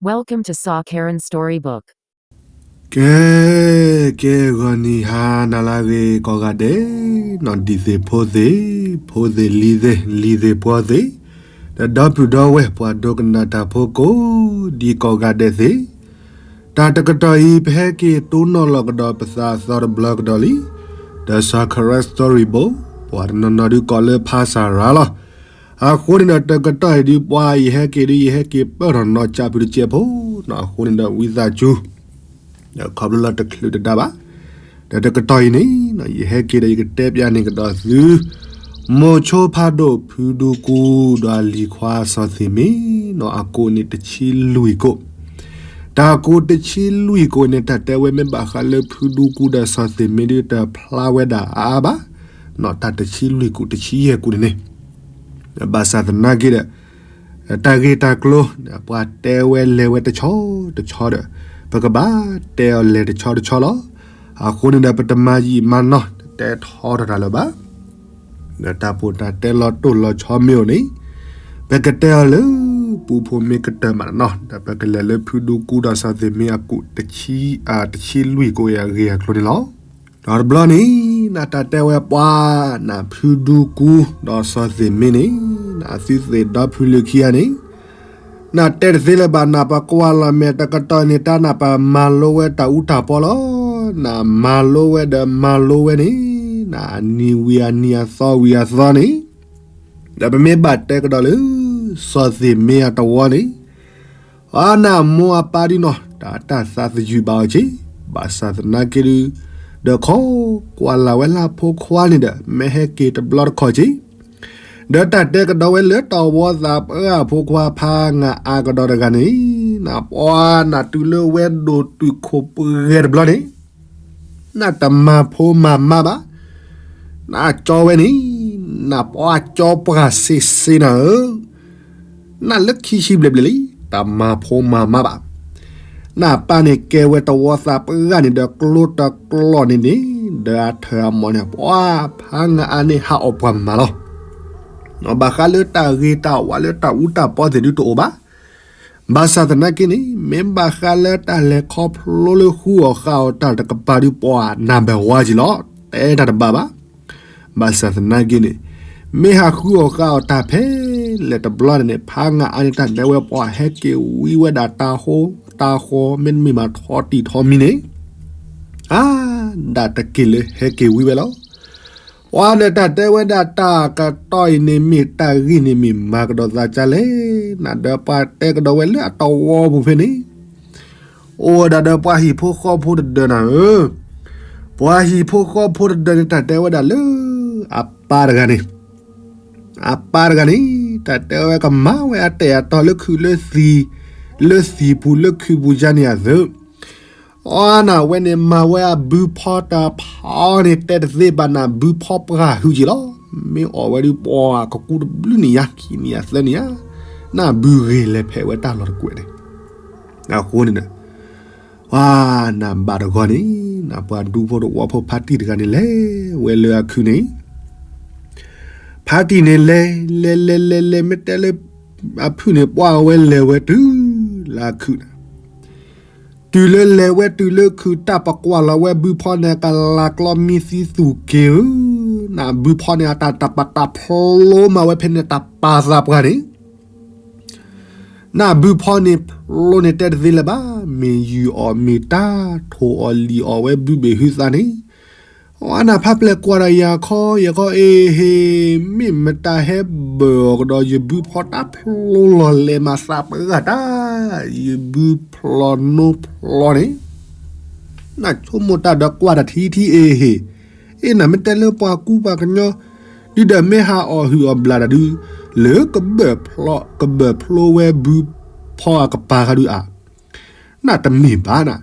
Welcome to Sa Karen Storybook. ကဲ ကဲ ဂီၤနံၤဟါနၤလၢအဂ့ၤကိးဂၤဒဲး, နီၢ်ဒံသ့ၣ်ဖိသ့ၣ်, ဖိသ့ၣ်လံၤသ့ၣ်, လံၤသ့ၣ်ပှီၤသ့ၣ်, ဒီးဒီပုၢ်ဒီဝဲၢ်ပှၤဒိကနၣ်တၢ်ဖိကိးဒံးကိးဂၤဒဲးသ့ၣ်, တၢ်တကတီၢ်အံၤ ပဟဲက့ၤတိၢ်နီၣ်လီၤကဒီးပသးအသီတဘျီကဒီးလံ, ဒီး Sa Karen Storybook ပှၤတနီၤနီၤဒုးကိးလၢဖါစၢ်ရၤလီၤ. အဃိန့ၣ်ဒီး တကတီၢ်အံၤဒုး ပှၤယဟဲက့ၤဒုး ယဟဲက့ၤပၢၢ်ထီၣ်နီၢ်ကၠးဖုတကဲးဖိ, အဃိန့ၣ်ဒီး ဝံသးစူၤ ဒီးခီဖျိလၢတချုးတဒါဘၣ်, ဒီးတကတီၢ်အံၤန့ၣ် ယဟဲက့ၤဒီး ယကတဲပျးန့ၢ်ကဒီးသု မိၤဆိဖးဒိၣ် ဖုဒူကူ ဒီးအလံၤခွါစီၤသ့ၣ်မ့ၢ်နီၤ အကိးန့ၣ်တဆံလွံၢ်ကိး, တၢ်ကိးတဆံလွံၢ်ကိးန့ၣ် တၢ်တဲဝဲမ့ၢ်ဘၣ်ဃးလၢဖုဒူကူဒီးစီၤသ့ၣ်မ့ၢ်ဒုး တဖျါဝဲဒၣ်အါအါဘၣ်, တၢ်တဆံလွံၢ်ကိး တဆံယဲၢ်ကိးန့ၣ်န့ၣ် ဘၣ်ဆၣ်သနာ်က့ဒီး တၢ်ဂ့ၢ်တၢ်ကျိၤန့ၣ် ပှၤတဲဝဲလဲၤဝဲတဆီတဆီဒီး ပကဘၣ်တဲအီၤလဲၤတဆီတဆီလီၤ. အဃိန့ၣ်ဒီး ပတမၤယံာ်မၤနီၢ် တတဲထီထီၣ်တၢ်လၢၤဘၣ်, ဒီးတၢ်ပိၢ်တၢ်တဲလီၤတိၢ်လီၤဆီမ့ၢ်အိၣ်န့ၣ် ပကတဲအီၤလၢ ပူဖိမ့ၢ်ကတၢၢ်မးနီၤ ဒီးပကလဲၤလၢဖုဒူကူဒီးစီၤသ့ၣ်မ့ၢ်အကိး တဆံလွံၢ်ကိးအံၤအဂ့ၢ်အကျိၤန့ၣ်လီၤ. ဒီးတဘျီန့ၣ် နတၢ်တဲဝဲပှၤ နဖုဒူကူ ဒီးစီၤသ့ၣ်မ့ၢ်န့ၣ် နသုသ့ၣ်ဒီဖုလၢခံဂၤန့ၣ် နတဲတသ့လၢၤဘၣ် နပကွၢ်လီၤမဲာ်တကတီၢ်န့ၣ် တၢ်နပမၤလိဝဲတၢ်အူတၢ်ပီလီၤ. နမၤလိဝဲဒီးမၤလိဝဲန့ၣ် နအနံၤဝံၤအနံၤအသီဝံၤအသီန့ၣ် ဒီးပမ့ၢ်ဘၣ်တဲကဒီးလၢ စီၤသ့ၣ်မ့ၢ်အတဝီန့ၣ် အနမိၢ်အပၢ်ဒုနီၤ တၢ်တၢ်သးသယုၢ်ဘၣ်အီၤက့ၤ, ဘၣ်ဆၣ်သနာ်က့ဒု ဒီးခိးကွၢ်လၢ်ဝဲလၢဖိခွါန့ၣ်ဒီး မ့ၢ်ဟဲက့ၤတဘျီတခီၣ်က့ၤ, ဒီးတၢ်တဲကဒီးဝဲလၢတၢ်ဝီသးပှၢ်အဖိခွါဖးငါအါကဒီးတဂၤန့ၣ်, နပှၤနတုၤလၢဝဲဒိၣ်တုာ်ခိၣ်ပှဲၤတဘျီန့ၣ် နတမၤဖိမၤမါဘၣ်, နကၠီဝဲန့ၣ် နပှၤကၠီပှၤစ့စ့နၤဧၢ, နလၢခံဆံဘျဲၣ်ဘျဲၣ်လံ တမၤဖိမၤမါဘၣ်. နပၢ်န့ၣ်ကဲဝဲတဝီသးပှၢ်န့ၣ်ဒီး ကျိတကျီန့ၣ်န့ၣ် ဒီးအထၢၣ်အမီၢ်န့ၣ် ပှၤဖးငါအါန့ၣ်ဟးအီၣ်ပှၤမၤလီၤ. ဘၣ်ဃးလၢတၢ်ဂ့ၤတၢ်ဝါလၢတၢ်အူတၢ်ပီသ့ၣ်ဒုတအိၣ်ဘၣ်. ဘၣ်ဆၣ်သနာ်က့န့ၣ် မ့ၢ်ဘၣ်ဃးလၢတၢ်လဲၤခီဖျိလၢဃုအီၣ်ဃုအီတၢ်တကပၤဒု ပှၤနၢ်ဘၣ်ဝါက့ၤလီၤ တဲတၢ်တဘၣ်ဘၣ်. ဘၣ်ဆၣ်သနာ်က့န့ၣ် မ့ၢ်ဟးဃုအီၣ်ဃုအီတၢ်ဖဲလဲၣ်တဘျီန့ၣ်န့ၣ် ဖးငါအါန့ၣ် တၢ်ဒဲဝဲပှၤဟဲက့ၤဝံဝဲဒၣ်တၢ်ဟိတၢ်ဃီ မ့တမ့ၢ်ဘၣ်ထီတံၢ်ထီမံၤန့ၣ် အါ ဒၣ်တက့ၢ်လၢဟဲက့ၤဝံဝဲလီၤ. ပှၤဒီးတၢ်တဲဝဲဒၣ်တၢ်ကတီၢ်အံၤန့ၣ်မ့ၢ်တၢ်ဂ့ၢ်န့ၣ်မ့ၢ်မၤကဒီးသးကလဲၣ်, နဒီးပှၤတဲကဒီးဝဲလၢအတဝီပူၤဖဲန့ၣ် အိၣ်ဝဲဒၣ်ဒီးပှၤဟံၣ်ဖိဃီဖိတဒၢးနၤဧၢ, ပှၤဟံၣ်ဖိဃီဖိတဒၢးန့ၣ် တၢ်တဲဝဲဒၣ်လၢ အပၢ်တဂၤန့ၣ်, အပၢ်တဂၤန့ၣ် တၢ်တဲဝဲကမၤဝဲအတဲာ်အတီၤလၢခုးလၢသံၣ်, လၢသံၣ်ပူၤလၢခုးပူၤယါန့ၣ်အသိး အီနၤဝဲန့ၣ် မၤဝဲအဘုဖီတၢ်ဖီန့ၣ် တဲတသ့ဘၣ်နၤ ဘုဖီပှၢ်ဟုက့ၤလီၤ. မ့ၢ်အီၣ်ဝဲဒုးပှၤကကူတဘျုးနံၣ်ယါ ခံနံၣ်ယါသၢနံၣ်ယါ, နဘုဂ့ၤလဲၤဖဲးဝဲတၢ်လီၢ်တကွဲးန့ၣ်, အဃိန့ၣ်ဒီး ပှၤနဘၣ်တဂီၤန့ၣ် နပှၤဒူဖိတဝီဖိဖါတံၢ်တဂၤန့ၣ် လဲၤဝဲလၢအခုးန့ၣ် ဖါတံၢ်န့ၣ်လဲၤ လဲၤလဲၤလဲၤလဲၤ မ့ၢ်တဲလၢ အဖုၣ်န့ၣ် ပှၤဝဲလဲၤဝဲတုၤလၢအခုးန့ၣ်, တုၤလၢလဲၤဝဲတုၤလၢခုး တၢ်ပကွၢ်လီၤဝဲဘုဖီန့ၣ် ကလၤကျီမံသံသူၣ်က့ၤဧၢ, နဘုဖီန့ၣ် အတၢ်တပာ်တၢ်ဖျိမၤဝဲဖဲန့ၣ် တၢ်ပာ်သးပှၢ်န့ၣ် နဘုဖီန့ၣ်ဖျိန့ၣ်တဲတသ့လၢၤဘၣ်, မ့ၢ်ယုၢ်အီၣ်မ့ၢ်တၢ်ထိၣ်အီၣ်လံၣ်အီၣ်ဝဲဘုဘ့ၣ်ဟုသးန့ၣ်, အနၢ်ဖးပျဲၢ်ကွၢ်ဒီးယၤခီ ယခီအ့ဟ့ၣ်, မ့ၢ်မတၤဟဲဘၢၣ်အီၣ်ကဒီးယဘုဖီတၢ်ဖျိလီၤလဲၤမၤသးပှၢ်တၢ်, ယဘုဖျီနိဖျီန့ၣ် နဆိကမိၣ်တၢ်ဒီးကွၢ်တၢ်ထံထံအ့ဟ့ၣ်, အ့ၣ် နမ့ၢ်တဲလၢပှၤကူပှၤကညီ, ဒုဒီးမ့ၢ်ဟးအီၣ်ဟုၣ်အီၣ်ဘျၣ်တၢ်ဒု, လၢကဘၢၣ်ဖျိ, ကဘၢၣ်ဖျိဝဲဘုဖီအကပၤဃါဒုဧါ, နတမ့ၢ်ဘၣ်နၤ,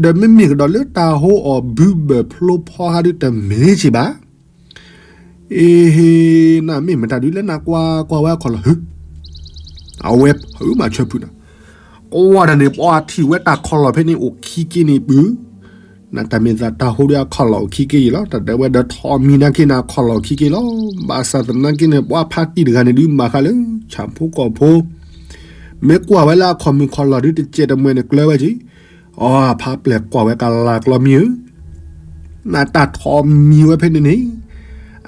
ဒီးမ့မ့ၢ်ကဒီးလၢတၢ်ဟိအီၣ်ဘုဘၢၣ်ဖျိဖီဃါဒုတမ့ၢ်က့ၤဘၣ် အ့ဟ့ၣ်, နမ့ၢ်မတၤဒုလဲၣ် နကွၢ်ကွၢ်ဝဲအခီၣ်လီၢ်ဟု, အဝဲဖုးမၤဆၢဖုးနၤ, ကွၢ်တၢ်န့ၣ် ပှၤထံၣ်ဝဲတၢ်ခီၣ်လီၢ်ဖဲန့ၣ်အိၣ်ခံက့န့ၣ်ပုၢ်, နတၢ်မ့ၢ်သးတၢ်ဟိဒုအခီၣ်လီၢ်အိၣ်ခံက့ယံၤလီၤ, တၢ်တဲဝဲဒီးထီၣ်မံၤနာ်က့န့ၣ် အခီၣ်လီၢ်အိၣ်ခံက့လီၤ, ဘၣ်ဆၣ်သနာ်က့န့ၣ် ပှၤဖါတံၢ်တဂၤန့ၣ်ဒု ဘၣ်ဃးလၢ ဆၣ်ဖိကီၢ်ဖိ မ့ၢ်ကွၢ်ဝဲလၢအခီၣ်မုၢ်ခီၣ်လီၢ်ဒုတစဲးတမှဲၤန့ၣ်ကျၢၤဝဲက့ၤ, အီ ဖးပျဲၢ်ကွၢ်ဝဲကလၤကျီမံဧၢ, နတၢ်ထီၣ်မံၤဝဲဖဲန့ၣ်န့ၣ်,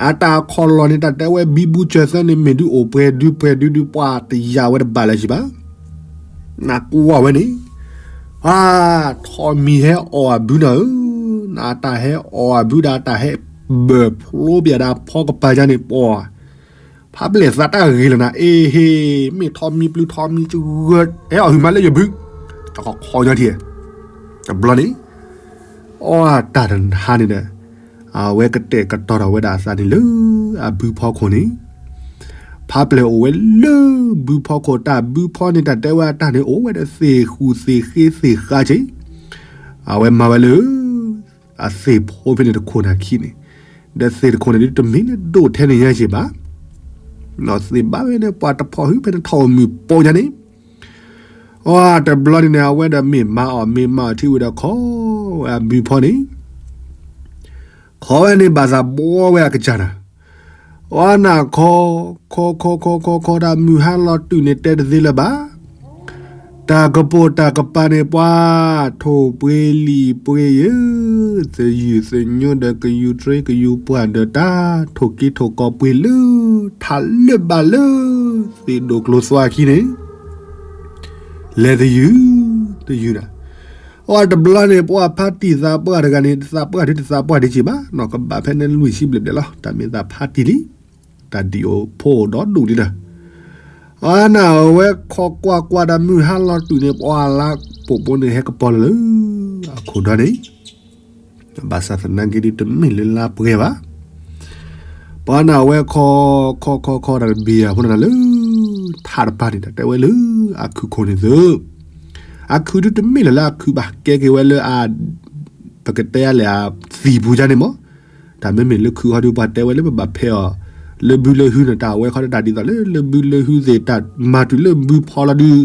အတၢ်အခီၣ်လီၢ်န့ၣ် တၢ်တဲဝဲဘံဘူစၢၤသၢန့ၣ် မ့ၢ်ဒုအိၣ်ပှဲၤဒုပှဲၤဒုဒုပှၤတယာ်ဝဲတဘၣ်လၢၤဘၣ်. နကွၢ်ဝဲန့ၣ်, အါ, ထီၣ်မံၤဟဲအီၣ်အဘုနၤဧၢ, နတၢ်ဟဲအီၣ်အဘုဒီးတၢ်ဟဲဘၢၣ်ဖျိပယၤဒီးဖီကပၤယါန့ၣ်ပှၤ, ဖးပျဲၢ်သးတၢ်ဂ့ၤလီၤနၤ, အ့ဟ့, မ့ၢ်ထီၣ်မံၤပျုၤထီၣ်မံၤစှၤ, ဟဲအီၣ်ဟုၣ်မးလၢယဘု, တခီခီညါထံၣ်, တဘျီန့ၣ်, အီတၢ်တဟါန့ၣ်ဒီး, အဝဲကတဲာ်ကတီၤထီၣ်ဝဲဒၣ်အသးန့ၣ်လၢအဘုဖီခိၣ်န့ၣ်, ဖးပျဲၢ်အိၣ်ဝဲလၢဘုဖီခိၣ် တၢ်ဘုဖီန့ၣ် တၢ်တဲဝဲအတၢ်န့ၣ် အိၣ်ဝဲဒီးသ့ၣ်ဃူသ့ၣ်ဃ့သ့ၣ်ဃါက့ၤ, အဝဲမၤဝဲလၢ အသ့ၣ်ဖိဖဲန့ၣ်တခိၣ်နၢ်ခံန့ၣ်, ဒီးသ့ၣ်တခိၣ်န့ၣ်ဒုတမ့ၢ်လၢဒိၣ်ထဲန့ၣ်ညါက့ၤဘၣ်, သ့ၣ်ဘၣ်ဝဲန့ၣ်ပှၤတဖီၣ်ဟုဖဲန့ၣ်ထီၣ်မုၢ်ပိညါန့ၣ်, အီ တဘျီန့ၣ်န့ၣ် အဝဲဒီးမ့ၢ်မၤအီၣ်မ့ၢ်မၤအီၣ်ထံဝံၤဒီးခီဝဲအဘုဖီန့ၣ် ခီဝဲန့ၣ်ဘၣ်သးဘှီဝဲအကစၢ်နၤ, အီနၢ်ခီ, ခီခီခီခီခီတၢ်မုၢ်ဟါလီၤတုၤန့ၣ်တဲတသ့လၢၤဘၣ်, တၢ်ကပိာ်တၢ်ကပၤန့ၣ်ပှၤ, ထိၣ်ပှ့ၤလံာ်ပှ့ၤယဲ, သယုၢ်သညိဒီးကယူၤထြ့ကယူၤပှၢ်ဒီးတၢ်, ထိၣ်က့ထိၣ်ကီပှ့ၤလၢ, ထးလၢဘၣ်လၢ, သ့ၣ်ဒိၣ်ကျိၤသွါခံန့ၣ် လဲၤသယုၢ်, သယုၢ်ဒၣ်, အီတဘျီန့ၣ် ပှၤဖါတံၢ်သးပှၢ်တဂၤန့ၣ် တသးပှၢ်ဒုတသးပှၢ်ဒံးက့ၤဘၣ်, နီၢ်ကဘၣ်ဖဲန့ၣ်လွံၢ်ဆံဘျဲၣ်ဘျဲၣ်လီၤ, တၢ်မ့ၢ်သးဖါတံၢ်လံ, တၢ်ဒံၣ်အိၣ်ဖိအိၣ်ဒီဒူၣ်လံဒီး, အီနၢ်အဝဲခီကွၢ်ကွၢ်ဒီးမုၢ်ဟါလီၤတုၤန့ၣ် ပှၤလၢပိာ်ပိာ်န့ၣ်ဟဲကပီၤလၢ်လၢ, အခိၣ်ဒီန့ၣ် ဘၣ်ဆၣ်သနာ်က့ဒုတမ့ၢ်လၢလါပှဲၤဘၣ်, ပှၤနၢ်ဝဲခီ, ခီခီခီတၢ်တဘ့ၣ်အဖိန့ၣ်လၢ, ထးတပၤန့ၣ် တၢ်တဲဝဲလၢအခုၣ်ခိၣ်န့ၣ်သု, အခုၣ်ဒုတမ့ၢ်လၢလၢအခုၣ်ဘၣ် ကဲက့ၤဝဲလၢအ, ပကတဲအလဲၣ်အသံၣ်ပူၤယါန့ၣ်မး, တၢ်မ့မ့ၢ်လၢခုၣ်ဟီဒုပှၤတဲဝဲလၢပဘၣ်ဖဲအီၤ, လၢဘုလၢဟုန့ၣ် တၢ်အဝဲခီဒၣ်တၢ်ဒ်သိးလၢလၢဘုလၢဟုသ့ၣ် တၢ်မၤတုၤလၢဘုဖီလီၤ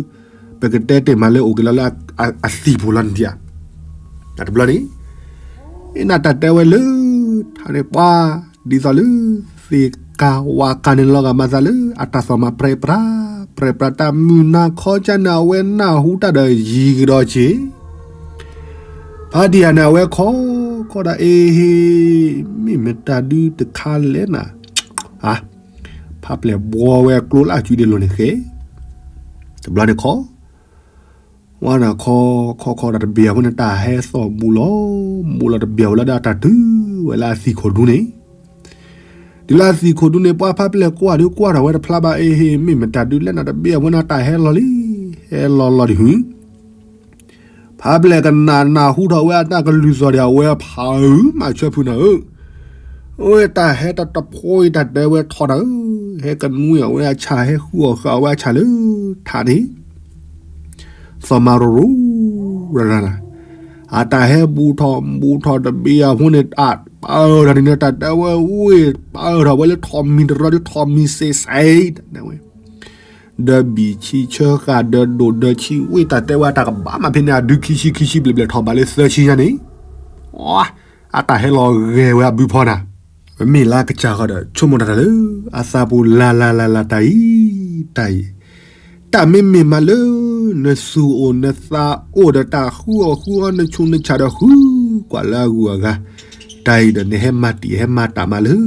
ဒု ပကတဲတ့ၢ်မးလၢအိၣ်က့ၤလီၤလၢအသံၣ်ပူၤလီၤန့ၣ်ဒံးဧါ, တဘျီန့ၣ်, အ့နတၢ်တဲဝဲလၢ, ထါန့ၣ်ပှၤ, ဒ်သိးလၢ, သ့ၣ်ကၤဝးကၤန့ၣ်လီၤဂာ်မၤသးလၢအတၢ်သီၣ်မၤပြဲးပြး, ပြဲးပြးတၢ်မုၢ်နၤခီကၢ်န့ၣ် အဝဲနၢ်ဟူတၢ်ဒီးယံၤကဒီးက့ၤ ဖါတံၢ်ဧၢန့ၣ် အဝဲခီ, ခီဒၣ်အ့ဟ့, မ့ၢ်မတၤဒုတခါလဲၣ်နၤ, ဖးပျဲၢ်ဘှီဝဲကျိလၢအစုဒ့လိၤန့ၣ်ဃဲ, တဘျီန့ၣ်ခီ, ဝဲနၢ်ခီ, ခီခီဒၣ်တဘ့ၣ်အဃိန့ၣ် တၢ်ဟဲသီၣ်ဘူးလီၤ, ဘူးလီၤတဘ့ၣ်အဝဲလီၤဒီးအတၢ်တုၤဝဲလၢအသံၣ်ခိၣ်ဒူန့ၣ် တုၤလၢအသံၣ်ခိၣ်ဒူန့ၣ် ပှၤဖးပျဲၢ်ကွၢ်ဒုးကွၢ်ထီၣ်ဝဲတဖျါဘၣ်အ့ဟ့, မ့ၢ်မတၤဒုလဲၣ်နၤ တဘ့ၣ်အဃိန့ၣ်တၢ်ဟဲလီၤလံ, ဟဲလီၤလီၤဒံးဟု, ဖးပျဲၢ်ကနၣ်နၢ်ဟူထီၣ်ဝဲအတၢ်ကလုၢ်သီၣ်ဒီးအဝဲဖးအုးမးဆၢဖုနၤဧၢ, အဝဲတၢ်ဟဲတတဖိအံၤတၢ်တဲဝဲထီၣ်နၤဧၢ, ဟဲကနွံအဝဲအဆၣ် ဟဲဃုအီၣ်ဃာ်အဝဲအဆၣ်လၢ, ထးန့ၣ် သီၣ်မၤရူၤရူၤရၤရၤနၤ, အတၢ်ဟဲဘူးထီၣ်ဘူးထီၣ်တဘ့ၣ်အဃိန့ၣ် အပၢ်ထီၣ်န့ၣ် တၢ်တဲဝဲဝ့ၢ်ပၢ်ထီၣ်ဝဲလၢထီၣ်မံၤတရီဒီးထီၣ်မံၤစဲးစဲး, တၢ်တဲဝဲ, ဒီးဘံၣ်ဆံဆၢဃာ်ဒီးဒိၣ်ဒီးဆံဝ့ၢ် တၢ်တဲဝဲအတၢ်ကဘၣ်မးဖဲန့ၣ် အဒုခံဆံခံဆံဘျဲၣ်ဘျဲၣ်ထီၣ်ဘးလၢသၢဆံညါန့ၣ်, အတၢ်ဟဲလီၤဂဲၤဝဲအဘုဖီနၤ မ့ၢ်လၢကစၢ်ဃီဒီး ဆိကမိၣ်တၢ်တၢ်လၢ အသးပူၤလၢ်လၢ်လၢ်လၢ် တၢ်အံၤ, တၢ်အံၤ, တၢ်မ့မ့ၢ်မးလၢ နသူၣ်အိၣ်နသးအိၣ်ဒီးတၢ်ဃုအီၣ်ဃုအီနဆူးနဆၣ်ဒီး ဃုကွၢ်လၢအဂုၤအဂၤ, တၢ်အံၤဒီး နဟဲမၤတံၢ်ဟဲမၤတၢ်မးလၢ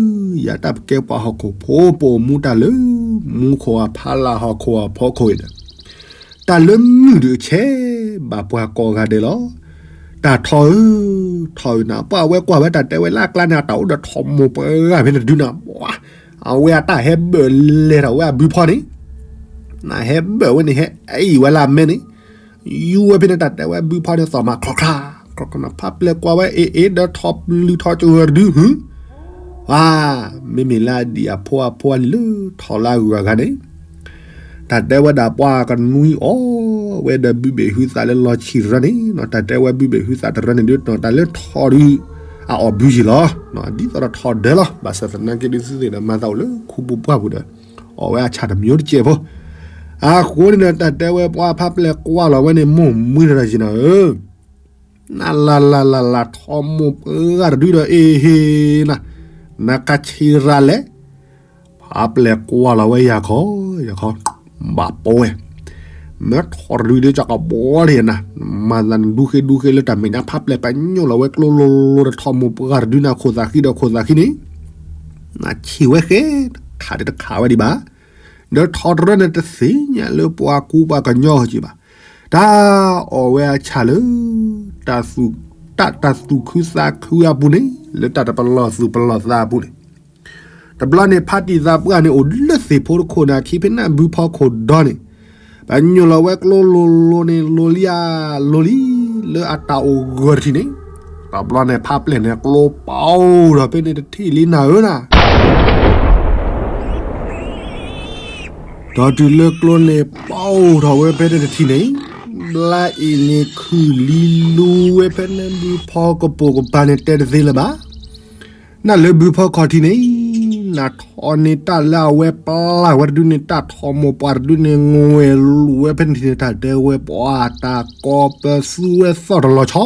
ယၤတၢ်ပကဲပှၤဟီၣ်ခိၣ်ဖိ ပအိၣ်မူတၢ်လၢ မူခိၣ်အဖီလာ်ဟီၣ်ခိၣ်အဖီခိၣ်အံၤဒီး တၢ်လၢမုၢ်ဒုးဆဲးဘၣ်ပှၤကိးဂၤဒဲးလီၤ. တၢ်ထီၣ်ဧၢ, ထီၣ်ဧၢနၤ, ပှၤအဝဲကွၢ်ဝဲတၢ်တဲဝဲလၢအကျါန့ၣ် အတၢ်အိၣ်ဒီးထီၣ်မိၢ်ပှၢ်ဂၤဖဲန့ၣ်တဒုနၤ, အဝဲအတၢ်ဟဲဘၢၣ်လဲၤထီၣ်ဝဲအဘုဖီန့ၣ်, နဟဲဘၢၣ်ဝဲန့ၣ် ဟဲအံၤဝဲလၢအမဲန့ၣ်, ယူၤဝဲဖဲန့ၣ် တၢ်တဲဝဲဘုဖီန့ၣ် သီၣ်မၤချီချါ, ဖးပျဲၢ်ကွၢ်ဝဲအ့ၣ်အ့ၣ်ဒီးထီၣ်လုၢ်ထီၣ်ကဝဲတဒုဟု, မ့မ့ၢ်လၢအဒံၣ်အဖိအဖိအလံၤလၢထီၣ်လၢအဂုၤအဂၤန့ၣ်, တၢ်တဲဝဲဒၣ်ပှၤကနွံအီၣ်ဝဲဒီးဘုဘ့ၣ်ဟုသးလၢလီၤဆံးတရၢန့ၣ်, တၢ်တဲဝဲဘုဘ့ၣ်ဟုသးတရၢန့ၣ်ဒုး တၢ်လၢထီၣ်ဒုး အအီၣ်ဘုယံာ်လီၤ, ဒ်သိးဒီးထီၣ်ဒၢလီၤ, ဘၣ်ဆၣ်သနာ်က့ဒုးသုသ့ၣ်ဒီးမၤသးအိၣ်လၢခူပူၤပှၢ်ပူၤဒီး အီၣ်ဝဲအဆၣ်တမံၤတစဲးဖိ, အဃိန့ၣ်ဒီးတၢ်တဲဝဲပှၤဖးပျဲၢ်ကွၢ်လီၤဝဲန့ၣ် မိၢ်မွံတရၢယံာ်နၤဧၢ နလၢ်လၢ်လၢ်လၢ်ထီၣ်မိၢ်ပှၢ်ဂၤတဒုဒီးအ့ဟ့နၤ, နကဆံးရၤလဲၣ်, ဖးပျဲၢ်ကွၢ်လီၤဝဲယၤခီ, ယၤခီ, ဘၣ်ပိဝဲ, မ့ၢ်ထီၣ်တဒုဒီးကဘီလံနၤ, မၤသးနဒူဃ့ဒူဃ့လၢတၢ်မဲာ်ညါဖးပျဲၢ် ပညိၣ်လီၤဝဲကျိလိၤလိၤဒီးထီၣ်မိၢ်ပှၢ်တဒုန့ၣ် အခိၣ်သးဃံဒီးအခိၣ်သးဃံန့ၣ်, နဆံးဝဲဃဲ, တခးတခးဝဲဒံးဘၣ်, ဒီးထီၣ်တရၢန့ၣ်တသ့ၣ်ညါလၢပှၤကူပှၤကညီက့ဘၣ်, တၢ်အီၣ်ဝဲအဆၣ်လၢ တၢ်သူၣ်ခုသးခုအပူၤန့ၣ် လၢတၢ်တပလီၢ်သူၣ်ပလီၢ်သးအပူၤန့ၣ် တဘျီန့ၣ် ဖါတံၢ်သးပှၢ်န့ၣ် အိၣ်လၢသ့ၣ်ဖိတခိၣ်န့ၣ် အခံဖဲန့ၣ်ဘုဖီခိၣ်ဒီန့ၣ်, ပညိၣ်လီၤဝဲကျိလိၤလိၤန့ၣ် လိၤလံဧါ, လိၤလံ, လၢအတၢ်အိၣ်ဂၢၢ်တထံၣ်န့ၣ်, တဘျီန့ၣ် ဖးပျဲၢ်န့ၣ် ကျိပာ်အိၣ်ဒီးဖဲန့ၣ်တထံၣ်လံနၤဧၢနၤ ဒီးတုၤလၢကျိန့ၣ်ပာ်အိၣ်ထီၣ်ဝဲဖဲန့ၣ်တထံၣ်န့ၣ်, ဘျါအံၤန့ၣ် ခုၣ်လံလူဝဲဖဲန့ၣ်ဘုဖီကပိာ်ကပၤန့ၣ် တဲတသ့လၢၤဘၣ်. နလၢဘုဖီခီၣ်ထံးန့ၣ်, နထီၣ်န့ၢ်တၢ်လၢအဝဲပျၢ်ဝဲတဒုန့ၣ် တၢ်ထီၣ်မိၢ်ပှၢ်တဒုန့ၣ် ငွဲၣ်လူၤဝဲဖဲန့ၣ်တထံၣ်န့ၣ် တၢ်တဲဝဲပှၤတၢ်ကီပသူဝဲသီၣ်တလီၤဆီ,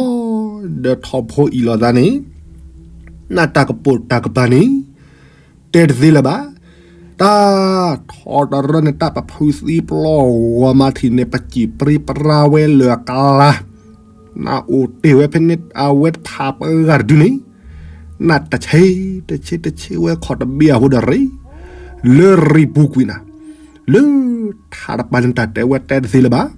ဒီးထီၣ်ဖိအံၣ်လိာ်သးန့ၣ်, နတၢ်ကပိာ်တၢ်ကပၤန့ၣ် တဲတသ့လၢၤဘၣ်. တၢ်ထီၣ်တရၢန့ၣ် တၢ်ပဖုသံပျီၢ်ဂီၤမးထံၣ်န့ၣ် ပစံၣ်ပြံပြါဝဲလၢအကျါ, နအိၣ်တ့ၢ်ဝဲဖဲန့ၣ် အဝဲတထးပှၢ်တဒုန့ၣ်, နတဆ့တဆ့တဆ့ဝဲခီၣ်တဘ့ၣ်အဃိဒီးရ့, လၢရံၣ်ပူၤကွံာ်နၤ, လၢထးတပၤန့ၣ် တၢ်တဲဝဲတဲတသ့လၢၤဘၣ်.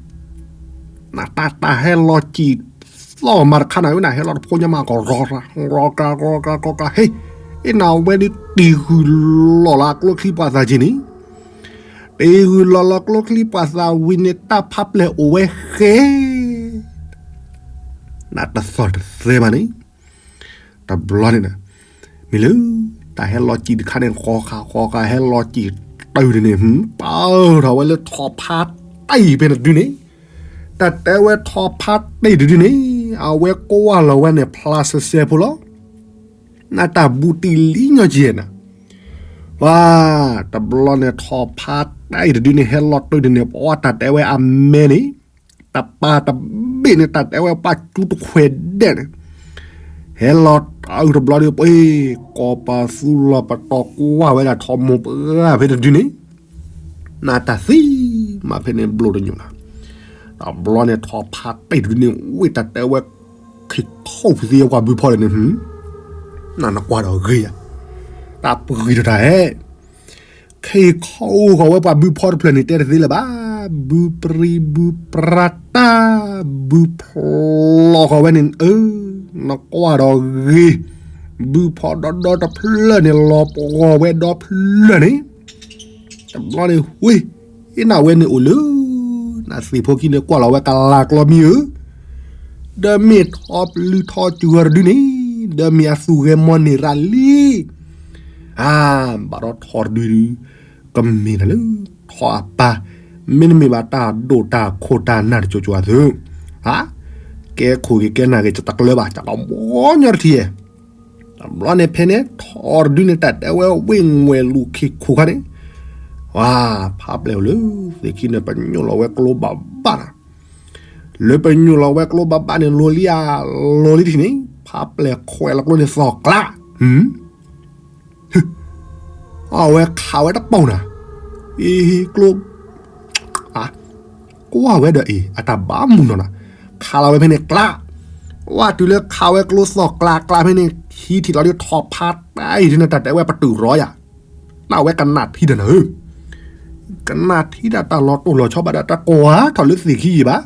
နတၢ်တၢ်ဟဲလီၤစံၣ်သီၣ်မၤတခါနၤဧၢနၤ ဟဲလီၤတဖိညါမးကရီကရီကရီကရီကရီကရီ ဟ့ၣ်, အ့ၣ်နၤဝဲဒုးတ့ၢ်ဂုၢ်လီၤလီၤအကျိချံပှာ်သၣ်က့ၤန့ၣ်, တ့ၢ်ဂုၢ်လီၤလီၤကျိချံပှာ်သၣ်ဝံၤန့ၣ် တၢ်ဖးပျဲၢ်အိၣ်ဝဲဃဲ နတသီၣ်တသဲဘၣ်န့ၣ်, တဘျီန့ၣ်, မ့ၢ်လၢ, တၢ်ဟဲလီၤစံၣ်တခါန့ၣ် ဃီဃာ်ဃီဃာ်ဟဲလီၤစံၣ်တုၤဒ်န့ၣ် ပာ်ထီၣ်ဝဲလၢထီၣ်ဖးတံၢ်ဖဲန့ၣ်တဒုန့ၣ်, တၢ်တဲဝဲထီၣ်ဖးတံၢ်တဒုန့ၣ်, အဝဲကွၢ်လီၤဝဲန့ၣ် ဖျါဆဲးဆဲးဖိလီၤ. နတၢ်ဘူးတံၢ်လံညီက့ၤနၤ, ပှၤ, တဘျီန့ၣ်ထီၣ်ဖးတံၢ်တဒုန့ၣ် ဟဲလီၤတုၤဒ်န့ၣ် ပှၤတၢ်တဲဝဲအမဲန့ၣ် တပၤတဘ့ၣ်န့ၣ် တၢ်တဲဝဲပှၤကၠူတခွဲးဒဲးန့ၣ်, ဟဲလီၤတၢ်အုၣ်တဘျီဒီး ပှၤ, ကီၢ်ပသူလီၤပတီၢ်ကွၢ်ဝဲဒၣ်ထီၣ်မိၢ်ပှၢ်ဖဲတဒုန့ၣ်, နတၢ်သံမးဖဲန့ၣ်ဘျီတညိးနၤ, တဘျီန့ၣ်ထီၣ်ဖးတံၢ်တဒုန့ၣ် ဝ့ၢ်တၢ်တဲဝဲ ခံးခီၣ်ဖုးသံပှၤဘုဖီဒီးန့ၣ်, နနကွၢ်ဒီးဂ့ၤယၤ, တၢ်ပဂံၢ်တတၢ်ဟဲ ခ့ၣ်ခီၣ်အိၣ်ဃီၤဝဲပှၤဘုဖီတဖျၢၣ်န့ၣ် တဲတသ့လၢၤဘၣ်. ဘုပြံဘုပြါတၢ် ဘုဖျီဃီၤဝဲန့ၣ် အၢ, နကွၢ်ဒီးဂ့ၤ, ဘုဖီဒီဒီတဖျၢၣ်န့ၣ် လီၤပှီၢ်ဝဲဒီဖျၢၣ်န့ၣ်, တဘျီန့ၣ်ဝ့ၢ်, အ့ၣ်နၤဝဲန့ၣ်အိၣ်လၢ နသ့ၣ်ဖိခံန့ၣ် ကွၢ်လီၤဝဲကလၤကျီမံၤဧၢ, ဒီးမ့ၢ်ထီၣ်ပျုၤထီၣ်စူၤဂီၤတဒုန့ၣ်, ဒီးမ့ၢ်အသူၣ်ဂဲၤမီၢ်န့ၢ်ရၤလံ အါ, ဘၣ်ဒီးထီၣ်တဒုဒု, ကမ့ၢ်နၤလၢ ထီၣ်အပၢ်, မ့တမ့ၢ်ဘၣ်တၢ်ဒိၣ်တၢ်ခိၣ်တၢ်နၢ်တကၠိၤကၠိၤအသိး, အါ, ကဲခိၣ်ဂ့ၤကဲနၢ်ဂ့ၤ တတကျၢၤဘၣ် တၢ်ကဘီညီတထံၣ်, တဘျီန့ၣ်ဖဲန့ၣ် ထီၣ်တဒုန့ၣ် တၢ်တဲဝဲဝ့ၢ်ငွဲၣ်လူၤခံခိၣ်ခါန့ၣ်, ဝါ, ဖးပျဲၢ်အိၣ်လၢ သ့ၣ်ခံန့ၣ် ပညိၣ်လီၤဝဲကျိဘၣ်ဘၣ်နၤ လၢပညိၣ်လီၤဝဲကျိဘၣ်ဘၣ်န့ၣ် လိၤလံဧါ, လိၤလံတထံၣ်န့ၣ် ဖးပျဲၢ်ခွဲးလီၤကျိန့ၣ်သီၣ်ကျး, အဝဲခးဝဲတပိာ်နၤ, အ့ ကျိ, ကွၢ်ဝဲဒီးအံၤ အတၢ်ဘၣ်မုၢ်နီၤနၤ, ခးလီၤဝဲဖဲန့ၣ်ကျး, ဝဲတုၤလၢခးဝဲကျိသီၣ်ကျးကျးဖဲန့ၣ် ဟံးထံၣ်လီၤဒုးထီၣ်ဖးတံၢ်ဒုန့ၣ် တၢ်တဲဝဲပတုာ်ရီယၤ နဝဲကနၣ်ထံဒီးနၤဧၢ, ကနၣ်ထံဒၣ်တၢ်လီၤတိၢ်လီၤဆီဘၣ်ဒီး တၢ်ကွၢ်ထီၣ်လၢသ့ၣ်ခံယံၤဘၣ်,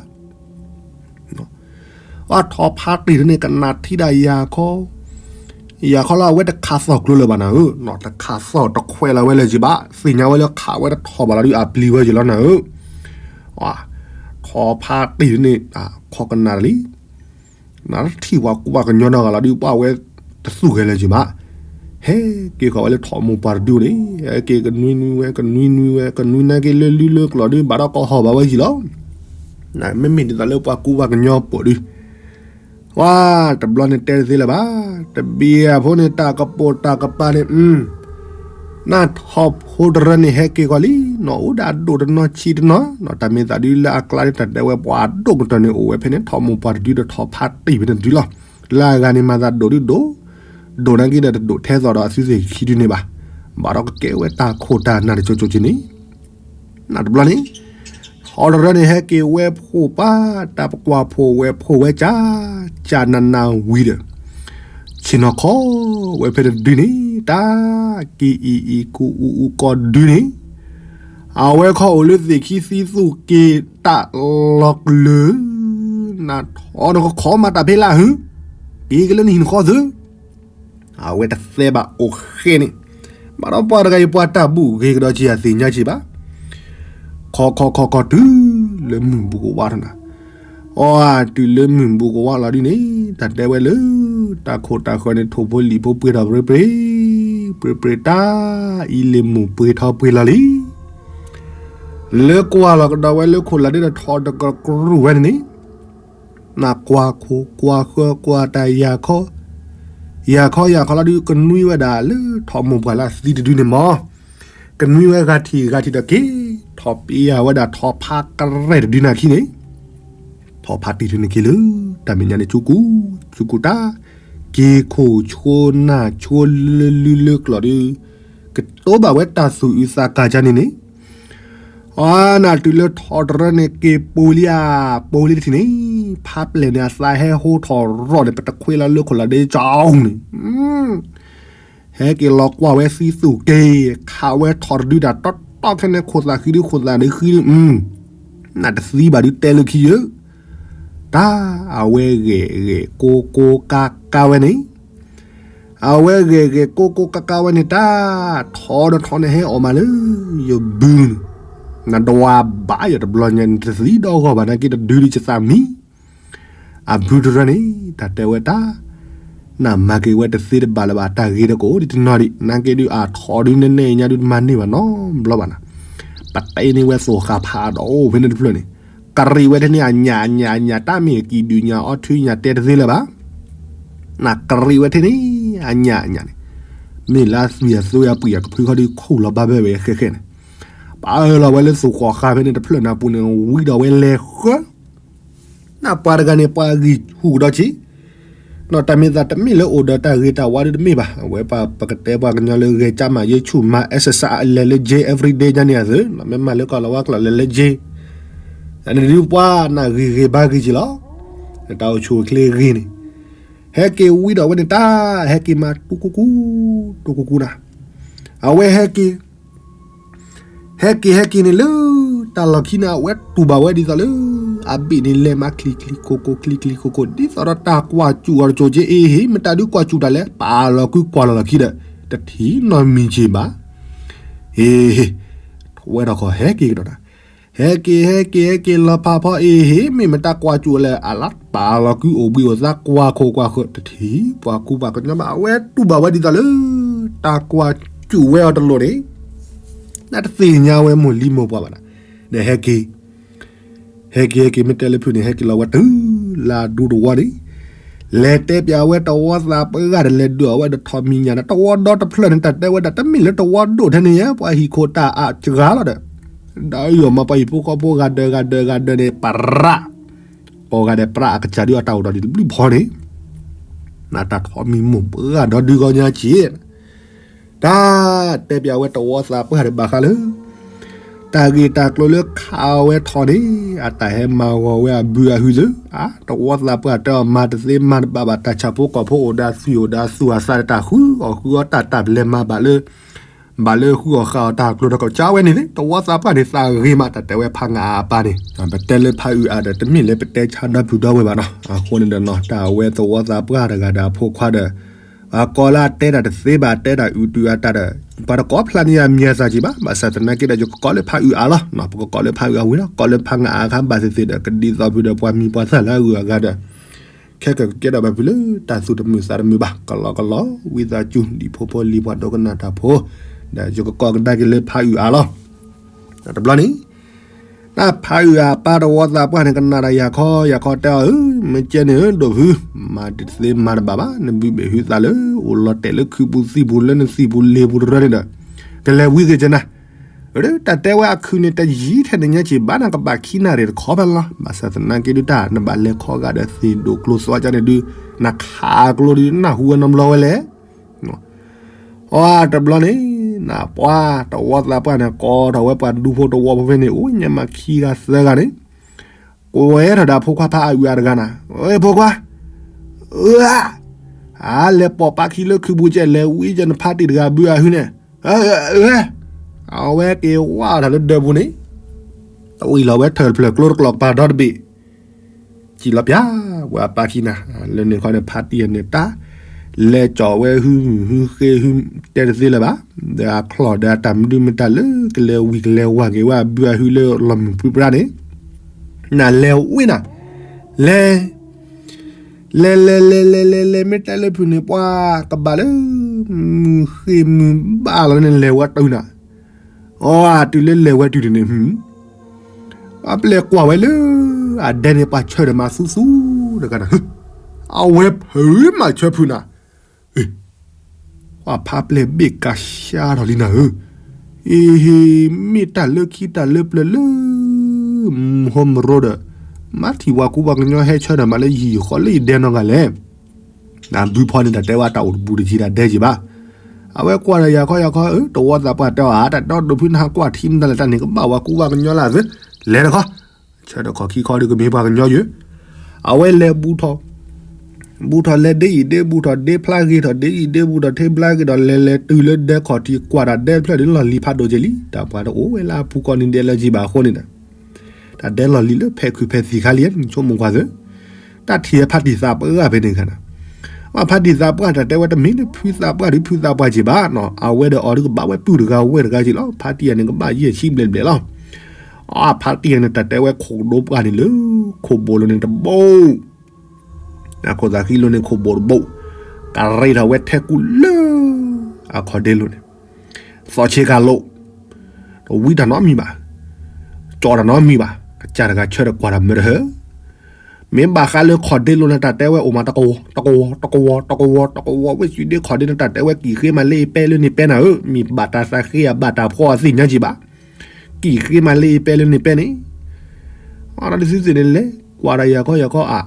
အထီၣ်ဖးတံၢ်ဒုန့ၣ် ကနၣ်ထံဒၣ်ယၤခီ, ယၤခီလၢအဝဲတခးသီၣ်ကျိလၢၤဘၣ်နၤဧၢ, တခးသီၣ်တခွဲးလီၤဝဲလၢၤယံၤဘၣ်, သ့ၣ်ညါဝဲလၢခးဝဲတထီၣ်ဘၣ်လီၤဒုးအပျံၤဝဲယံၤလီၤနၤဧၢ, ထီၣ်ဖးတံၢ်ဒုန့ၣ် ခီကနၣ်တလံ နထံၣ်ပှၤကူပှၤကညီနီတဂၤလီၤဒုး ပှၤဝဲတသူၣ်ဂဲၤလၢၤယံၤဘၣ်, ဟဲက့ၤဃီၤဝဲလၢထီၣ်မိၢ်ပှၢ်တဒုန့ၣ် ဟဲက့ၤကနွံနွံဝဲ ကနွံနွံဝဲ ကနွံနါက့ၤလၢလူလၢကျိၤဒုး ဘၣ်ဒီးကဟီၣ်ဘၣ်ဝဲယံၤလီၤ, မ့မ့ၢ်ဒ်သိးလၢပှၤကူပှၤကညီပိာ်ဒုး ဝါ, တဘျီန့ၣ်တဲတသ့လၢၤဘၣ်, တဘံၣ်အဖိန့ၣ် တၢ်ကပိာ်တၢ်ကပၤန့ၣ် နထီၣ်ဖိတရၢန့ၣ် ဟဲက့ၤဃီၤလံ, နီၢ်အိၣ်ဒၣ်အဒိၣ်တနီၤဆံးတနီၤ, တၢ်မ့ၢ်သးဒုလၢအကျါဒ်တၢ်တဲဝဲပှၤအဒိၣ်ကတၢၢ်န့ၣ် အိၣ်ဝဲဖဲန့ၣ် ထီၣ်မိၢ်ပှၢ်တဒုဒီးထီၣ်ဖးတံၢ်ဖဲန့ၣ်တဒုလီၤ, လၢအဂၤန့ၣ်မၤသးဒိၣ်ဒုဒိၣ်, ဒိၣ်နာ်က့ဒီးတဒိၣ်ထဲသိးဒီးအသုသ့ၣ်ခံဒုန့ၣ်ဘၣ်, ဘၣ်ဒီးကကဲဝဲတၢ်ခိၣ်တၢ်နၢ်တကၠိၤကၠိၤက့ၤန့ၣ်, နတဘျီန့ၣ်, ထီတရၢန့ၣ် ဟဲက့ၤဝဲဖှိၣ်ပှၢ် တၢ်ပကွၢ်ဖှိၣ်ဝဲဖှိၣ်ဝဲကၢ် ကၢ်နးနးဝံၤဒီး ဆ့ၣ်နီၤခီဝဲဖဲတဒုန့ၣ် တၢ်က့ၤအံၤအံၤ ကူအူအူကီၢ်ဒုန့ၣ် အဝဲခီအိၣ်လၢသ့ၣ်ခံသံသူၣ်က့ၤတၢ်လီၤကလုာ် နထီနကခီမၤတၢ်ဖဲလၢဟု က့ၤက့ၤလၢနဟံၣ်နဃီသု အဝဲတသဲဘၣ်အိၣ်ဃဲန့ၣ်, ဘၣ်ဒီးပှၤတဂၤအံၤ ပှၤတၢ်ဘူၣ်ဂ့ၤကဒီးက့ၤအသ့ၣ်ညါက့ၤဘၣ်, ခီခီခီခီတုၤလၢမုၢ်ဘူးကဝါထီၣ်နၤ, အီ တုၤလၢမုၢ်ဘူးကဝါလီၤဒ်န့ၣ် တၢ်တဲဝဲလၢ တၢ်ခိၣ်တၢ်ဃၢၤန့ၣ် ထိၣ်ဖိလံာ်ဖိပှ့ၤထီၣ်ပြ့ပြ့, ပြ့ပြ့တၢ်အံၤလံာ်မိၢ်ပှ့ၤထီၣ်ပှ့ၤလီၤလံ လၢကွၢ်လီၤကဒီးဝဲလၢခိၣ်လာ်ဒ်ဒီးထီတကရူၢ်ဝဲန့ၣ်န့ၣ်, နကွၢ်ခိၣ်ကွၢ်ဃၢၤကွၢ်တၢ်ယၤခီ, ယၤခီယၤခီလီၤဒုး ကနွံဝဲဒၣ်လၢထီမိၢ်ပှၢ်လၢအသံတဒုန့ၣ်မး, ကနွံဝဲဂၤထံၣ်ဂၤထံၣ်ဒီးက့ၤ ထီၣ်ပ့ၤယၤဝဲဒၣ်ထီဖးကရဲၣ်တဒုန့ၣ်အခံန့ၣ်, ထီဖးတံၢ်ထူန့ၣ်က့ၤလၢ တၢ်မဲာ်ညါန့ၣ် ကၠူကူၣ်, ကၠူကူၣ်တၢ်, က့ၤခိၣ်ဆိနၢ်ဆိလၢလုလၢကျိာ်ဒုး, ကတိၤဘၣ်ဝဲတၢ်သူၣ်အုးသးကၢ်ကၢ်န့ၣ်န့ၣ်, အနၤတုၤလၢထီတရၢန့ၣ် က့ၤပိာ်လံဧါ, ပိာ်လံတထံၣ်န့ၣ်, ဖးပျဲၢ်န့ၣ် အသးဟဲဟိထီၣ်ရီၣ်န့ၣ် ပတခွ့လီၤလၢခိၣ်လီၤဒ့ကၠီန့ၣ် ဟဲက့ၤလီၤကွၢ်ဝဲသံသူၣ်က့ၤ, ခးဝဲထီၣ်တဒုတၢ်တီတီခဲန့ၣ် ခိၣ်သးဃံဒု ခိၣ်သးဒုဃံဒု, နတသံဘၣ်ဒုတဲလၢခံယၢၢ်, တၢ်အဝဲဂဲၤဂဲၤကိကိကါကါဝဲန့ၣ်, အဝဲဂဲၤဂဲၤကိကိကါကါဝဲန့ၣ်တၢ်, ထီဒီးထီန့ၣ်ဟဲအီၣ်မးလၢ ယဘုန့ၣ်, နဒွးဘၣ်ယတဘျီညါ နတသံဒီဂီၢ်ဘၣ် နာ်က့တဒုဒုယသးမံ အဘုတရၢန့ၣ် တၢ်တဲဝဲတၢ်, နမၤက့ၤဝဲတသ့တဘၣ်လၢၤဘၣ် တၢ်ဂ့ၤတကိးဒ်တနီၤဒံး နာ်က့ဒုးအထီဒုးနဲၣ်နဲၣ်ညါဒုးတမၤန့ၢ်ဘၣ်နီတဘျီဘၣ်နၤ, ပတဲန့ၢ်ဝဲသိၣ်ဃာ်ဖးဒီးအိၣ်ဖဲန့ၣ်တဖျၢၣ်န့ၣ်, ကရံးဝဲထဲန့ၣ်အညၣ်အညၣ်အညၣ် တၢ်မ့ၢ်အကံၣ်ဒုးညၣ်အီထူညၣ်တဲတသ့လၢၤဘၣ်, နကရံးဝဲထဲန့ၣ် အညၣ်အညၣ်န့ၣ်, မ့ၢ်လၢအသွံၣ်အသိအပှံၢ်အကဖုခီဒုးခူၣ်လီၤဘၣ်ဘၣ်ဝဲဃဲဃဲန့ၣ်, ပာ်အၢၣ်လီၤဝဲလၢသိၣ်ဃီဃာ်ဖဲန့ၣ်တဖျၢၣ်န့ၣ်အပူၤန့ၣ် ဝံဒီးဝဲလဲၤဃၢ နပှၤတဂၤန့ၣ် ပှၤဂံၢ်ဟူၣ်ကဒီးက့ၤ, နီၢ်တၢ်မ့ၢ်သးတမ့ၢ်လၢအိၣ်ဒီးတၢ်ဂ့ၤတၢ်ဝါဒုးတမ့ၢ်ဘၣ်, အဝဲပှၤပကတဲပှၤကညီလၢဂဲၤကၢ်မးယ့ဆူၣ်မး exercise လဲၤလၢ gym everyday ညါန့ၣ်အသိး, မ့ၢ်မၤလၢကီၢ်လီၤဝါကျိာ်လဲၤလၢ gym, အန့ၣ်ဒုးပှၤနဂံၢ်ဂ့ၤဘါဂ့ၤက့ၤလီၤ, တၢ်အိၣ်ဆူၣ်အိၣ်ချ့ဂ့ၤန့ၣ်, ဟဲက့ၤဝံဒီးဝဲန့ၣ်တၢ်, ဟဲက့ၤမၤတူကူကူ, တူကူကူနၤ, အဝဲဟဲက့ၤ ဟဲက့ၤဟဲက့ၤန့ၣ်လၢ တၢ်လီၢ်ခံန့ၣ် အဝဲတူၢ်ဘၣ်ဝဲဒ်သိးလၢ အဘ့ၣ်န့ၣ်လဲၤမၤချံချံခိခိ ချံချံခိခိ ဒ်သိးဒီးတၢ်ကွၢ်စူၣ်အီၤတစိၤက့ၤ အ့ဟ့ၣ် မတၤဒုးကွၢ်စူၣ်တၢ်လဲၣ် ပာ်လီၤကွံကွၢ်လီၤလီၢ်ခံဒီး တထံၣ်နီတမံၤက့ၤဘၣ်. အ့ဟ့ၣ် ထဝဲထီၣ်ခီၣ်ဟဲက့ၤကဒီးတၢ်, ဟဲက့ၤဟဲက့ၤဟဲက့ၤလီၤဖးဖီ အ့ဟ့ၣ် မ့ၢ်မတၤကွၢ်စူၣ်လဲၣ် အလၢပာ်လီၤကွံအိၣ်ဘှံးအိၣ်သါကွၢ်ခိၣ်ကွၢ်ဃၢၤ တထံၣ်ပှၤကူပှၤကညီဘၣ်. အဝဲတူၢ်ဘၣ်ဝဲဒ်သိးလၢ တၢ်ကွၢ်စူၣ်ဝဲအီၤတလိၣ်န့ၣ် နတသ့ၣ်ညါဝဲမိၢ်လံမိၢ်ပှၢ်ဘၣ်နၤ, ဒီးဟဲက့ၤ ဟဲက့ၤဟဲက့ၤ မ့ၢ်တဲလၢဖုန့ၣ် ဟဲက့ၤလီၤဝဲတုၤလၢအဒူတဝီန့ၣ်, လဲၤတဲပၠးဝဲတဝီသးပှၢ်ဒီး လဲၤဒုးအီၣ်ဝဲဒီးထီၣ်မံၤညၣ်ဒီး တဝီဒီတဖျၢၣ်န့ၣ် တၢ်တဲဝဲဒၣ် တမ့ၢ်လၢတဝီဒိၣ်ထဲန့ၣ်ယဲ ပှၤဟံၣ်ခိၣ်တၢ်အစှၤလီၤဒီး ဒီးယီၢ်မၤပှၤဟံၣ်ဖိဃီဖိဂၤဒၢးဂၤဒၢးဂၤဒၢးန့ၣ် ပရၣ် ကိးဂၤဒဲး ပြၣ်အကစၢ်ဒုးအတၢ်အိၣ်ဒီးဒ်တဘျုးဖီန့ၣ်, နတၢ်ထီၣ်မံၤမိၢ်ပှၢ်ဒီးဒုးဂီၢ်ညါက့ၤ တၢ်တဲပၠးဝဲတဝီသးပှၢ်ဒီးဘၣ်ဃးလၢ တၢ်ဂ့ၢ်တၢ်ကျိၤလၢခးဝဲထီၣ်န့ၣ် အတၢ်ဟဲမၤဂီၤဝဲအဘုအဟုသၢ, တဝီသးပှၢ်တဲအီၤ မၤတသ့မၤတဘၣ်ဘၣ် တၢ်ဆၣ်ဖိကီၢ်ဖိအိၣ်ဒီးသွံၣ်အိၣ်ဒီးသူၣ်အသးဒီး တၢ်ဃုအီၣ်ဃုအီတၢ် တၢ်ပလဲၤမၤဘၣ်လၢ ဘၣ်လၢဃုအီၣ်ဃုအီတၢ်ကျိၤဒီးကစၢ်ဝဲန့ၣ်သ့ၣ် တဝီသးပှၢ်န့ၣ် သးဂ့ၤမး တၢ်တဲဝဲဖးငါအပၢ်န့ၣ် ပတဲလၢဖးအုၣ်အါဒီး တမ့ၢ်လၢပတဲဆါဒီပုၢ်ဒီဝဲၢ်ဘၣ်နီၤ. အဃိန့ၣ်ဒီးနီၤ တၢ်အဝဲသဝီသးပှၢ်တဂၤဒီးအဖိခွါဒီး အကိးလၢအတဲတၢ်တသ့ဘၣ် တဲတၢ်အုၣ်တုၤအတၢ်ဒီး ပှၤတကိးဖျါန့ၢ်ယၤမံၤအသၣ်က့ၤဘၣ်. ဘၣ်ဆၣ်သနာ်က့ဒီး ယကကိးလၢဖးအုၣ်အါလီၤ. ပကကိးလၢဖးအုၣ်အါဝံၤလီၤ. ကိးလၢဖးငါအါခါဘၣ်သ့ၣ်သ့ၣ်ဒီး ကဒ်သိးဖုဒီးပှၤမံၤပှၤသၣ်လၢအဂုၤအဂၤဒီး ခဲကကဲထီၣ်ဘၣ်ဖုလၢတၢ်သူၣ်တမုာ်သးတမုာ်ဘၣ် ကလီကလီ ဝံသးစူၤ ဒ်ဖိဖိလံၤပှၤဒိကနၣ်တၢ်ဖိ ဒီးယကကိးကဒါက့ၤလၢဖးအုၣ်အါလီၤ. တဘျီန့ၣ် တၢ်ဖးအုၣ်အါပၢ်တဝီသးပှၢ်န့ၣ် ကနၣ်ဒီးယၤခီ ယၤခီတဲအီၤ ဧၢ မ့ၢ်ကဲန့ၣ်ဧၢ ဒိၣ်ဖု မၤတသ့မၤတဘၣ်ဘၣ် နဘုဘ့ၣ်ဟုသးလၢ အိၣ်လီၤတဲာ်လၢခုးပူၤသံၣ်ပူၤလၢနသံၣ်ပူၤလ့ၤပူၤတရၢန့ၣ်ဒီး ကလဲၤဝံသ့ၣ်ကနၤ တၢ်တဲဝဲအခုၣ်န့ၣ် တယံာ်ထဲန့ၣ်ညါက့ၤဘၣ် နကဘၣ်ခံနၣ်ရံၣ်တခီဖဲလီၤ. ဘၣ်ဆၣ်သနာ်က့ဒုးတၢ် နဘၣ်လဲၤခီဂာ်ဒီးသ့ၣ်ဒိၣ်ကျိၤသွါကန့ၣ်ဒုး နခးကျိဒုး နၢ်ဟူဝဲနီတဘျီဝဲလဲၣ်. အီ တဘျီန့ၣ် တၢ်ပှၢ်တဝီသးပှၢ်န့ၣ် ကိးထီၣ်ဝဲပှၤဒူဖိတဝီဖိဖဲန့ၣ် အိၣ်ညါမၤခံဂၤသၢဂၤန့ၣ် ကွဲထီၣ်ဒၣ်ဖိခွါဖးအုးအါတဂၤနၤ, ဝဲဖိခွါ, အၢ, အါ လဲၤပိာ်ပာ်ခံလၢခုးပူၤကဲ လဲၤဝံကဲနဖါတံၢ်တဂၤဘုအဟုန့ၣ်, အဝဲက့ၤဝါထီၣ်လၢဒၢးပူၤန့ၣ်, တဝံၤလီၤဝဲထၢၣ်ဖျၢၣ်ကျိတကျိာ်ကပၤဒီတဘ့ၣ် စံၣ်လီၤပၠး, ဝဲအပာ်ခံနၤ, လၢန့ၣ်ခီန့ၣ် ဖါတံၢ်အန့ၣ်တၢ်, လဲၤကၠီၤဝဲဟုမုၢ်ဟုဃ့ဟုတဲတသ့လၢၤဘၣ်, ဒီးအချီၣ်ဒီးအတၢ်မနုၤမတၤလၢကလဲၤဝံၤကလဲၤဝါက့ၤဝဲအဘုအဟုလၢလီၢ်မုၢ်ပြံပြါန့ၣ်, နလဲၤဝံနၤ, လဲၤ လဲၤလဲၤလဲၤလဲၤလဲၤလဲၤ မ့ၢ်တဲလၢဖုးန့ၣ် ပှၤကဘၣ်လၢ မုၢ်ဃ့ၢ်မုၢ်ဘၣ်လီၤန့ၣ် လဲၤဝဲတုၤနၤ, အီ တုၤလၢလဲၤဝဲတုၤန့ၣ် ပှၤပျဲၢ်ကွၢ်ဝဲလၢ အဒဲန့ၣ် ပှၤဆၢထၢၣ်မၤသူသူတဂၤနၤ, အဝဲဖုးမၤဆၢဖုးနၤ, ပှၤဖါပျဲၢ်ဘ့ၣ်ကးရှါထီၣ်လံနၤဧၢ, အ့ဟ့ မ့ၢ်တၢ်လၢခံတၢ်လၢပျၢၤလၢ မဟိမရိဒီး မၤထံၣ်ပှၤကူပှၤကညီဟဲဆၢထၢၣ်မးလၢယံာ်ယံာ်ဃီလၢယဒဲနီတဂၤလဲၣ်, နဘုဖီန့ၣ် တၢ်တဲဝဲတၢ်အိၣ်တဘူးတက့ၢ် တၢ်ဒဲက့ၤဘၣ်, အဝဲကွၢ်ဒီးယၤခီယၤခီ တဝီသးပှၢ်တဲအီၤ တၢ်တဲအီၤဒိၣ်ဖုနဟးကွၢ်ထံမတၤလဲၣ် တၢ်န့ၣ်ကဘၣ်ပှၤကူပှၤကညီလၢအသၢ, လဲၤတခီ, ဆၢထၢၣ်ခီၣ်ခံခီဒီးကမ့ၢ်ပှၤကညီယဲ, အဝဲလဲၤဘူးထီၣ် ဘူးထီၣ်လဲၤဒ့အံၤဒ့ဘူးထီၣ်ဒ့ဖျါဂ့ၤထီၣ်ဒ့အံၤဒ့ဘူးထီၣ်ထ့ဖျါဂ့ၤဒီး လဲၤလဲၤတုၤလၢဒဲခီၣ်ထံးကွၢ်တၢ်ဒဲတဖျၢၣ်ဒီးလီၢ်လံၤဖးဒိၣ်က့ၤလံ, တၢ်ပှၤတအိၣ်ဝဲလၢအပူၤကီၢ်န့ၣ်ဒဲးလၢက့ၤဘၣ်အဃိန့ၣ်ဒီး တၢ်ဒဲလီၢ်လံၤလၢဖဲးခုးဖဲးသံးခါလံ နဆိကမိၣ်ကွၢ်သၢ, တၢ်ထံၣ်ဖါတံၢ်သးပှၢ်ဖဲန့ၣ်ခါနၤ, အဖါတံၢ်သးပှၢ်တၢ်တဲဝဲတမ့ၢ်လၢဖုသးပှၢ်ဒီးဖုသးပှၢ်က့ၤဘၣ်နီၤ, အဝဲဒီးအီၤဒုကဘၣ်ဝဲပုၢ်တဂၤဝဲၢ်တဂၤက့ၤလီၤ, ဖါတံၢ်အန့ၣ်ကဘၣ်ယဲၢ်ဆံဘျဲၣ်ဘျဲၣ်လီၤ, အဖါတံၢ်အန့ၣ် တၢ်တဲဝဲခိၣ်ဒိပှၢ်န့ၣ်လၢ ခိၣ်ဘိလိၤန့ၣ်တဘိ အခိၣ်သးဃံလိၤန့ၣ်ခိၣ်ဘိတဘိ, ကရ့ထီၣ်ဝဲထဲကူလၢ အခီၣ်ဒ့လိၤန့ၣ်, သီဆ့ကၤလိၤ, တဝံတၢ်နီတမံၤဘၣ်, ကၠီတၢ်နီတမံၤဘၣ်, ကစၢ်တဂၤဆၢထၢၣ်ကွၢ်တၢ်မၢတဟၢ, မ့ၢ်ဘၣ်ဃးလၢခီၣ်ဒ့လိၤန့ၣ် တၢ်တဲဝဲအိၣ်မးတကဝီၤ တကဝီၤ တကဝီၤ တကဝီၤ ဝဲၢ်ဆံဒ့ခီၣ်ဒ့န့ၣ် တၢ်တဲဝဲကံၣ်ဃ့မးလၢအံၤပဲလၢန့ၣ်ပဲနၤဧၢ, မ့ၢ်ဘၣ်တၢ်သးဃ့ဧါဘၣ်တၢ်ဖှီၣ်အသ့ၣ်ညါက့ၤဘၣ် ကံၣ်ဃ့မးလၢအံၤပဲလၢန့ၣ်ပဲန့ၣ်, အဒီးသုသ့ၣ်န့ၣ်လဲၤကွၢ်ဒီးယၤခီယၤခီအါ,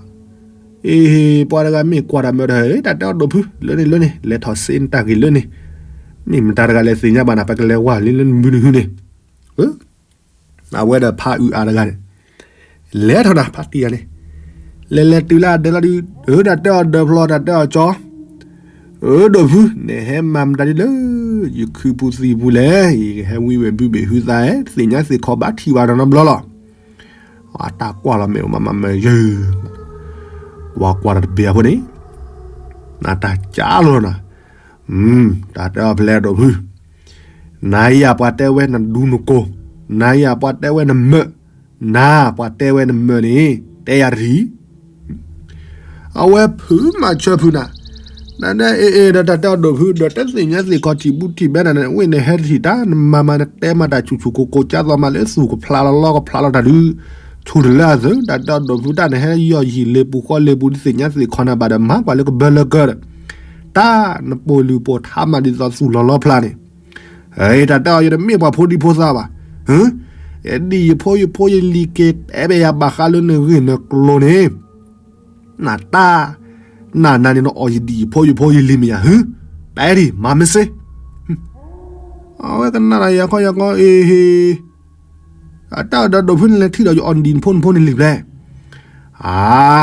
အ့ ပှၤတဂၤမ့ၢ်ကွၢ်တၢ်မၢဒီး တၢ်တဲအီၤဒိၣ်ဖု လၢန့ၣ်လၢန့ၣ် လဲၤထီၣ်စ့နတၢ်ဂ့ၢ်လၢန့ၣ်, မ့ၢ်မတၤတဂၤလဲၤသ့ၣ်ညါဘၣ်နၤ ပကလဲၤဝါလံလၢနဘုနဟုန့ၣ်, အဝဲဒီးဖးအုးအါတဂၤန့ၣ် လဲၤထီၣ်နၤဖးတံၢ်ယၤန့ၣ်, လဲၤလဲၤတုၤလၢအဒၢးလီၤဒုး, တၢ်တဲအီၤဒၢးဖျီ တၢ်တဲအီၤကၠီ, အၢ ဒိၣ်ဖု နဟဲမၤမတၤဒ်လၢ ယခုပူၤသံၣ်ပူၤလဲၣ်, ယကဟဲဝံဝဲၢ်ဘုဘ့ၣ်ဟုသး, သ့ၣ်ညါသ့ၣ်ခီဘၣ်ထံၣ်ဘၣ်နီတဘျီလီၤ. အတၢ်ကွၢ်လီၤမ့ၢ်အိၣ်မးမးမၢယၢၤ, ဝၤကွၢ်တၢ်တဘ့ၣ်အဖိန့ၣ်, နတၢ်ကၢ်လီၤနၤ, တၢ်တဲအီၤဖဲလဲၣ်ဒိၣ်ဖု, နၤယၤပှၤတဲဝဲနဒူနကိၢ်, နၤယၤပှၤတဲဝဲနမၢၢ်, နၤပှၤတဲဝဲနမၢၢ်န့ၣ် တဲယၤတထံၣ် အဝဲဖုးမၤဆၢဖုးနၤ, နဒဲအ့ၣ်အ့ၣ်ဒီးတၢ်တဲအီၤဒိၣ်ဖု ဒီးတသ့ၣ်ညါသ့ၣ်ခီထံၣ်ဘုထံၣ်ဘဲနၤန့ၣ် ဝ့ၢ်န့ၣ်ဟဲတထံၣ်တၢ် နမၤမၤနတဲမၤတၢ်ဆူၣ်ဆူၣ်ကိၢ်ကိၢ် ကၢ်သိးမးလၢသူၣ်ကဖျါလီၤလီကဖျါလီၤတၢ်ဒုး ဆူၣ်တလၢအသုး တၢ်တဲအီၤဒိၣ်ဖု တၢ်နဟဲယီၢ်ယံာ်လ့ပူၤဃီလ့ပူၤ တသ့ၣ်ညါသ့ၣ်ခီနၤဘၣ်ဒီး မၤပှၤလၢကဘၢလၢကၢဒီး တၢ်နပိာ်လုၢ်ပိာ်ထါမးဒ်သိးသူၣ်လီၤလီဖျါန့ၣ် တၢ်တဲအီၤ ယတမ့ၢ်ပှၤဖိဒံဖိသၣ်ဘၣ်, ယဒံၣ်ယဖိယဖိယလံၤက့ၤတဲဘၣ်ယၤဘၣ်ဃးလၢနဂ့ၢ်နကျိၤန့ၣ်, နတၢ်, နနၤန့ၣ်နအီၣ်ယဒံၣ်ယဖိယဖိယလံၤမ့ၢ်ယၤ, တဲဒံၣ်မၤမ့ၢ်စ့, အဝဲကနၣ်ဒီးယၤခီယၤခီ အ့ဟ့ အတၢ်ဒီးဒိးဖုန့ၣ် လဲၤထံၣ်ဒီးယအီၣ်ဒံၣ်နဖိနဖိန့ၣ်လံၤဖျဲၣ်, အါ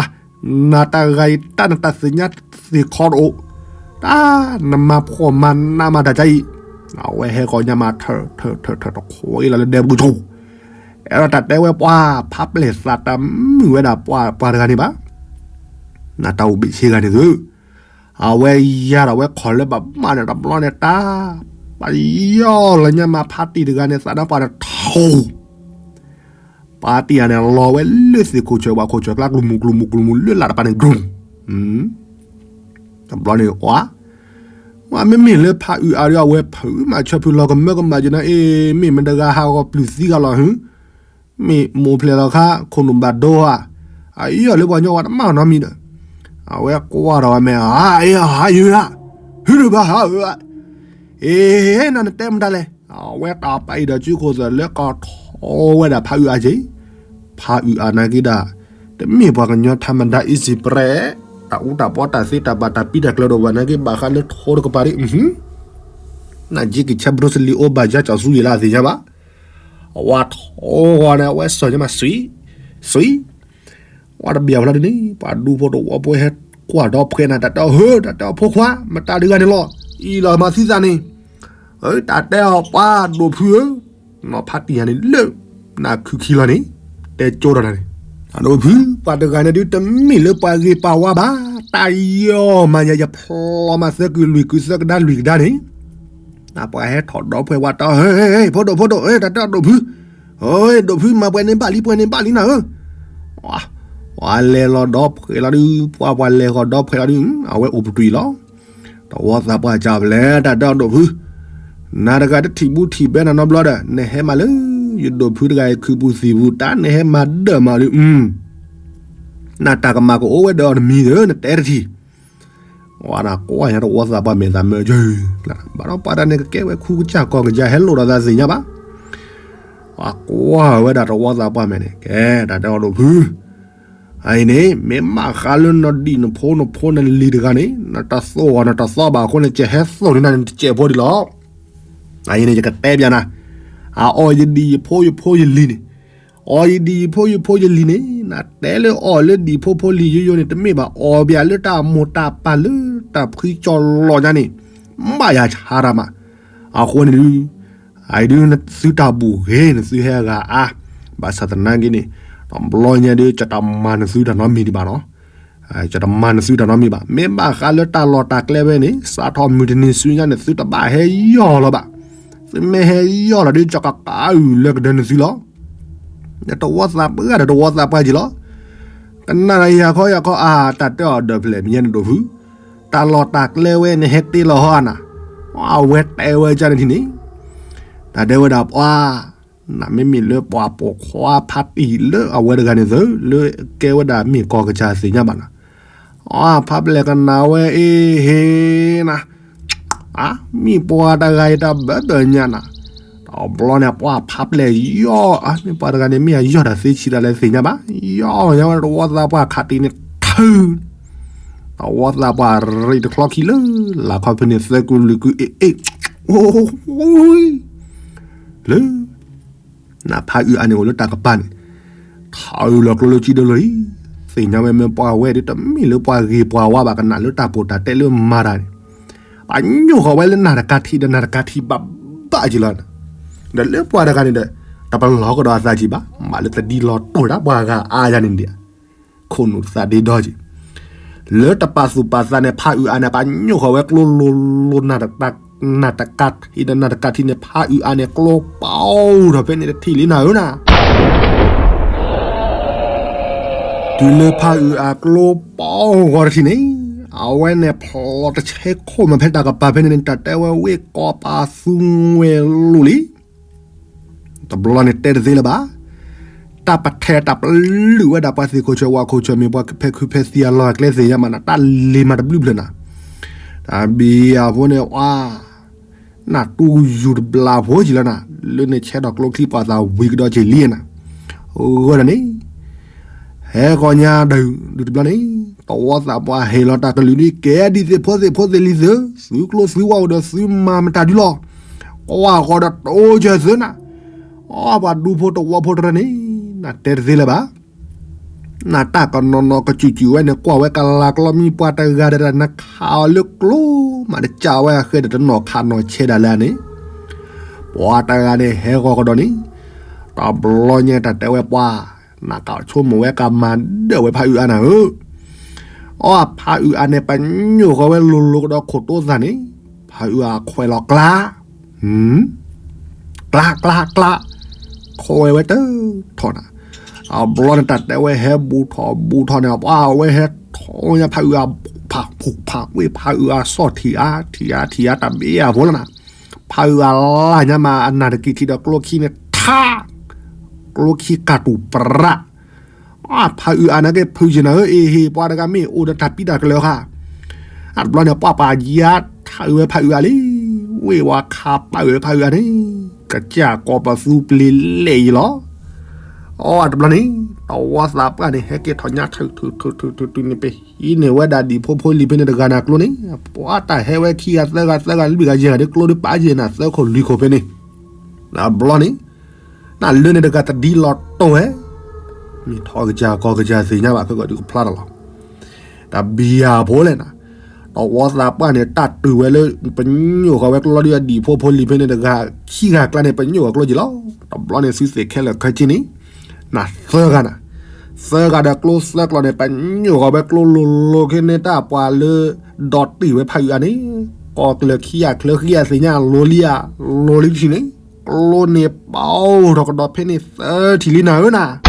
နတၢ်ဂၤအံၤ တၢ်နတၢ်သ့ၣ်ညါသ့ၣ်ခီတအိၣ်, တၢ်နမၤဖှီၣ်မၤနးမၤတၢ်ကါအံၤ, အဝဲဟဲဃီၤညါမးထၢၣ်ထၢၣ်ထၢၣ်ထၢၣ်တခီအံၤလီၤလၢဒဲပူၤဆိ, အဲၣ်ဒိးတၢ်တဲဝဲပှၤ ဖးပျဲၢ်သးတမုာ်ဝဲဒၣ်ပှၤပှၤတဂၤန့ၣ်ဘၣ်, နတၢ်အိၣ်ဘ့ၣ်ဆ့ဂၤန့ၣ်သု, အဝဲယၤဒီးဝဲခီၣ်လၢဘၣ်မးန့ၣ် တဘျီန့ၣ်တၢ်, ပှၤယီၢ်လၢညါမးဖးတံၢ်တဂၤန့ၣ် သးနါပှၤတထီ ပှၤတံၢ်အန့ၣ် လီၤဝဲလၢသ့ၣ်ခိၣ်ဆၢ ပှၤခိၣ်ဆၢကျါ ကျူၤမူၤကျူၤမူၤကျူၤမူၤ လၢလာ်တပၤန့ၣ် ကျူၤ, တဘျီန့ၣ် အါ, မ့မ့ၢ်လၢဖးအုးအါဒီး အဝဲဖုးမၤဆၢဖုးလီၤကမၢကမၣ်က့ၤနၤ အ့ မ့ၢ်မတၤတဂၤဟးဂီၤပျုၢ်သံဂၤလီၤဟု, မ့ၢ်မိၢ်ဖျဲၣ်လီၤခါ ခိၣ်နူာ်ဘၣ်ဒိဧါ, အအံၤအီၤလၢပှၤကညီဝဲတမၤနီတမံၤဒီး, အဝဲကွၢ်ဒီးဝဲမ့ၢ် အါ အ့ ဟးယုၤဧါ, ဟုတဘၣ်ဟးဧါ အ့ နနတဲမတၤလဲၣ်, အဝဲတၢ်ပာ်အံၤဒီး စုခိၣ်သၢၣ်လၢကထီဝဲဒၣ်ဖးအုးအါက့ၤ, ဖးအုးအါနာ်က့ၤဒၣ်, တမ့ၢ်ပှၤကညီထါမဒါ easy ပြဲး, တၢ်အူတၢ်ပီတၢ်သ့တၢ်ဘၣ်တၢ်ပံတၢ်ကျၢၤဒီးဝဲနာ်က့ၤ ဘၣ်ဃးလၢထိတကပၤဒ်, နက့က့ၤဆၢဘြိစလံအိၣ်ဘၣ်ယၢ်ကၠီၤဆူယံၤလၢအသ့ၣ်ညါဘၣ်. အဝဲထီၣ်ဃီန့ၣ် အဝဲစီၤညါမး စွံ စွံ ဝဲတဘၣ်ဖျါဒ်န့ၣ် ပှၤဒူဖိတဝီဖိဟဲကွၢ်ဒီဖှဲနၤ တၢ်တဲအီၤ ဟၢ တၢ်တဲအီၤ ဖိခွါ မတၤတဂၤန့ၣ်လီၤ အံၤလီၤမၤသံသးန့ၣ်, တၢ်တဲအီၤ ပှၤဒိၣ်ဖုဧၢ, နီၤဖးတံၢ်ယၤန့ၣ်လၢ နခုခံလီၤန့ၣ်, တဲကၠိဒီးနၤန့ၣ်, အဒိၣ်ဖု ပှၤတဂၤန့ၣ်ဒုးတမ့ၢ်လၢပှၤဂ့ၤပှၤဝါဘၣ်, တၢ်ယီၢ်မၤယၤ ယဖျီမၤသၢကုၢ်လွံၢ်ကုၢ်သၢကဒါလွံၢ်ကဒါန့ၣ်, ပှၤဟဲထီၣ်ဒီဖှဲဝဲတီၤ ဟဲ ဖိဒိၣ်ဖိဒိၣ် တၢ်တဲအီၤဒိၣ်ဖု ဒိၣ်ဖုမၤပှဲၤန့ၣ်ဘၣ်လံ ပှဲၤန့ၣ်ဘၣ်လံနၤဧၢ, ပှၤလဲၤလီၤဒီဖှဲလီၤဒုး ပှၤပှၤလဲၤဃီၤဒီဖှဲလီၤဒုး အဝဲအိၣ်ပတုာ်အံၤလီၤ, တဝီသးပှၢ်ကၢ်ပလဲၤ တၢ်တဲအီၤဒိၣ်ဖု, နၤတဂၤတထံၣ်ဘူထံၣ်ဘဲနၤနီတဘျီဒီး နဟဲမးလၢ ယဒိၣ်ဖုတဂၤအံၤခုးပူၤသံၣ်ပူၤ တၢ်နဟဲမၤဒၢၣ်မးဒုး နတၢ်ကမၣ်ကအိၣ်ဝဲဒီးအီၤတမံၤဒီး နတဲတထံၣ် ဝဲဒၣ်ကွၢ်ညါတဝီသးပှၢ်မဲာ်သးမၢကၢ, ဘၣ်ဒီးပှၤတၢ်န့ၣ်ကကဲဝဲခူကစၢ်ကီၢ်ကစၢ် ဟဲလိၣ်ဒီးသးသ့ၣ်ညါဘၣ်, ပှၤကွၢ်ဝဲဒၣ်တဝီသးပှၢ်မဲာ်န့ၣ် ကဲ တၢ်တဲအီၤဒိၣ်ဖု, အအံၤန့ၣ် မ့ၢ်ဘၣ်ဃးလၢနဒံၣ်နဖိနဖိနလံၤတဂၤန့ၣ် နတသိၣ်အီၤနတသီဘၣ်အဃိန့ၣ် ကဟဲသိၣ်န့ၢ်နၤန့ၣ် တစဲးဖိဒံးလီၤ, အအံၤန့ၣ် ယကတဲပျးနၤ, အအီၣ်ယဒံၣ်ယဖိယဖိယလံၤန့ၣ် အီၣ်ယဒံၣ်ယဖိယဖိယလံၤန့ၣ် နတဲလၢအီၣ်လၢဒံၣ်ဖိဖိလံၤယိယိန့ၣ် တမ့ၢ်ဘၣ် အီၣ်ဘၣ်လၢတၢ်မိၢ်တၢ်ပၢ်လၢတၢ်ဖှံကၠီလီၤညါန့ၣ်, ဘၣ်ယၤဆါတၢ်မး, အဃိန့ၣ်ဒုး, အအံၤဒုးနသုတၢ်ဘူၣ်ဂ့ၤ နသုဟဲဂၤအါ, ဘၣ်ဆၣ်သနာ်က့န့ၣ်, တဘျီညါဒုး ကတမၤနသုတၢ်နီတမံၤဒံးဘၣ်နီၤ ကတမၤနသုတၢ်နီတမံၤဘၣ်. မ့ၢ်ဘၣ်ဃးလၢတၢ်လီၢ်တၢ်ကျဲဝဲန့ၣ် စးထီၣ်မုၢ်တနံၤဆူညါန့ၣ် သုတဘၣ်ဟဲယီၢ်လီၤဘၣ်. သုမ့ၢ်ဟဲယီၢ်လီၤဒုး ကကကးအုၣ်လၢကဒၢနသုလီၤ. တဝီသးပှၢ်ဒီးတဝီသးပှၢ်က့ၤလီၤ. ကနၣ်ဒီးယၤခီယၤခီအါ တၢ်တဲအီၤဒီးဖျဲၣ်မ့ၢ်ညါန့ၣ်ဒိၣ်ဖု, တၢ်လီၢ်တၢ်ကျဲဝဲန့ၣ် ဟဲတ့လီၤဟီဧါနၤ. အဝဲတဲဝဲကန့ၣ်ထံၣ်န့ၣ်, တၢ်တဲဝဲဒၣ်ပှၤ နမ့မ့ၢ်လၢပှၤပိာ်ခွါဖးတံၢ်လၢအဝဲတဂၤန့ၣ်သၢ လၢကဲဝဲဒၣ်မ့ၢ်ကီၢ်ကစၢ်သ့ၣ်ညါဘၣ်နၤ, အဖးပျဲၢ်ကနၣ်ဝဲအ့ဟ့နၤ, အမ့ၢ်ပှၤတဂၤအံၤတၢ်ဘၢဘၢညါနၤ, တဘျီန့ၣ် ပှၤဖးပျဲၢ်ယီၢ် အမ့ၢ်ပှၤတဂၤန့ၣ် မ့ၢ်အယီၢ်တၢ်သ့ဆံးတၢ်လဲၣ်သ့ၣ်ညါဘၣ်, ယီၢ်ညါဝဲတဝီသးပှၢ်ခးတံၢ်န့ၣ်ထု တဝီသးပှၢ်ရံၣ်တချီခံလၢ လၢခီဖဲန့ၣ် သၢကုၢ်လွံၢ်ကုၢ်အ့ၣ်အ့ၣ်, လၢ နဖးအုးအါန့ၣ်အိၣ်လၢတၢ်ကပၤန့ၣ်, ထးအုးလီၤကျိလၢကံဒိၣ်လီၤလံ, သ့ၣ်ညါဝဲမ့ၢ်ပှၤဝဲဒၣ်တမ့ၢ်လၢပှၤဂ့ၤပှၤဝါဘၣ် ကနၣ်လၢတၢ်ပိာ်တၢ်တဲလၢမၤတၢ်န့ၣ်, ပညိၣ်ဃီၤဝဲလၢနၢ်တကးထံးဒီးနၢ်တကးထံးဘၣ်ဘၣ်က့ၤလီၤ, ဒီးလၢပှၤတဂၤန့ၣ်ဒီး တပလီၢ်ကဒီးအသးကံၢ်ဘၣ်, မ့ၢ်လၢတဒ်လီၤတိၢ်ဒၣ်ပှၤဂၤအါယၤန့ၣ်ဒံး ခိၣ်နူာ်သးဒ့ဒီက့ၤ, လၢတပာ်သူၣ်ပာ်သးန့ၣ် ဖးအုးအါန့ၣ် ပညိၣ်ဃီၤဝဲကျိလိၤလိၤ နၢ်တကးထံးဒီးနၢ်တကးထံးန့ၣ် ဖးအုးအါန့ၣ် ကျိပီထီၣ်ဖဲန့ၣ်တထံၣ်လံနၤဧၢနၤ, တုၤလၢဖးအုးအါကျိပီဂီၤတထံၣ်န့ၣ်, အဝဲန့ၣ်ဖျိးတဆဲခိၣ်မးဖဲတၢ်ကပၤဖဲန့ၣ်န့ၣ် တၢ်တဲဝဲဝ့ၢ်ကီးပာ်သူဝဲလိၤလံ တဘျီန့ၣ်တဲတသ့လၢၤဘၣ်. တၢ်ပထဲတၢ်ပလုာ်ဝဲဒၣ်ပှၤသ့ၣ်ခိၣ်ဆၢဝါခိၣ်ဆၢမ့ၢ်ပှၤဖဲခုဖဲသံအလီၢ်အကျဲသ့ၣ်ညါမးနၤ တၢ်လ့ၤမၤတဘျုးဖျၢၣ်နၤ, တၢ်ဘံယၤဖိန့ၣ် အါ နၢ်တူၢ်ယူၤတဘျီဖိက့ၤလီၤနၤ, လၢန့ၣ်ဆဲးထီၣ်ကျိချံပှၤသးဝံၤကဒီးက့ၤလံနၤ, ဂီၢ်ဒၣ်န့ၣ် ဟဲဃီညါဒုးတဘျီန့ၣ်, တဝီသးပှၢ်ဟ့ၣ်လီၤတၢ်ကလုၢ်ဒ်ကဲဒ်သ့ၣ်ဖိသ့ၣ်ဖိသ့ၣ်လံၤသၢ, သုကျိသုဝါအိၣ်ဒီးသုမၤမတၤဒုလီၤ, ကွၢ်ဃီဒီးတိစၢၤသုနၤ, အီပှၤဒူဖိတဝီဖိတရၢန့ၣ်, နတဲတသ့လၢၤဘၣ် နတၢ်ကနီၤနီၤကစူၣ်စူၣ်ဝဲန့ၣ် ကွၢ်ဝဲကလၤကျီမံၤပှၤတဂၤဒီး နခးအီၤလၢကျိ မးတကးဝဲအဃဲဒီးတနီၤခးနီၤဆဲးဒၣ်လဲာ်န့ၣ်, ပှၤတဂၤန့ၣ်ဟဲဂီၤကဒီးန့ၣ်, တဘျီညါတၢ်တဲဝဲပှၤ, နကဆိကမိၣ်ဝဲကမၤဒၢၣ်ဝဲဖးအုးအါနၤဧၢ, အီဖးအုးအါန့ၣ် ပညိၣ်ဃီဝဲလိၤလိၤကဒီးခိၣ်တိသၣ်န့ၣ်, ဖးအုးအါခွဲးလီၤကျါ ကျါ ကျါ ကျါ, ခိးဝဲဝဲတထီၣ်နၤ, အဘျီန့ၣ်တၢ်တဲဝဲဟဲဘူးထီၣ်ဘူးထီၣ်န့ၣ် ပှၤဝဲဟဲထီၣ်ညါဖးအုးအါ, ဖးဖူးဖးဝ့ၢ်ဖးအုးအါဆီၣ်ထံးအါထံးအါထံးအါတၢ်ဘ့ၣ်အါဖိလီၤနၤ, ဖးအုးအါလၢ်ညါမးအနၢ်တက့ၤထံးဒီးကျိခံန့ၣ်ထါ, ကျိခံကၢ်တူာ်ပြး ဖးအုးအါန့ၣ်က့ၤဖုးယံၤနၤဧၢ အ့ဟ့ၣ် ပှၤတဂၤမ့ၢ်အိၣ်ဒီးတၢ်ပံးတၢ်ကျၢၤခါ, အတဘျီန့ၣ် ပှၤပာ်ယါထးအုးဝဲဖးအုးအါလံ, ဝ့ၢ်ဝါခးပာ်အုးဝဲဖးအုးအါန့ၣ်, ကစၢ်ကီးပသူပျ့ၤလဲၣ်ယံၤလီၤ, အတဘျီန့ၣ် တဝီသးပှၢ်န့ၣ် ဟဲက့ၤထီၣ်ညါထုးထုးထုးထုးထုးန့ၣ် ပဟံးန့ၢ်ဝဲဒၣ်ဒံၣ်ဖိဖိလံၤဖဲန့ၣ်တဂၤန့ၣ်ကျိန့ၣ်, ပှၤတၢ်ဟဲဝဲခံဂၤသၢဂၤသၢဂၤလွံၢ်ဂၤယဲၢ်ဂၤဒီး ကျိဒုးပာ်ယဲၢ်နၤသၢခိၣ်လွံၢ်ခိၣ်ဖဲန့ၣ်, တဘျီန့ၣ် နလၢန့ၣ်တဂၤတဒ်လီၤတိၢ်ဝဲ, မ့ၢ်ထီၣ်ကစၢ်ကီၢ်ကစၢ်သ့ၣ်ညါဘၣ် ခဲကီၢ်ဒုးကဖျါတၢ်လီၤ. တဘံၣ်ဧါဖိလဲၣ်နၤ, တဝီသးပှၢ်န့ၣ် တၢ်တုၤဝဲလၢ ပညိၣ်ဃီၤဝဲကျိလီၤဒုးအဒံၣ်ဖိဖိလံၤဖဲန့ၣ်တဂၤ ခံဂၤကျါန့ၣ် ပညိၣ်ဃီၤကျိက့ၤလီၤ. တဘျီန့ၣ် သုသ့ၣ်ခဲလၢာ်ခဲဆ့န့ၣ် နၤသၢဂၤနၤ, သၢဂၤဒီးကျိသၢကျီၤန့ၣ် ပညိၣ်ဃီၤဝဲကျိလိၤလိၤခဲန့ၣ် တၢ်ပှၤလၢ ဒီးတ့ၢ်ဝဲဖးအုးအါန့ၣ် ကီၢ်ကျၢၢ်ခံဂၤချၢဃံဂၤသ့ၣ်ညါ လိၤလံဧါ, လိၤလံတထံၣ်န့ၣ် ကျိန့ၣ်ပီထီၣ်ကဒီးဖဲန့ၣ်သၢထံၣ်လံနၤဧၢနၤ.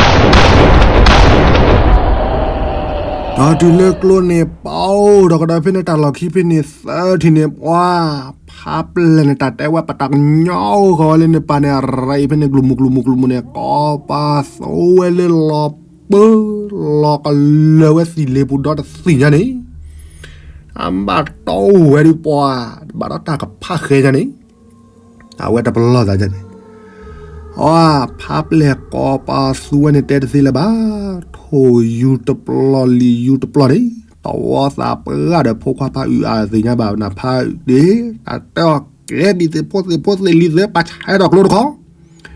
ဒီးတုၤလၢကျိန့ၣ်ပီထီၣ်ကဒီးဖဲန့ၣ်တၢ်လီၢ်ခံဖဲန့ၣ်သၢထံၣ်န့ၣ် ပှၤဖးပျဲၢ်န့ၣ် တၢ်တဲဝဲပတၢ်ကညီဃီၤဝဲလၢန့ၣ်ပၢ်န့ၣ် ရံးဖဲန့ၣ် ကျူၤမူကျူၤမူကျူၤမူန့ၣ် ကီၤပၤသူဝဲလၢလီၤပၢ လီၤကလၢၤဝဲသံၣ်လ့ပူၤဒီတသ့ၣ်ညါန့ၣ် အဘၣ်တီဝဲဒုးပှၤ ဘၣ်ဒီးတၢ်ကဖးဃဲညါန့ၣ် အဝဲတပလီၢ်သးန့ၣ် အဖးပျဲၢ်ကီၤပၤသူဝဲန့ၣ်တဲတသ့လၢၤဘၣ်, ထိၣ်ယူၤတပျီၢ်လံာ်ယူၤတပျီၢ်န့ၣ် တဝီသးပှၢ်ဒီးဖိခွါဖးအုးအါသ့ၣ်ညါဘၣ်နၤဖးဒ့ၣ် တၢ်တဲအီၤကဲဒ်သ့ၣ်ဖိသ့ၣ်ဖိသ့ၣ်လံၤသ့ၣ် ပာ်ဆဲးထီၣ်ကျိတခီ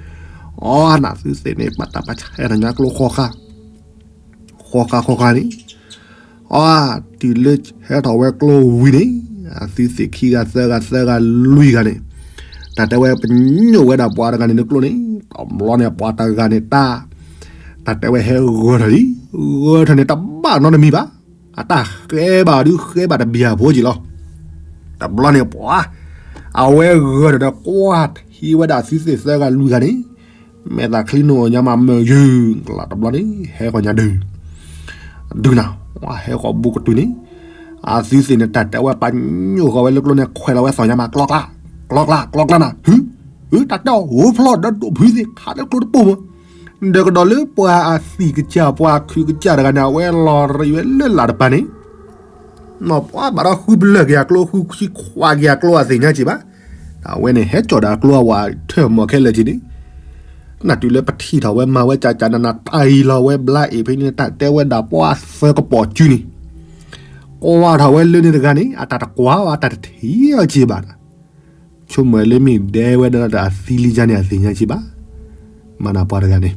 အနသုသ့ၣ်န့ၣ် ပတၢ်ပာ်ဆဲးထီၣ်ညါကျိဃီဃာ် ဃီဃာ်ဃီဃာ်န့ၣ် အတုၤလၢဟဲထီၣ်ဝဲကျိဝံၤန့ၣ် အသုသ့ၣ်ခံဂၤသၢဂၤသၢဂၤလွံၢ်ဂၤန့ၣ် တၢ်တဲဝဲပညိၣ်ဝဲဒၣ်ပှၤတဂၤန့ၣ်လၢကျိန့ၣ် တဘျီန့ၣ်ပှၤတဂၤန့ၣ်တၢ် တၢ်တဲဝဲဟဲဂၢၢ်ထီၣ်လံ ဂၢၢ်ထီၣ်န့ၣ်တဘၣ်နီတမံၤဘၣ် အတၢ်ဃဲဘၣ်ဒုးဃဲဘၣ်တဘံၣ်အဖိက့ၤလီၤ. တဘျီန့ၣ်ပှၤ အဝဲဂၢၢ်ထီၣ်ဒီးကွၢ်ထံဝဲဒၣ်သုသ့ၣ်သၢဂၤလွံၢ်ဂၤန့ၣ် မဲာ်သးချံနုာ်အီၤညါမးမုာ်ယုာ် ကျါတဘျီန့ၣ် ဟဲဃီၤညါဒုး ဒုးနၤ ဟဲဃီၤဘူးကတုၤန့ၣ် အသုသ့ၣ်န့ၣ် တၢ်တဲဝဲပညိၣ်ဃီၤဝဲလၢကျိန့ၣ် ခွဲးလီၤဝဲသီၣ်ညါမး ကျီကျီ ကျီကျီ ကျီကျီနၤ ဟု ဟု တၢ်တဲအီၤ ဟိဖျီၣ်ဒီးဒိၣ်ဖုသ့ၣ်ခးလၢကျိတပိၢ်မး ဒီးကဒီးလၢပှၤအသံၣ်ကစၢ်ပှၤခုကစၢ်တဂၤန့ၣ် အဝဲလီၤရံးဝဲလၢလာ်တပၤန့ၣ် နီၢ်ပှၤဘၣ်ဒီးဃုပလၢၢ်က့ၤအကျိ ဃုဆံခွးက့ၤအကျိအသ့ၣ်ညါက့ၤဘၣ်. အဝဲန့ၣ်ဟဲကၠီၣ်ဒီးအကျိအဝၤထၢၣ်မီၢ်ခဲလၢာ်က့ၤန့ၣ် နတုၤလၢပထံၣ်ထီၣ်ဝဲမၤဝဲကၠးကၠးနးနး တၢ်အံၤလီၤဝဲဘျါအံၤဖဲန့ၣ် တၢ်တဲဝဲဒၣ်ပှၤသၢကပီၤစုန့ၣ် ကွၢ်ထီၣ်ဝဲလၢန့ၣ်တဂၤန့ၣ် အတၢ်တကွၢ်ဝဲ တၢ်တထံၣ်အီၤက့ၤဘၣ်ဒီး ဆိကမိၣ်လၢမ့ၢ်ဒဲဝဲဒၣ်ဒီးအသံလံယါန့ၣ် အသ့ၣ်ညါက့ၤဘၣ်. မၤနၢ်ပှၤတဂၤန့ၣ်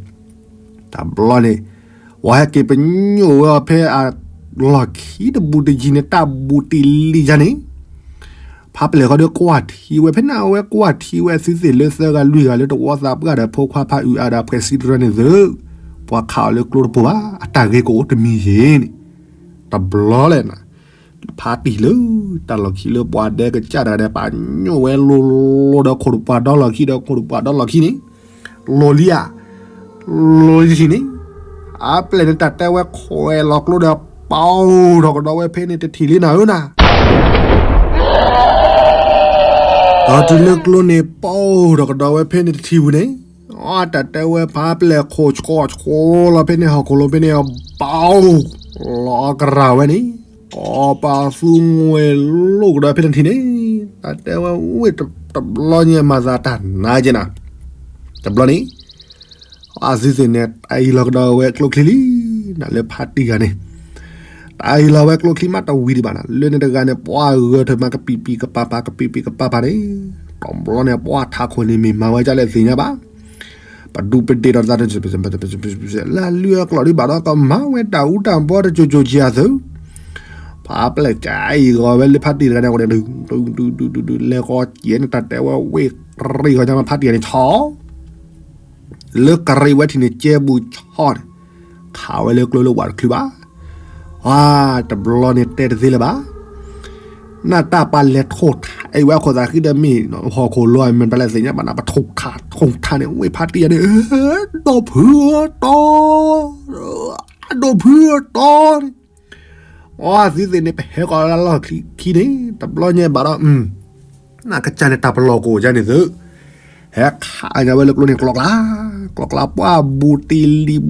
တဘျီန့ၣ် ပှၤဟဲက့ၤပညိၣ်ဝဲအီၤဖဲအလီၢ်ခံတဘူးတယံၤန့ၣ် တၢ်ဘူးတံၢ်လံယါန့ၣ် ဖးပျဲၢ်ဃီဒီးကွၢ်ထံဝဲ ဖဲန့ၣ်အဝဲကွၢ်ထံဝဲသုသ့ၣ်လၢသၢဂၤလွံၢ်ဂၤလၢတဝီသးပှၢ်ဒီးဖိခွါဖးအုးအါဒီးဖှဲးစံတရၢန့ၣ်သု ပှၤခးအီၤလၢကျိတပိၢ်ဘၣ် အတၢ်ဂ့ၤကအိၣ်တမံၤယ့ၤန့ၣ် တဘျီလဲၣ်နၤ ဖးတံၢ်လၢ တၢ်လီၢ်ခံလၢပှၤဒဲကစၢ်တဂၤဒီး ပာ်ညိၣ်ဝဲလိၤလိၤဒီးခိၣ်တပှၤဒီလီၢ်ခံဒီးခိၣ်တပှၤဒီလီၢ်ခံန့ၣ် လိၤလံဧါ လိၤလံတထံၣ်န့ၣ် အပျဲၢ်န့ၣ်တၢ်တဲဝဲခွဲးလီၤကျိဒီး ပီထီၣ်ကဒီးဝဲဖဲန့ၣ်တထံၣ်လံနၤဧၢနၤ ဒီးတုၤလၢကျိန့ၣ်ပီထီၣ်ကဒီးဝဲဖဲန့ၣ်တထံၣ်ဝံၤန့ၣ် အတၢ်တဲဝဲဖးပျဲၢ်ခိၣ်ဆှီဆှီလီၤဖဲန့ၣ်ဟီၣ်ခိၣ်လိၤဖဲန့ၣ် ဘီလီၤအကရၢၢ်ဝဲန့ၣ် ကီၤပၤသူငွဲၤလိာ်ကဒီးဖဲန့ၣ်တထံၣ်န့ၣ် တၢ်တဲဝဲဝ့ၢ်တဘျီညါ မၤသးတၢ်နါက့ၤနၤ တဘျီန့ၣ် အသုသ့ၣ်န့ၣ် တၢ်အံၤလီၤကဒီးဝဲကျိချံလံ နၤလၢဖးတံၢ်ဂၤန့ၣ် တၢ်အံၤလီၤဝဲကျိချံမးတဝံၤဒံးဘၣ်နၤ လၢန့ၣ်တဂၤန့ၣ် ပှၤဂၢၢ်ထၢၣ်မးကပံာ်ပံာ်ကပၤပၤ ကပံာ်ပံာ်ကပၤပၤန့ၣ် တဘျီန့ၣ် ပှၤထးခိၣ်န့ၣ်မ့ၢ်မၤဝဲဒ်လဲၣ်သ့ၣ်ညါဘၣ် ပဒူပဒ့ၣ်ဒီးသး လၢအလုၢ်အကျိၤဒံးဘၣ်ဒီး ကမၤဝဲတၢ်အူတၢ်ဘီတစိၤစိၤက့ၤအသု ဖးပျဲၢ်ကအံၤဂီၤဝဲလၢဖးတံၢ်တဂၤန့ၣ် အဝဲန့ၣ် ဒုးဒုးဒုးဒုးဒုး လဲၤဃီၤကဲန့ၣ် တၢ်တဲဝဲဝ့ၢ်ကရံၣ်ဂီၤညါမး ဖးတံၢ်ဂၤန့ၣ် ဆီ လၢကရံၣ်ဝဲထံၣ်န့ၣ် ကဲဘူးဆီန့ၣ် ခးဝဲလၢကျိလၢဝးတချုးဘၣ် အါ တဘျီန့ၣ်တဲတသ့လၢၤဘၣ် နၢ်တၢ်ပှၤလဲၤထိၣ်ထးအံၤဝဲအခိၣ်သးဃံဒီးမ့ၢ် ဟီၣ်ခိၣ်လိၤမ့ၢ်တၢ်လဲၣ်သ့ၣ်ညါဘၣ်နၤ ပထိၣ်ထးထိၣ်ထးန့ၣ် ဝ့ၢ်ဖးတံၢ်ဂၤန့ၣ် ဒီၣ်ဖုအတီ ဒီၣ်ဖုအတီန့ၣ် အသုသ့ၣ်န့ၣ် ပဟဲကီးလၢလီၢ်ခံန့ၣ် တဘျီညါဘၣ်ဒီး နကစၢ်န့ၣ် တၢ်ပလီၢ်ကအိၣ်ယါန့ၣ်သု ဟဲခးညါဝဲလၢကျိန့ၣ် ကျီကျါ ကျီကျါ ပှၤဘူးတံၢ်လံၤဘူးတံၢ်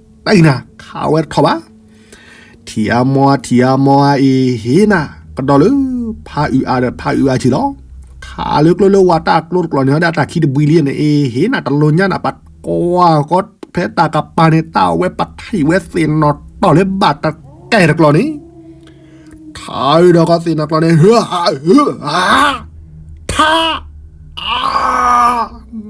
တံၢ်နၤ ခးဝဲတထီၣ်ဘၣ် ထံၣ်အါမီအါ ထံၣ်အါမီအါအံၤ ဟ့ၣ်နၤ ကဒီးလၢ ဖးအုးအါဒီးဖးအုးအါဆံးလီၤ ခးလၢကျိလၢဝၤတၢ်ကျိတကျိာ်န့ၣ် ဟီဒီးအတၢ်ခံတဘှံးလံန့ၣ် အ့ ဟ့ၣ်နၤ တလိညါနၤ ပှၤကွၢ်ကီ ဖဲတၢ်ကပၤန့ၣ် တၢ်ဝဲပထံၣ်ဝဲသ့ၣ်နီၣ်တီၢ်လၢဘၣ်တကဲတကျီန့ၣ်, ထါဒီးကီသ့ၣ်နီၣ်ကျီန့ၣ်, ထါ,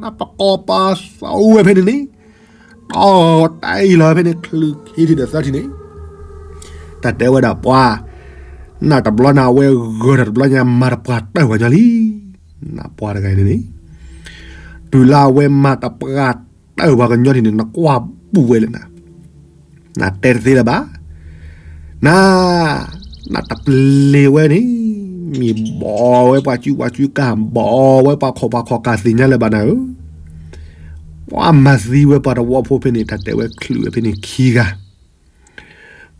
နပကီၢ်ပၤသီဝဲဖဲန့ၣ်န့ၣ်, တီၢ်တၢ်အံၤလီၤဖဲန့ၣ် ချုးခံထံၣ်ဒီးသၢထံၣ်န့ၣ်, တၢ်တဲဝဲဒၣ်ပှၤ, နတဘျီန့ၣ် အဝဲဂဲၤထီၣ်တဘျီညါ မၤတပှၢ်တၢၢ်ပှၤကညီလံ. နပှၤတဂၤန့ၣ်န့ၣ်, တုၤလၢအဝဲမၤတပှၢ်တၢၢ်ပှၤကညီထံၣ်န့ၣ် နကွၢ်ပူၤဝဲလဲၣ်နၤ, နတဲတသ့လၢၤဘၣ်. န, နတပျဲၤဝဲန့ၣ်, မ့ၢ်ဘီဝဲပှၤစုပှၤစုကၢ် ဘီဝဲပှၤခီၣ်ပှၤခီၣ်ကၢ်သ့ၣ်ညါလၢၤဘၣ်နၤဧၢ, ပှၤမၤသံဝဲပှၤတဝီဖိဖဲန့ၣ် တၢ်တဲဝဲချုးဝဲဖဲန့ၣ်ခံဂၤ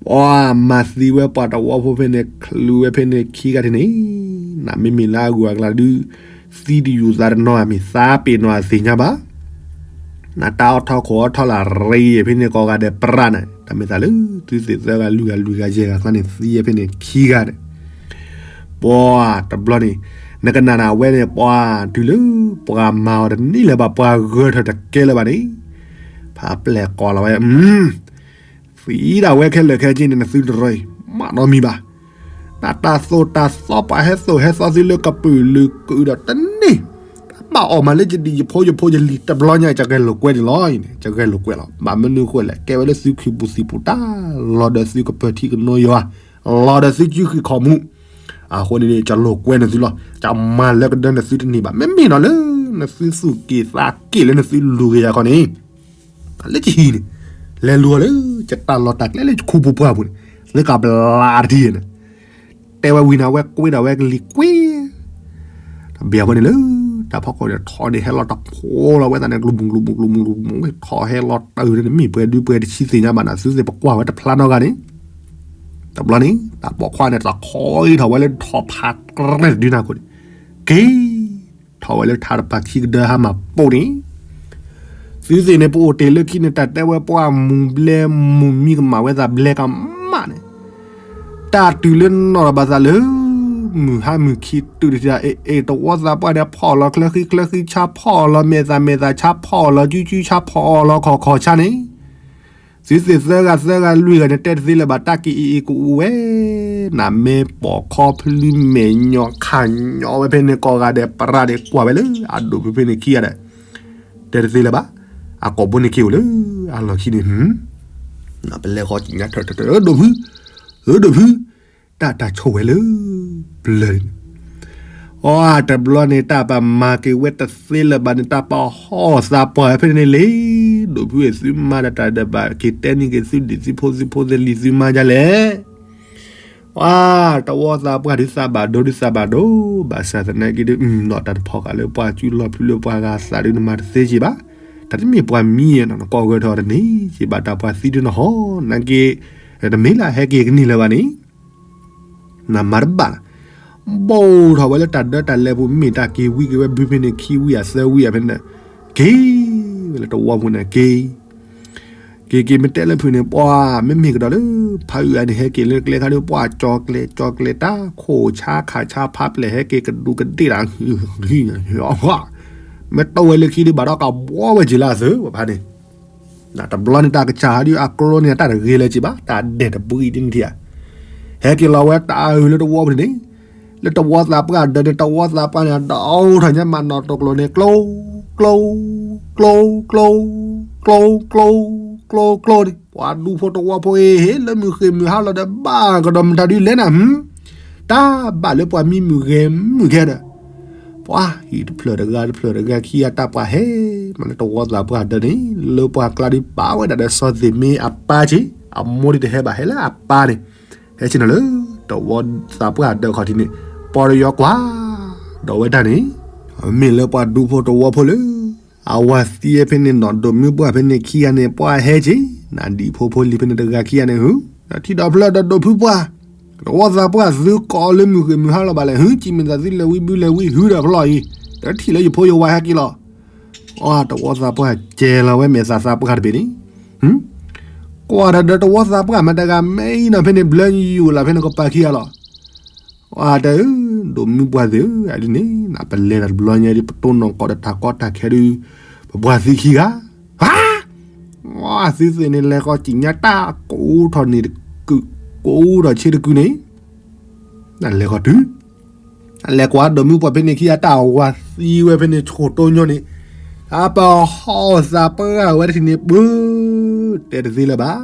ပှၤမၤသံဝဲပှၤတဝီဖိဖဲန့ၣ် ချုးဝဲဖဲန့ၣ်ခံဂၤဒ်န့ၣ်, နမ့မ့ၢ်လၢအဂုၤအကျါဒုး, သံတယုာ်သးတနီၤဧါ မ့ၢ်သးပ့ၤနီၣ်အသ့ၣ်ညါဘၣ်. နတၢ်အီၣ်ထီၣ်ခိၣ်အီၣ်ထီၣ်လၢအရ့ဖဲန့ၣ် ကိးဂၤဒဲးပြးန့ၣ် တၢ်မ့ၢ်သးလၢ သုသ့ၣ်သၢဂၤလွံၢ်ဂၤလွံၢ်ဂၤယဲၢ်ဂၤကျါန့ၣ် သံဖဲန့ၣ်ခံဂၤန့ၣ်, ပှၤတဘျီန့ၣ်, နကနၣ်နၤဝဲန့ၣ် ပှၤတုၤလၢပှၤမၤအီၤတန့ၢ်လၢၤဘၣ် ပှၤဂဲၤထီၣ်တကဲလၢၤဘၣ်န့ၣ်, ဖးပျဲၢ်ကိးလီၤဝဲ သံဒၣ်ဝဲခဲလၢာ်ခဲဆ့န့ၣ် နသုတရၢအံၤ မးနီတမံၤဘၣ်. တၢ်တၢ်သိၣ်တၢ်သီပှၤဟဲသိၣ်ဟဲသီသုလၢကပုာ်လုာ်ကုာ်ဒီးတန့ၢ်, တၢ်ဘၣ်အီၣ်မးလၢယဒံၣ်ယဖိယဖိယလံၤတဘျီညါ ယဂဲၤလိာ်ကွဲန့ၣ်လီၤအံၤန့ၣ် ယဂဲၤလိာ်ကွဲလီၤ. ဘၣ်မနုၤဃိလဲၣ် ကဲဝဲလၢသုခုးပူၤသံၣ်ပူၤတၢ် လီၤဒီးသုကပၢၤထံကနိယွၤ, လီၤဒီးသုစုဃံးခီၣ်မူး, အဃိန့ၣ် ယလိာ်ကွဲန့ၢ်သုလီၤ. ယမၤလၢကဒၢနသုတန့ၢ်ဘၣ်. မ့မ့ၢ်နီၤလၢ နသုသူၣ်က့ၣ်သးက့ၣ်လၢနသုလူၤက့ၤယၤခီန့ၣ် လၢယဟံၣ်န့ၣ်, လဲၤလူၤအီၤလၢ ယတၢ်လီၢ်တၢ်ကျဲလၢယခူပူၤပှၢ်ပူၤန့ၣ်, လၢကဘျါတထံၣ်န့ၣ်, တဲဝဲဝံၤန့ၣ် အဝဲကွ့ဒီးဝဲကလံၤကွ့, တဘၣ်အဃိန့ၣ်လၢ တၢ်ဖီခိၣ်န့ၣ် ထီၣ်န့ၣ်ဟဲလီၤတဖိလီၤဝဲသးန့ၣ် ကျူၤမူၤကျူၤမူၤကျူၤမူၤကျူၤမူၤ ထီၣ်ဟဲလီၤတၢ်အုၣ်န့ၣ် မ့ၢ်ပှဲၤဒုပှဲၤတဆံသ့ၣ်ညါဘၣ်န့ၣ် သုသ့ၣ်ပကွၢ်ဝဲတဖျါနီတဂၤန့ၣ်, တဘျီန့ၣ် တၢ်ပိာ်ခွါန့ၣ် တၢ်ခီအံၤထီၣ်ဝဲလၢထီၣ်ဖးကြဲတဒုနၤခိၣ်န့ၣ်, က့ၤ ထီၣ်ဝဲလၢထါတပၤခံကဒၢဟါမၢ်ပိာ်န့ၣ်, သုသ့ၣ်န့ၣ် ပအိၣ်တ့ၢ်လၢခံန့ၣ် တၢ်တဲဝဲပှၤမူၤဘျဲမူၤမံကမၣ်ဝဲသးဘျဲကမၣ်န့ၣ်, တၢ်တုၤလၢနီၢ်ဒီးဘၣ်သးလၢ မုၢ်ဟါမုၢ်ခံတုၤတထံၣ် အ့ၣ်အ့ၣ် တဝီသးပှၢ်န့ၣ် ဖီၣ်လီၤချၢဃံချၢဃံ ဆါဖီၣ်လီၤမဲာ်သးမဲာ်သး ဆါဖီၣ်လီၤစုစု ဆါဖီၣ်လီၤခီၣ်ခီၣ်ဆါန့ၣ် သုသ့ၣ်သၢဂၤသၢဂၤလွံၢ်ဂၤန့ၣ် တဲတသ့လၢၤဘၣ် တၢ်က့ၤအ့ၣ်အ့ၣ်ကအိၣ်ဝဲ, နမ့ၢ်ပိာ်ခီဖျုမဲာ်ညိးခါညိးဝဲဖဲန့ၣ် ကိးဂၤဒဲးပြးဒဲးကွၢ်ဝဲလၢ အဒိၣ်ဖုဖဲန့ၣ်ခံဂၤဒီး, တဲတသ့လၢၤဘၣ်, အကိာ်ဘိန့ၣ်က့ၤအိၣ်လၢ အလီၢ်ခံန့ၣ်, ပလဲၤဃီညါထၢၣ်ထၢၣ်ထၢၣ် ဒိၣ်ဖု, ဒိၣ်ဖု, တၢ်တၢ်ဆိၣ်ဝဲလၢ ဘျၢန့ၣ် အတဘျီန့ၣ် တၢ်ပမၤက့ၤဝဲတသ့လၢၤဘၣ်န့ၣ် တၢ်ပဟီၣ်သးပှၢ်ဖဲန့ၣ်လံ, ဒိၣ်ဖုအဲၣ်သုမါဒီးတၢ်ဒီးဘၣ်က့ၤတဲန့ၢ်က့ၤသုဒံၣ်သုဖိသုဖိသလံၤသုမါဒ်လဲၣ်, တဝီသးပှၢ်ဒုးသးဘၣ်ဒိဒုးသးဘၣ်ဒိ, ဘၣ်ဆၣ်သနာ်က့ဒုး နီၢ်တၢ်တဖီၣ်ဃာ်လၢပှၤစုလီၢ်ဖုလၢပှၤဂၤသးဒုးနမၤတသ့က့ၤဘၣ်, တၢ်တမ့ၢ်ပှၤမံယဲနီၤ နကိးဂဲၤထီၣ်တန့ၢ်က့ၤဘၣ် တၢ်ပှၤသံဒုးနဟီၣ် နာ်က့ တမ့ၢ်လၢဟဲက့ၤကန့ၢ်လၢၤဘၣ်န့ၣ် နမၤတဘၣ်လၢၤ, ဘိၣ်ထီၣ်ဝဲလၢတၢ်ဒၢတၢ်လဲပူၤ မ့ၢ်တၢ်က့ၤဝံက့ၤဝဲဘုဖဲန့ၣ် ခံဝံအသၢဝံအဖဲန့ၣ်, က့ၤဝဲလၢတဝီပူၤန့ၣ်က့ၤ, က့ၤက့ၤမ့ၢ်တဲလၢဖုန့ၣ် ပှၤမ့မ့ၢ်ကဒီးလၢ ဖးအုၣ်အါန့ၣ် ဟဲက့ၤလၢကျဲခါဒုး ပှၤကၠီၤကျဲၤကၠီၤကျဲၤ တၢ်ခိၣ်ဆါခးဆါဖးပျဲၢ် ဟဲက့ၤကဒူးကဒ့ၣ်တၢ် မ့ၢ်တိၢ်ဝဲလၢခံဒုး ဘၣ်ဒီးကဘှီဝဲက့ၤလၢအသုး ပဖးန့ၣ် တဘျီန့ၣ် တၢ်ကစၢ်ဟးဒုး အကျိန့ၣ် တၢ်တဂ့ၤလၢၤက့ၤဘၣ် တၢ်ဒဲးတဘှံးဒ်န့ၣ်ဧါ, ဟဲက့ၤလီၤဝဲတၢ်အုၣ်လၢတဝီပူၤန့ၣ်, လၢတဝီသးပှၢ်ဒၢးန့ၣ် တဝီသးပှၢ်န့ၣ် အဒိၣ်ထီၣ်ညါမးနီၢ်တိၢ်ကျိၤန့ၣ် ကျိ ကျိ ကျိ ကျိ ကျိ ကျိ ကျိ ကျိ ကျိ န့ၣ် ပှၤဒူဖိတဝီဖိအံၤ ဟ့ၣ်လၢမုၢ်ဃ့ၢ်မုၢ်ဟါလီၤဒီး ဘၣ်ကဒီးမတၤဒုးလဲၣ်နၤ ဟူ တၢ်ဘၣ်လၢပှၤမံမုၢ်ဂဲၤမုၢ်ဂဲၤဒီး ပှၤဟံၣ်တဖျၢၣ်တဂၤတဖျၢၣ်တဂၤခံဂၤတၢ်ပှၤဟဲ မးလၢတဝီသးပှၢ်ဒၢးန့ၣ် လၢပှၤကျါဒုးပာ်ဝဲဒၣ်ဒီးစီၤသ့ၣ်မ့ၢ်အပၢ်က့ၤ အမိၢ်ဒ်တဟဲဘၣ်ဟဲလၢအပၢ်န့ၣ် ဟဲဆ့ၣ်နီၤလၢ တဝီသးပှၢ်ဒၢးခီၣ်ထံးန့ၣ် ပီၢ်တယီကွၢ် ဒီးဝဲတၢ်န့ၣ် မ့ၢ်လၢပှၤဒူဖိတဝီဖိလၢ အဝၤသံဖဲန့ၣ်နီၢ်ဒိၣ်မုၢ်ပှၢ်ဖဲန့ၣ် ခံဂၤန့ၣ် ပှၤဟဲက့ၤ နဒံၣ်ဖိဖိလံၤဖဲန့ၣ်တဂၤခံဂၤန့ၣ် ဟူ ဒီးထံၣ်ဒီးဖျၢၣ်ဒီးဒိၣ်ဖုပှၢ် တဝီသးပှၢ်သုကိးလၢမုၢ်ဃ့ၢ်မုၢ်ဟါလီၤဘၣ်လဲၣ် ဟူ ကံမ့ၢ်သးသုလဲၤဝံဘုလဲၤဝံဟူဒီးဖျီၣ်အံၤ ဒီးထံၣ်လၢယဖိယဝၤဟဲက့ၤလီၤ အတဝီသးပှၢ်ကဲလီၤဝဲမဲာ်သးသးပှၢ်တဘ့ၣ်န့ၣ် ကွၢ်ဒီးဒီးတဝီသးပှၢ်မ့ၢ်တဂၤမ့ၢ်အံၤနီၤ ဖဲန့ၣ်ဘျၢယူၤလၢ်ဖဲန့ၣ်ကပၤခံဂၤလီၤ အတၢ်ဧၢ ဒိၣ်မုၢ်ပှၢ်သ့ၣ်ဧၢ အဒ်န့ၣ် နပလဲၤတၢ်တဘျီညါဒ် ပတိၢ်နီၢ်ကီၢ်ဒီးတၢ်ကီတၢ်ခဲဒုး ပပှၤသံခံဂၤ ဟါ သုသ့ၣ်န့ၣ် လဲၤဃီၤကံၣ်ညါတၢ်ကအိၣ်ထီၣ်န့ၣ်တကုာ်, ကအိၣ်ထီၣ်ဆ့တကုာ်န့ၣ်, လဲၤဃီၤတုၤ လဲၤကွၢ်ဒိးမုၢ်ပှၢ်ဖဲန့ၣ်ခံဂၤတၢ်ဝးသံဝဲဖဲန့ၣ် ဆိၣ်တိညိန့ၣ်, အပဟီၣ်သးပှၢ်ဝဲတထံၣ်န့ၣ် ပၢ, တဲတသ့လၢၤဘၣ်.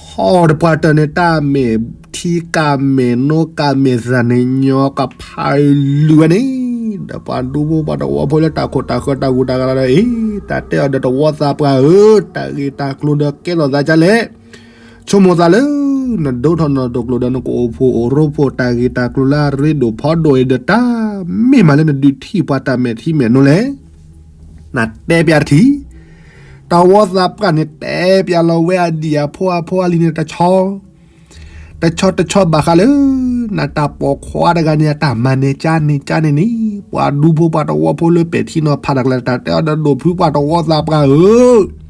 ဟီၣ်တပှၢ်တၢၢ်န့ၣ် တၢ်မဲာ်ထံကမဲာ်နိကမဲာ်သၣ်န့ၣ် ညီကဖးလုာ်ဝဲန့ၣ်, ဒီးပှၤဒူဖိပှၤတဝီဖိလၢတၢ်ခိၣ်တၢ်ဃၢၤတၢ်ဂူၤတၢ်ဂၤလီၤဒီး အ့ တၢ်တဲအီၤဒီးတဝီသးပှၢ်ဧၢ, တၢ်ဂ့ၢ်တၢ်ကျိၤဒီးကဲထီၣ်သးဒ်လဲၣ် ဆိကမိၣ်သးလၢ နဒိၣ်ထီၣ်နီၢ်တကျိၤဒီးနကအိၣ်ဖှိၣ်အိၣ်ရိဖှိၣ်တၢ်ဂ့ၢ်တၢ်ကျိၤလၢအရ့ဒိၣ်ဖီဒိၣ်အံၤဒီး တၢ်မ့ၢ်မးလၢနဒုးထံၣ်ပှၤတၢ်မဲာ်ထံမဲာ်နိလဲၣ်. နတဲပျးတထံၣ်, တဝီသးပှၢ်န့ၣ် တဲပျးလီၤဝဲအဒံၣ်အဖိအဖိအလံၤန့ၣ်တဆီ တဆီတဆီဘၣ်ဃးလၢ နတၢ်ပိာ်ခွါတဂၤန့ၣ် အတၢ်မၤန့ၢ်ကၠါန့ၣ်ကၠါန့ၣ်န့ၣ်, ပှၤဒူဖိပှၤတဝီဖိလၢပဲာ်ထံနီၤဖးတၢ်ကျါ တၢ်တဲအီၤဒီးဒိၣ်ဖုပှၤတဝီသးပှၢ်ဧၢ,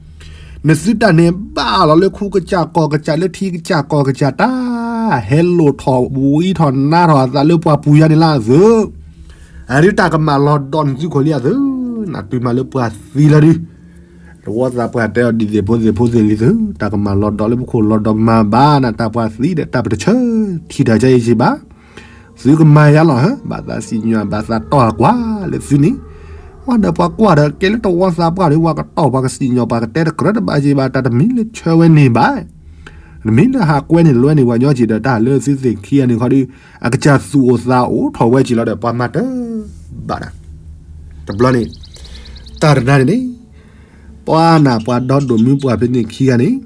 နသုတၢ်န့ၣ်ဘၣ်လီၤလၢခူကစၢ်ကီၢ်ကစၢ်လၢထံကစၢ်ကီၢ်ကစၢ်တၢ်, ဟဲလိာ်ထီၣ်ဝံထီၣ်နါထီၣ်အသးလၢပှၤပူၤယါန့ၣ်လၢအသုး, အဒုးတၢ်ကမၣ်လီၤဒီးနသုးခိၣ်လံအသုး, နတုၤမးလၢပှၤသံလီၤဒုး တဝီသးပှၢ်တဲအီၤဒ်သ့ၣ်ဖိသ့ၣ်ဖိသ့ၣ်လံသု, တၢ်ကမၣ်လီၤဒီးလၢပခိၣ်လီၤဒီးမၤဘၣ်နတၢ်ပှၤသံဒီး တၢ်ပတဆၢထံၣ်တၢ်ကဲအံၤစံးဘၣ်, သုကမၤယါလီၤဧၢ, ဘၣ်သးစံၣ်ညီၣ်ဘၣ်သးတီၢ်အကွၢ်လၢသုန့ၣ်, ဝဲဒီးပှၤကွၢ်ဒီးကဲလၢတဝီသးပှၢ်ဒီး ပှၤကတီၢ်ပှၤကစံၣ်ညီၣ် ပှၤကတဲတကြၢးတဘၣ်စံးဘၣ် တၢ်တမံၤလၢဆၢဝဲန့ၣ်ဘၣ် တမ့ၢ်လၢဟးကွဲန့ၣ်လွဲန့ၣ် ပှၤညီက့ၤဒီးတၢ်လၢသုသ့ၣ်ခံဂၤန့ၣ်ခီဒီး အကစၢ်သူၣ်အိၣ်သးအိၣ်ထီၣ်ဝဲက့ၤလီၤဒီး ပှၤမၤတဘၣ်ဒီး တဘျီန့ၣ် တၢ်တနါန့ၣ်န့ၣ် ပှၤနၢ်ပှၤဒီဒိၣ်မုၢ်ပှၢ်ဖဲန့ၣ်ခံဂၤန့ၣ်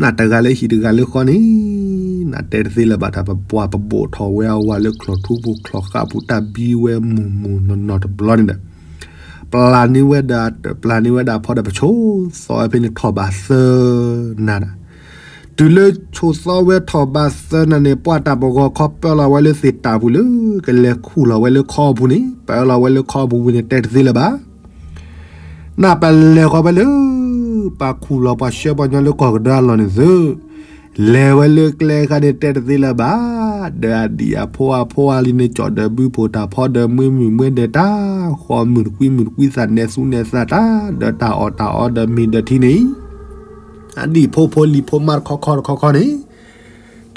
နတဂၤလၢဟံၣ်တဂၤလၢဃီန့ၣ် နတဲတသ့လၢၤဘၣ်တၢ်ပပှၢ်ပဘိၣ်ထီၣ်ဝဲအဝၤလၢချီၣ်ထူပူၤချီၣ်ဃးပူၤ တၢ်ဘံဝဲမုၢ်မုၢ်နီၢ်နီၢ်တဘျီန့ၣ်ဒီး ပျၢ်န့ၢ်ဝဲဒၣ် ပျၢ်န့ၢ်ဝဲဒၣ်ဖီဒီးပဆိးသီဝဲဖဲန့ၣ်ထီၣ်ဘးသၢနၤဒီး တုၤလၢဆိးသီဝဲထီၣ်ဘးသၢနၤန့ၣ် ပှၤတၢ်ပဂီၤခီပၢလီၤဝဲလၢသ့ၣ်တၢ်ပူၤလၢ ကလဲၤခူၣ်လီၤဝဲလၢခီပူၤန့ၣ် ပၢလီၤဝဲလၢခီပူၤဝံၤန့ၣ် တဲတသ့လၢၤဘၣ် နပလဲၤဃီၤဝဲလၢ ပှၤခူၣ်လီၤပှၤဆှၢပှၤညီလၢကီၢ်ကဒၢအလီၢ်န့ၣ်သု, လဲၤဝဲလၢကျဲခါန့ၣ် တဲတသ့လၢၤဘၣ်, ဒီးအဒံၣ်အဖိအဖိအလံၤန့ၣ် ကၠီၣ်ဒီးဘုဖိတၢ်ဖီဒီးမွ့မုၢ်မွ့ဒီးတၢ်, ဃီမုၢ်တကွံမုၢ်တကွံသးနဲၣ်သူနဲၣ်သးတၢ်, ဒီးတၢ်အီၣ်တၢ်အီဒီးမ့ၢ်ဒီးထံန့ၣ် အဒံၣ်ဖိဖိလံၤဖိမါတခီခီတခီခီန့ၣ်,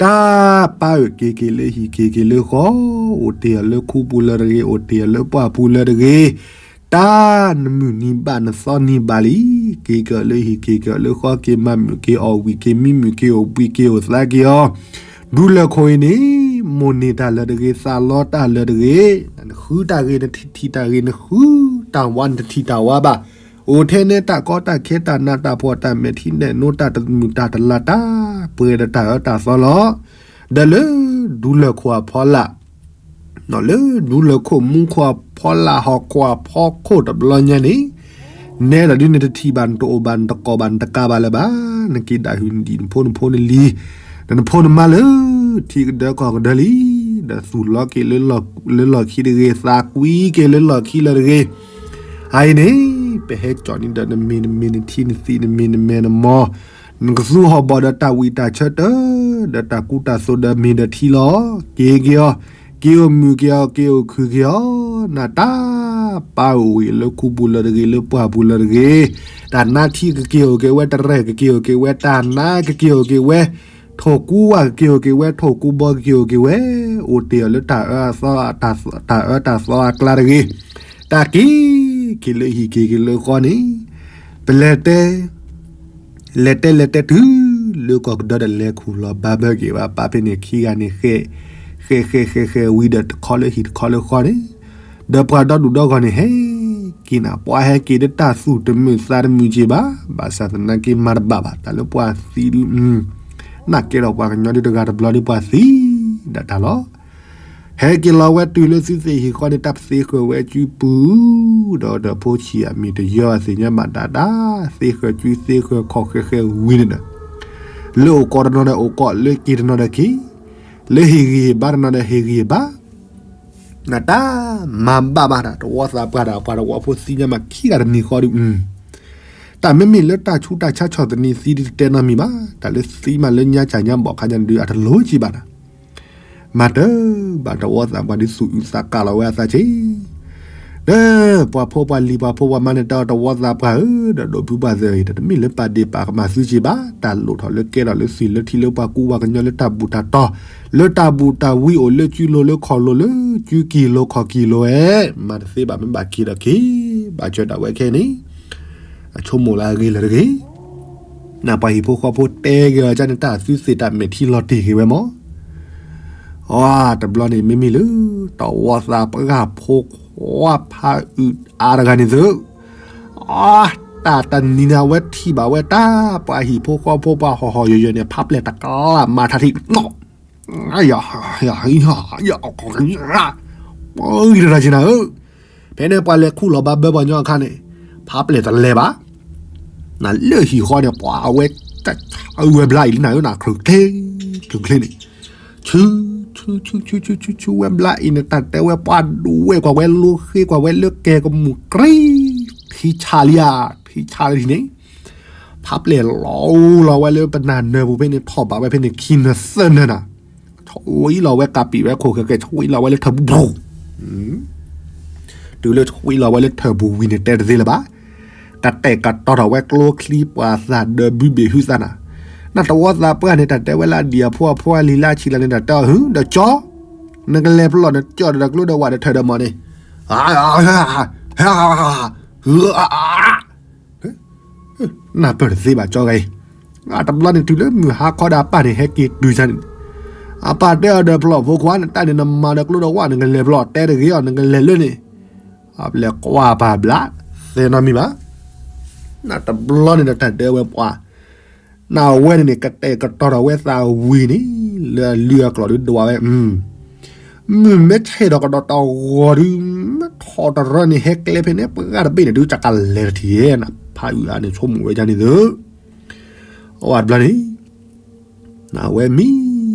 တၢ်ပၢ်အၢၣ်က့ၤက့ၤလၢဟံၣ်က့ၤက့ၤလၢဃီ, အိၣ်တ့ၢ်အီၤလၢခူပူၤလၢတဂ့ၤ, အိၣ်တ့ၢ်အီၤလၢပှၢ်ပူၤလၢတဂ့ၤ, တၢ်နမုၢ်နံၤဘၣ်နသီနံၤဘၣ်လံ, က့ၤက့ၤအီၤလၢဟံၣ်က့ၤက့ၤအီၤလၢဃီ, က့ၤမၤမုာ်က့ၤအီၣ်ဝံၣ်က့ၤမံမုာ်က့ၤအိၣ်ဘှံးက့ၤအိၣ်သါက့ၤအီၤ, ဒူလၢၢ်ခိၣ်အံၤန့ၣ်, မိၢ်န့ၢ်တၢ်လၢတဂ့ၤ, သးလီတၢ်လၢတဂ့ၤ, နဃုတၢ်ဂ့ၤနတထံၣ်တၢ်ဂ့ၤ, နဃုတၢ်ဝါနတထံၣ်တၢ်ဝါဘၣ်, အိၣ်ထဲန့ၣ်တၢ်ကီတၢ်ခဲတၢ်နးတၢ်ဖှီၣ်တၢ်မဲာ်ထံမဲာ်နိ တၢ်တမုာ်တၢ်တလၤတၢ်ပှဲၤဒီးတၢ်အၢတၢ်သီလီၤ. ဒီးလၢဒူလၢၢ်ခိၣ်အဖီလာ်, လၢဒူလၢၢ်ခိၣ်မူခိၣ်အဖီလာ်ဟီၣ်ခိၣ်အဖီခိၣ်တဘျီညါန့ၣ်, နဲဒၣ်ဒ်နတထံၣ်ဘၣ်နတအိၣ်ဘၣ်နတကိးဘၣ်နတကးဘၣ်လၢၤဘၣ်, နက့ၤဒၣ်ဟုၣ်နဒံၣ်နဖိနဖိနလံၤ, ဒီးနဖိနမါလၢ ထံကဒၢကီၢ်ကဒၢလံ, ဒီးသူၣ်လီၤက့ၤလၢလီၢ်ခံတဂ့ၤ, သးကွံက့ၤလၢလီၢ်ခံလၢတဂ့ၤ, အအံၤန့ၣ်, ပဟဲကၠီၣ်န့ၢ်ဒီးနမ့ၢ်နမ့ၢ်နထံနသံးနမ့ၢ်နမဲာ်နမီၤ, နကသူဟီၣ်ဘီၣ်ဒီးတၢ်ဝံၣ်တၢ်ဆၢတၢၢ်, ဒီးတၢ်ကူတၢ်သိးဒီးမ့ၢ်ဒီးထံလီၤ. က့ၤက့ၤအီၤ, က့ၤအိၣ်မုာ်က့ၤအီၤ, က့ၤအိၣ်ခုၣ်က့ၤအီၤ, နတၢ်ပၢ်အိၣ်ဝံၤလၢခူပူၤလၢတဂ့ၤ, လၢပှၢ်ပူၤလၢတဂ့ၤ, တၢ်နါထံကက့ၤအိၣ်က့ၤဝဲ, တရဲၣ်ကက့ၤအိၣ်က့ၤဝဲ, တၢ်နါကက့ၤအိၣ်က့ၤဝဲ, ထိၣ်ကူဝၣ်ကက့ၤအိၣ်က့ၤဝဲ, ထိၣ်ကူဘီကက့ၤအိၣ်က့ၤဝဲ, အိၣ်တ့ၢ်အီၤလၢတၢ်အၢအသီ, တၢ်အၢတၢ်သီအကျါတဂ့ၤ, တၢ်က့ၤက့ၤလၢဟံၣ်က့ၤက့ၤလၢဃီန့ၣ်, ပလဲၤတဲ လဲၤတဲလဲၤတဲတုၤလၢကီၢ်ကဒၢဒီး လဲၤခူၣ်လီၤဘၣ်ဘၢက့ၤဘၣ် ပၢ်ဖဲန့ၣ်ခံဂၤန့ၣ် ဃဲ ဃဲဃဲဃဲဃဲဝံၤဒီး တခီလၢဟံၣ်တခီလၢဃီန့ၣ်, ဒီးပှၤဒီဒူၣ်ဒီဂီၢ်န့ၣ် ဟဲက့ၤနၤ, ပှၤဟဲက့ၤဒီးတၢ်သူၣ်တမုာ်သးတမုာ်က့ၤဘၣ်, ဘၣ်ဆၣ်သနာ်က့မၤတဘၣ်ဘၣ်, တၢ်လၢပှၤသံဒုး နာ်ကဲထီၣ်ပှၤကညီဒုးတဂၤတဘျီဒီး ပှၤသံဒၣ်တၢ်လီၤ. ဟဲက့ၤလီၤဝဲတုၤလၢသုသ့ၣ်ဟံၣ်ဃီန့ၣ် တၢ်ပသ့ဃၢၤဝဲအစုပူၤ, ဒီးဒီးဖိဆံးအမံၤတယၢအသ့ၣ်ညါဘၣ်ဒၣ်တၢ်, သ့ဃၢၤစုသ့ဃၢၤခီၣ်ဃဲဃဲဝံၤန့ၣ်ဒီး, လၢအိၣ်ကီးတနီၤဒီးအိၣ်ကီး, လၢက့ၤတနီၤဒီးက့ၤ, လၢဟ့ၣ်ဂံၢ်ဟ့ၣ်ဘါတနီၤဒီးဟ့ၣ်ဂံၢ်ဟ့ၣ်ဘါ, နတၢ်မၤဘၣ်ဘၣ်တၢ်, တဝီသးပှၢ်ဒီးပှၤတဝီဖိသံညါမးခံဂၤတနံၤဃီဒီး, တၢ်မ့မ့ၢ်လၢတၢ်ဆူးတၢ်ဆါဆီၣ်သနံးသံဒုးတတဲနီတမံၤဘၣ်, တၢ်လၢသံမးလၢညါကၢ်ညါဘီၣ်ခါညါန့ၣ်ဒုး အတလိၤက့ၤဘၣ်နၤ မၤတၢ်ဘၣ်တဝီသးပှၢ်ဒုးသူၣ်အုးသးကးလီၤဝဲအသးဆ့, ဒီးပှၤဖိပှၤလံၤ ပှၤဖိပှၤမါန့ၣ် တဲအီၤ တဝီသးပှၢ်ဧၢ, ဒီးဒိးဖုပှၤသၢဂ့ၤ တမ့ၢ်လၢပာ်ဒ့ၣ်ပာ်ကမၣ်သုစ့ၢ်ဘၣ်, တၢ်လိၣ်ထီၣ်လၢကဲထီၣ်လၢသွံၣ်လၢထံလၢပှၤကူပှၤကညီလၢတၢ်ဘူၣ်တၢ်တီၤ လၢတၢ်ဘူၣ်တၢ်ဝံအိၣ်လၢစုလိၤလၢခီၣ်လိၤလၢစုကံၢ်လိၤခီၣ်ကံၢ်လိၤဧဲ, မၤတသ့ဘၣ် မ့ၢ်ဘၣ်က့ၤဒီးက့ၤ, ဘၣ်ဆၢဒၣ်ဝဲခဲအံၤန့ၣ် အဆိကမိၣ်လၢအဂ့ၤလၢၤတဂ့ၤ. နပှၤဟံၣ်ဖိဃီဖိတဲဂ့ၤအီၤကန့ၣ် တၢ်သုသ့ၣ်တၢ်မဲာ်ထံလီၤတ့ၢ်က့ၤဝဲမး. အတဘျီန့ၣ် မ့မ့ၢ်လၢ တဝီသးပှၢ်ဖိခွါဖးအုးအါတဂၤန့ၣ်သု, အတၢ်တနံၤန့ၣ် အဝဲထံၣ်ဘၣ်ဝဲတၢ် ပှၤဟံၣ်ဖိဃီဖိပှၤဟီၣ်ဟီၣ်ယၢၤယၢၤန့ၣ် ဖးပျဲၢ်တကလးမၤထါထံး ပှၤဂံၢ်တရၢ်က့ၤနၤဧၢ, ဖဲန့ၣ်ပှၤလဲၤခူၣ်လီၤဘၣ်ဘၢပှၤညီအခါန့ၣ် ဖးပျဲၢ်တလဲၤဘၣ်, နလၢဟံၣ်ဃီန့ၣ် ပှၤအဝဲ တၢ်ဆါဝဲဘျါအံၤလံနၤဧၢ, နချုးချ့ ချုးချ့န့ၣ် ဆူ ဆူ ဆူ ဆူ ဆူ ဆူ ဆူဝဲဘျါအံၤန့ၣ် တၢ်တဲဝဲပှၤဒိးဝဲကွၢ်ဝဲ လိဃ့ကွၢ်ဝဲလၢကဲကမူၣ်ကြံ, ထံဆါလံဧါ, ထံဆါလံန့ၣ် ဖးပျဲၢ်လီၤလီၤဝဲလၢပနၢ်နၢၤပူၤဖဲန့ၣ် ထီၣ်ဘၣ်ဝဲဖဲန့ၣ် ခံနၢၤသၢနၢၤနၤ, ဆှံလီၤဝဲကးပံာ်ဝဲခိၣ်ဃဲၤဃဲၤ ဆှံလီၤဝဲလၢထၢၣ်ပူၤ တုၤလၢဆှံလီၤဝဲလၢထၢၣ်ပူၤဝံၤန့ၣ် တဲတသ့လၢၤဘၣ်, ကတဲာ်ကတီၤထီၣ်ဝဲကျိချံပှၤသးဒီးဘုဘ့ၣ်ဟုသးနၤ, နတဝီသးပှၢ်န့ၣ် တၢ်တဲဝဲလၢအဒံၣ်အဖိအဖိအလံၤလၢအဆံးလၢန့ၣ် တၢ်တဲအီၤဟု ဒီးကၠီ နကလဲၤပလီၢ်နကၠီဒီးကျိဒီးဝးဒီးထၢၣ်ဒီးမီၢ်န့ၣ်, နၢ်ပၢၢ်တသ့ဘၣ်ကၠီဂၤအံၤ, တဘျီန့ၣ်တုၤလၢမုၢ်ဟါခီဒီးအပၢ်န့ၣ် ဟဲက့ၤတုၤဆါန့ၣ်, အပၢ်တဲအီၤဒီး ပလီၢ်ဖိခွါ နတၢ်န့ၣ် နမၤဒီးကျိဒီးဝး နကလဲၤပလီၢ်တဲတဂ့ၤအီၤ နကလဲၤလၢန့ၣ်, အပျဲၢ်ကွၢ်ပာ်ဘျါ သဲနီတမံၤဘၣ်, နတဘျီန့ၣ်ဒီး တၢ်တဲဝဲပှၤ နဝဲန့ၣ်န့ၣ် ကတဲာ်ကတီၤထီၣ်ဝဲသးဝံၤန့ၣ် လၢအလုၢ်အကျိၤဒုးဒွးဝဲ, မုၢ်မ့ၢ်ဆ့ၣ်ထီၣ်ကဒီးတဂီၤဒုး မ့ၢ်ထီၣ်တရၢန့ၣ် ဟဲကျဲဖဲန့ၣ် ပှၤတဘ့ၣ်န့ၣ်ဒုး ကကလဲၤတထံၣ်ဧါနၤ, ဖးအုးအါန့ၣ် ဆိကမိၣ်ဝဲဒ်န့ၣ်သု, အဝဲတဘျီန့ၣ် နဝဲမံ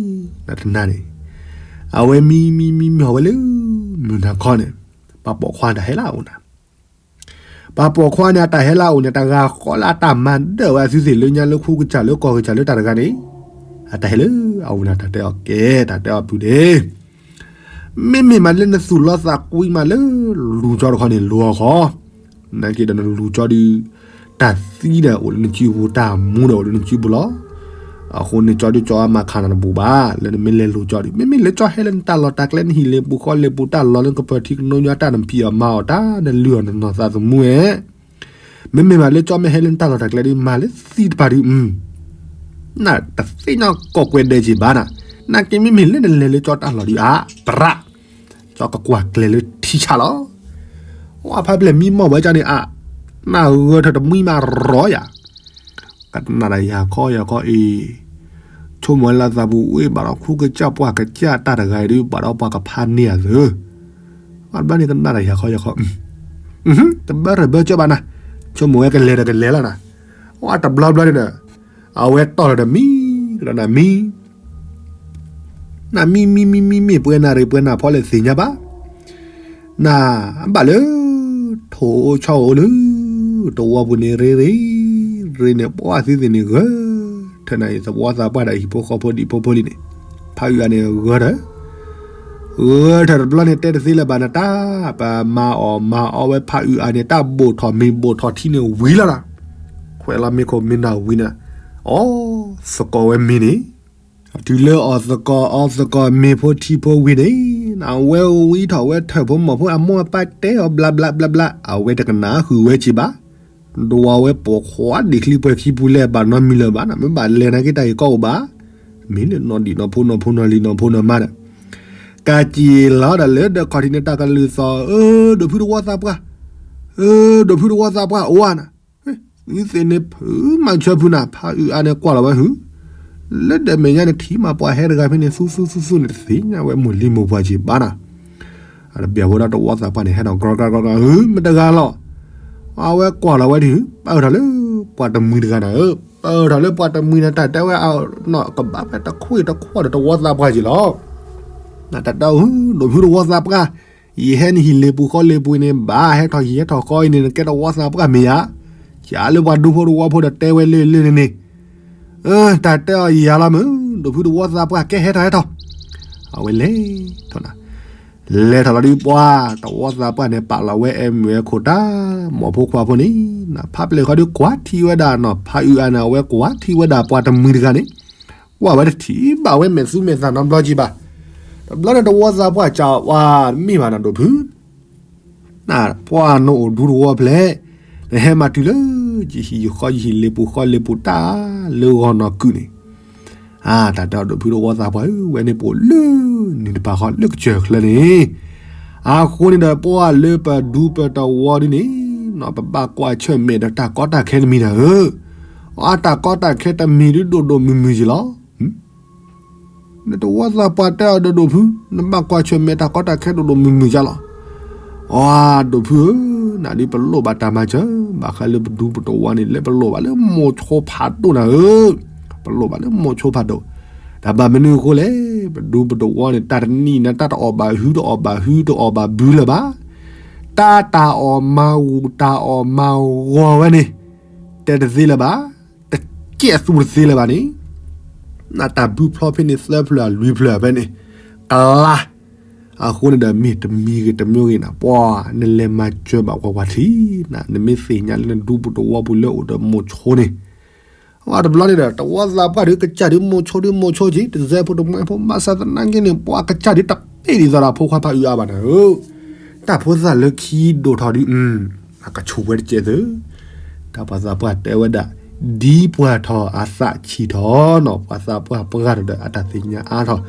နတနၤန့ၣ်, အဝဲမံမံမံမံဟီၣ်ဝဲလၢ မုၢ်နၤခီန့ၣ်, ပှၤပိာ်ခွါတၢ်ဟဲလၢအအိၣ်နၤ ပှၤပိာ်ခွါန့ၣ် အတၢ်ဟဲလၢအအိၣ်န့ၣ် တဂၤဃီလၢအတၢ်မၤဒၢၣ်ဝဲအသုသ့ၣ်လၢညါလၢဃူကစၢ်လၢကီၢ်ကစၢ်လၢတၢ်တဂၤန့ၣ်, အတၢ်ဟဲလၢအအိၣ်န့ၣ် တၢ်တဲအီၤကဲ တၢ်တဲအီၤပုၢ်န့ၣ်, မ့မ့ၢ်မးလၢနသူၣ်လီသးကွံမးလၢလူၤကၠီတခီန့ၣ် လူၤအီၤဃီ, နာ်က့ဒီးနလူၤကၠီဒုး တၢ်သံဒီးအိၣ်လၢနစုပူၤ တၢ်မူဒီးအိၣ်လၢနစုပူၤလီၤ. အဃိန့ၣ်ကၠီဒုးကၠီအမၤခးနၤတဘူၣ်ဘၣ် လၢနမ့ၢ်လဲၤလူၤကၠီဒုး မ့မ့ၢ်လၢကၠီဟဲလၢနတၢ်လီၢ်တၢ်ကျဲ နဟံၣ်လ့ပူၤဃီလ့ပူၤ တၢ်လီၢ်လၢနကပၢၤထံကနိညါ တၢ်နဖံးအီၣ်မၤအီၣ်တၢ် နလုၢ်အီၣ်နနီၢ်သးသမူဝဲ မ့မ့ၢ်မးလၢကၠီမ့ၢ်ဟဲလၢနတၢ်လီၢ်တၢ်ကျဲဒုး မၤလၢသံတပၤဒုး နတသ့ၣ်ညါကီၢ်ကွဲးဒဲးက့ၤဘၣ်နၤ, နာ်က့မ့မ့ၢ်လၢနလဲၤလၢကၠီတၢ်လီၢ်ဒုး အါ ပြး ကၠီကကွၢ်ကျဲလၢထံဆးလီၤ. ဝဲဖးပျဲၢ်မံမီၢ်ဝဲကၠီန့ၣ် အါ နဂၢၢ်ထၢၣ်တမှံမးရီယၤ ကနၣ်တၢ်ယၤခီယၤခီအံၤ, ဆိကမိၣ်ဝဲလၢသးပူၤဝ့ၢ် ဘၣ်ဒီးခူကစၢ်ပှၢ်ကစၢ်တၢ်တဂၤအံၤဒုး ဘၣ်ဒီးပှၤကဖးန့ၢ်အသး, ဘၣ်တဘျီန့ၣ်ကနၣ်တၢ်ယၤခီယၤခီ, တဘၢတဘၢကၢဘၣ်နၤ, ဆိကမိၣ်ဝဲကလဲၤဒီးကလဲၤလီၤနၤ, ဝဲတဘျီဘျီန့ၣ်ဒီး အဝဲတီၢ်လီၤဒီးမံ, ကဒီးနၤမံ နမံမံမံမံမ့ၢ်ပှဲၤနၣ်ရံၣ်ပှဲၤနၣ်ဖီလဲၣ်သ့ၣ်ညါဘၣ်, နဘၣ်လၢ ထိၣ်အိၣ်ဆီအိၣ်လၢ တဝီပူၤန့ၣ်ရ့ရ့, ရ့န့ၣ်ပှၢ်သုသ့ၣ်န့ၣ်ဂၢၢ်, ထၢနၤအံၤသဝီသးပှၢ်ဒီးဟံၣ်ဖိဃီဖိဒံးဖိဖိလံန့ၣ်, ဖးအုးအါန့ၣ်ဂၢၢ်ထၢၣ်, ဂၢၢ်ထၢၣ်တဘျီန့ၣ်တဲတသ့လၢၤဘၣ်နတၢ်, ပမၤအီၣ်မၤအီဝဲဖးအုးအါန့ၣ် တၢ်ဘိၣ်ထီၣ်မ့ၤဘိၣ်ထီၣ်ထံန့ၣ်ဝံၤလီၤနၤ, ခွဲးလီၤမ့ၤခိၣ်မ့ၤနၢ်ဝံၤန့ၣ်, အီၣ်သကိးဝဲမ့ၤန့ၣ် တုၤလၢအီၣ်သကိးအီသကိးမ့ၤဖိထံဖိဝံၤန့ၣ်, အဝဲဝံထီၣ်ဝဲထၢၣ်ဖိမီၤဖိအမိၢ်အပၢ်တဲအီၤဘျးဘျးဘျးဘျး, အဝဲတကနၣ်ဃုာ်ဝဲက့ၤဘၣ်, ဒွးဝဲပိာ်ခွါဒံးချံပှဲၤခံပူၤလဲၣ်ဘၣ်နီတမံၤလၢၤဘၣ်, မ့ၢ်ဘၣ်လဲၤနာ်က့တၢ်ဂ့ၢ်ကီအိၣ်ဘၣ်, မ့ၢ်လၢနီၢ်ဒံးနီၢ်ဖိနီၢ်ဖိနီၢ်လံၤနီၢ်ဖိနီၢ်မါဒီး, ကးက့ၤလီၤဒီးလၢဒီးခီၣ်ထံးန့ၣ်တၢ်ကလုၢ်သီၣ်, အၢ ဒိးဖုတဝီသးပှၢ်, အၢ ဒိးဖုတဝီသးပှၢ်အိၣ်ဧါနၤ သုသ့ၣ်န့ၣ်ဖုမၤဆၢဖုနၤ, ဖးအုးအါန့ၣ်ကွၢ်လီၤဝဲဟု, လၢဒီးမဲာ်ညါန့ၣ်ထံၣ်မးပှၤဟဲတဂၤဖဲန့ၣ် သူသူသူသူန့ၣ် တသ့ၣ်ညါဝဲမိၢ်လံၤမိၢ်ပှၢ်က့ၤဘၣ်နၤ, အတဘၣ်ဖိဒီးတဝီသးပှၢ်န့ၣ် ဟဲဒီးကြၢကြၢကြၢကြၢ ဟု မ့ၢ်တဂၤလီၤ, အဝဲကွၢ်လီၤဝဲဒ်ဟု ပၢၢ်ထီၣ်လၢပှၤတမှံၤတဂၤနၤဧၢ, ပၢၢ်ထီၣ်လၢပှၤတမှံၤန့ၣ် တၢ်တဲဝဲအနီၢ်ကဘၣ်ဖဲတခွံၣ်တခွီၣ်ဒီး တဝီသးပှၢ်က့ၤလီၤ, နတၢ်တဲအီၤဟု ဒိးဖုတဝီသးပှၢ် ယဟဲနဟံၣ်လ့ပူၤဃီလ့ပူၤအံၤန့ၣ် ဘၣ်ဟဲထီၣ်ဟံၣ်ဟဲထီၣ်ဃီအံၤန့ၣ် နကဲတဝီသးပှၢ်မ့ၢ်ဧါ, ယလၢပှၤဒူဖိတဝီဖိဒီးတဲဝဲလၢလၢန့ၣ်န့ၣ်, တၢ်တဲအီၤယၤလီၤမုၢ် ဒိးဖုတဝီသးပှၢ် ကဲဟဲထီၣ်ဟဲထီၣ်, အဝဲလဲၤထီၣ်နၤ, လဲၤထီၣ်လီၤဒုးပှၢ် တဝီသးပှၢ်န့ၣ် ပာ်လီၤဝဲအဲၣ်မုၣ်အဲၣ်ခိၣ်တၢ် မိၢ်ဖိခွါဖိန့ၣ် ဖးပျဲၢ်ဃီဒုးကွၢ်ထံဝဲဒၣ်နီၤ ဖးအုးအါန့ၣ် အဝဲကွၢ်ထံဝဲဒၣ်ပှၤတမှံၤတဂၤန့ၣ် ကွၢ်ဝဲတထံၣ်ဘၣ်ဝဲမဲာ်သူမဲာ်သးနီတဘျီက့ၤဘၣ်. တဘျီန့ၣ်တဝီသးပှၢ်စံးဝဲ တမ့ၢ်ဘၣ်နီၤဒိၣ်ဖု ပှၢ်နအိၣ်ဒူတဝီဖျဲး နဟဲမၤတုၤလၢ ယဟံၣ်ယဃီယဟံၣ်လ့ပူၤဃီလ့ပူၤတၢ်လၢဂီၤနီၢ်ကုာ်န့ၣ် အါ တၢ်တဲအီၤဒိၣ်ဖုတဝီသးပှၢ်ဧၢ ဝဲန့ၣ်ပအိၣ်လၢ နံၣ်တပၤဃီလၢကစၢၢ်ချၢန့ၣ် အဃိန့ၣ်ဒီး ပှၢ်လၢပဒူပတဝီဒ်န့ၣ် ပဘၣ်ကွၢ်ဆၢၣ်မဲာ်ဒီးတၢ်ကီတၢ်ခဲတမံၤနၤဧၢ, အတၢ်ကီတၢ်ခဲတမံၤဒ်ဒိၣ်ဒိၣ်မုၢ်မုၢ်ယလီၤ. နတဝီသးပှၢ်တဲအီၤဒီးဒိၣ်ဖု နဘၣ်ကွၢ်ဆၢၣ်မဲာ်တၢ်ကီတၢ်ခဲဒိၣ်ဒိၣ်မုၢ်မုၢ်ယလီၤ. အါ ဒိၣ်ဖုဧၢ, နဒုးပလိၣ်ဘၣ်တၢ်မၤစၢၤ ဘၣ်ဃးလၢပဒူပတဝီန့ၣ် လၢပလိၣ်ဘၣ်လၢမိၤဆိဖးဒိၣ်နၤဧၢ, ပလိၣ်ဘၣ်လၢမိၤဆိဖးဒိၣ်, တၢ်ဘၣ်မနုၤအဃိလဲၣ်, ပဒူပတဝီန့ၣ် တၢ်တနံၣ်န့ၣ် တၢ်တအီၣ်ဘၣ်ဟုတအီၣ်ဘၣ်ဟုတအီၣ်ဘၣ်ဘုလၢၤဘၣ်, တၢ်တၢ်အီၣ်မၤဂူာ်တၢ်အီၣ်မၤဂီၤဝဲန့ၣ် တဲတသ့လၢၤဘၣ်, တကဲးအသူတသ့လၢၤဘၣ်န့ၣ် နတၢ်ဘုဖျီဖဲန့ၣ် သၢဖျၢၣ်လွံၢ်ဖျၢၣ်ဖဲန့ၣ် ကလါ, အဃိန့ၣ်ဒီးမ့ၢ်တမံၤဂ့ၤတမံၤဂ့ၤနၤ ပှၤနလဲၤမၤစၢၤဘၣ်ပှၤဝၤထံၣ်နၤ နမ့ၢ်သ့ၣ်ညါလၢနဒူပူၤတဝီပူၤလၢအိၣ်ဒီးမိၤဆိန့ၣ်, အတဘျီန့ၣ်ဒီး တဝီသးပှၢ်ဒုးကစၢ်ဒုးမိၤဆိဒုးမိၤဆိက့ၤ တစဲးဖိတမှဲဖိ ဘၣ်ဆၣ်သနာ်က့န့ၣ် ပှၤကစၢ်ဒုးတပ့ၢ်ဒ်သိးဒီးဖိခွါဖးအုးအါဘၣ်နၤဧၢ, တၢ်ဖိသၣ်လၢခံဒိၣ်ထီၣ်ဒုး အကဆူးဝဲတကဲးသု တၢ်ပှၤသးပှၢ်တဲဝဲဒၣ် ဒ်ပှၤထီၣ်အသးဆံးထီၣ်နီၤ ပှၤသးပှၢ်ပှၢ်ထီၣ်ဒီး အတၢ်သ့ၣ်ညါအါထီၣ်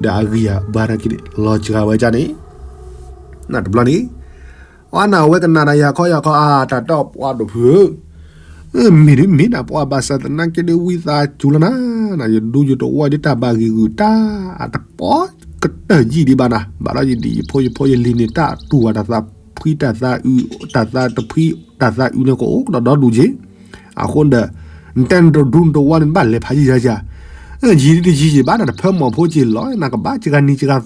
ဒီးအဂံၢ်အဘါနာ်က့န့ၣ် လီၤစှၤဝဲဒ်န့ၣ်, နတဘျီန့ၣ်, အဝဲနၢ်ဝဲကနၣ်ဒီးယၤခီယၤခီ အါ တၢ်တဲအီၤပှၤဒိၣ်ဖုဧၢ မ့ၢ်ဒ်မ့ၢ်နၤ ပှၤဘၣ်ဆၣ်သနာ်က့ဒ်ဝံသးစူၤလီၤနၤ, ယဒူယတဝီဒ်တၢ်ဘၣ်ဂံာ်ဂူာ်တၢ် အတပီၢ်ကတၢၢ်ယံာ်ဒံးဘၣ်နၤ, ဘၣ်ဒီးယဒံၣ်ယဖိယဖိယလံၤန့ၣ် တၢ်တူၢ်ဘၣ်တၢ်သးဖှံတၢ်သးအုး တၢ်သးတဖှံ တၢ်သးအုးန့ၣ်ကအိၣ်ကဒီးဒီဒူၣ်က့ၤ, အဃိန့ၣ်ဒီး နတဲနတဒူနတဝီန့ၣ် နဘၣ်လဲၤဖးယံာ်ယၤယၤ, ယံာ်ဒ်တယံာ်ယံာ်ဘၣ်နၤ တဖၢမီၢ်ဖိက့ၤလီၤ နကဘၣ်စှၤနံၤစှၤသီလီၤ,